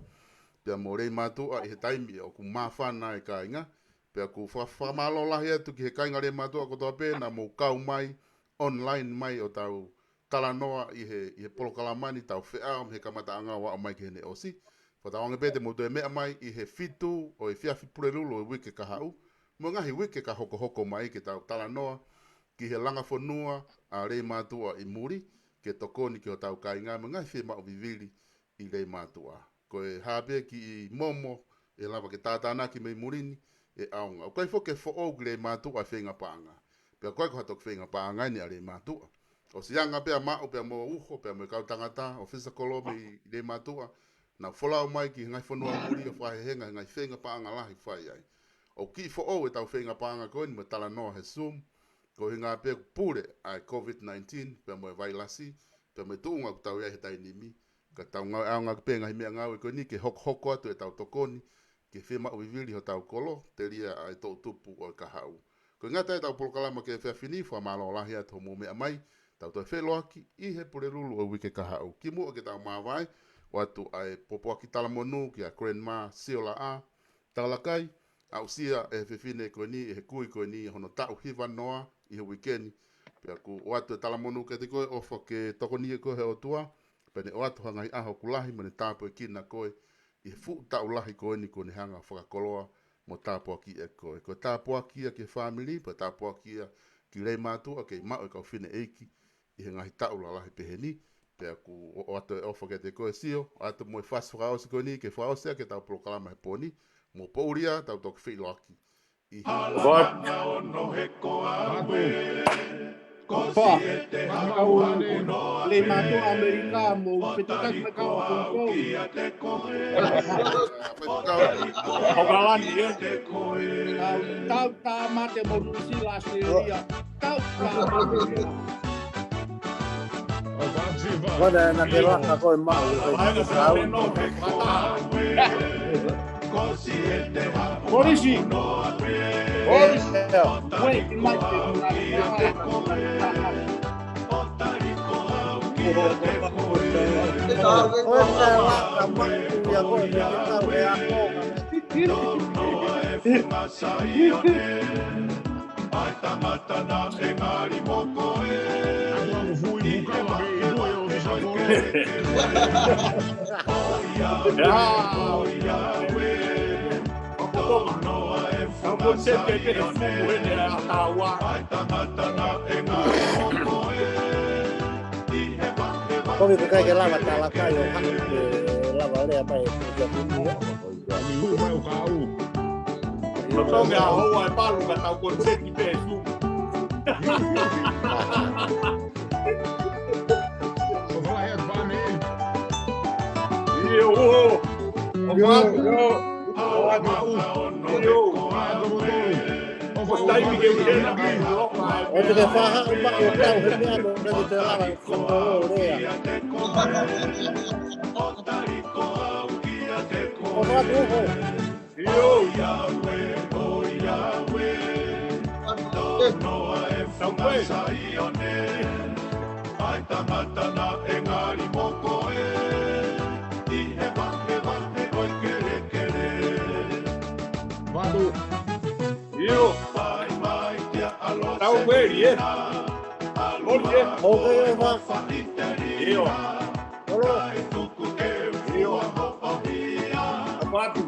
pea mo Leimātuʻa ʻi he taimi ʻoku māfana ai e kāinga. Pea ʻoku fa-, fakamālō lahi atu ki he kāinga Leimātuʻa kotoa pē naʻa mou kau mai, online mai ʻo tau talanoa ʻi he, ʻi he polokalama ni, tau feʻao mei he kamataʻanga ʻo aʻu mai ki heʻene ʻosi. Fakatauange pē te mou toe meʻa mai ʻi he fitu ʻo e efiafi Pulelulu ʻo e uike kahaʻu, mo e ngaahi uike ka hokohoko mai ke tau talanoa ki he langa fonua ʻa Leimātuʻa ʻi muli, ke tokoni ki hotau kāinga mo e ngaahi fiemaʻu vivili ʻi Leimātuʻa. Ko e hā pē kiʻi momo ʻe lava ke tātānaki mei muli ni, ʻe ʻaonga. ʻOku ʻikai foki ke foʻou ki Leimātuʻa e feinga paʻanga. Pea ʻoku ʻikai ko ha toki feinga paʻanga eni ʻa Leimātuʻa. ʻOsi anga pē ʻa Maʻu pea mo uho, pea mo e kau tangata, ʻōfisa kolo mei Leimātuʻa, naʻa nau folau mai ki he ngaahi fonua muli ʻo fakahehenga he ngaahi feinga paʻanga lahi ʻoku fai ai. ʻOku kiʻi foʻou ʻetau feinga paʻanga ko eni mo e talanoa he Zoom, ko e ʻuhinga pē ʻoku pule ʻa e COVID nineteen, pea mo e vailasi, pea mo e tuʻunga ʻoku tau ʻi ai he taimi ni. Ka tau ngāue ʻaonga pē ngaahi meʻangāue ko eni ke hokohoko atu ʻetau tokoni ki he fiemaʻu vivili hotau kolo, telia ʻa e toʻutupu ʻo e kahaʻu. Ko e ngata ʻetau polokalama ki he efiafi ni, fakamālō lahi atu hoʻomou meʻa mai, tau toe feʻiloaki ʻi he Pulelulu ʻo e uike kahaʻu. Kimuʻa ke tau māvae, ʻoatu ʻa e pōpoaki talamonū kia Grandma Siolaʻā Takalakai, aʻusia ʻe he fefine ko eni, ʻe he kui ko eni, hono taʻu hiva noa ʻi he uike ni. Pea ʻoku ʻoatu e talamonū kiate koe, ʻofa ke tokoniʻi koe ʻe he ʻOtua, pea ne ʻoatu ha ngaahi ʻaho ʻoku lahi mo ne tāpuekina koe ʻi he fuʻu taʻu lahi ko eni kuo ne hanga ʻo fakakoloa mo tāpuakiʻi ʻe koe. Ko e tāpuaki ia ki he fāmili, pea tāpuaki ia ki Leimātuʻa kei maʻu e kau fineʻeiki ʻi he ngaahi taʻu lalahi pehē ni. Pea ʻoku ʻo-, ʻoatu e ʻofa kiate koe Sio, ʻoatu mo e fasi fakaʻosi ko eni ke fakaʻosi ʻaki ʻetau polokalama he pō ni, mo poʻuli ā tau toki feʻiloaki. ʻI he Pā. Kau Leimātuʻa ʻAmelika mo fetuʻutaki mai kau koukou. Haukalani, ē? Tau, tau tāmate mo Nuʻusila, ʻAositelēlia. Tau tāmate. Mana na ke laka ko e Maʻu, ko e Maʻu. Polisi! Polisi! Wait, Mike. Ko e laka mai ia ko e Kovi ko e ʻikai ke lava talakai ʻo haʻu ke lava lea mai ʻo kia pulu. Ni hu mai o kau. Ko Tonga ʻa houa ʻe palu ka tau konseti pē su. Ko fala he atu pā nei. ʻIo, uho. ʻO ʻIo. Fatu. ʻIo. ʻIo. ʻO fatu. ʻO taimi ke u tena. ʻO te ke faha o ma o tau he mea no na ke te lava. Ko lea. ʻO fatu uho. ʻIo. Tau pē. Fatu. ʻIo. Tau pē, ʻio. Oli, ʻio. ʻOku ʻio, ma. ʻIo. Olo. ʻIo. Fatu.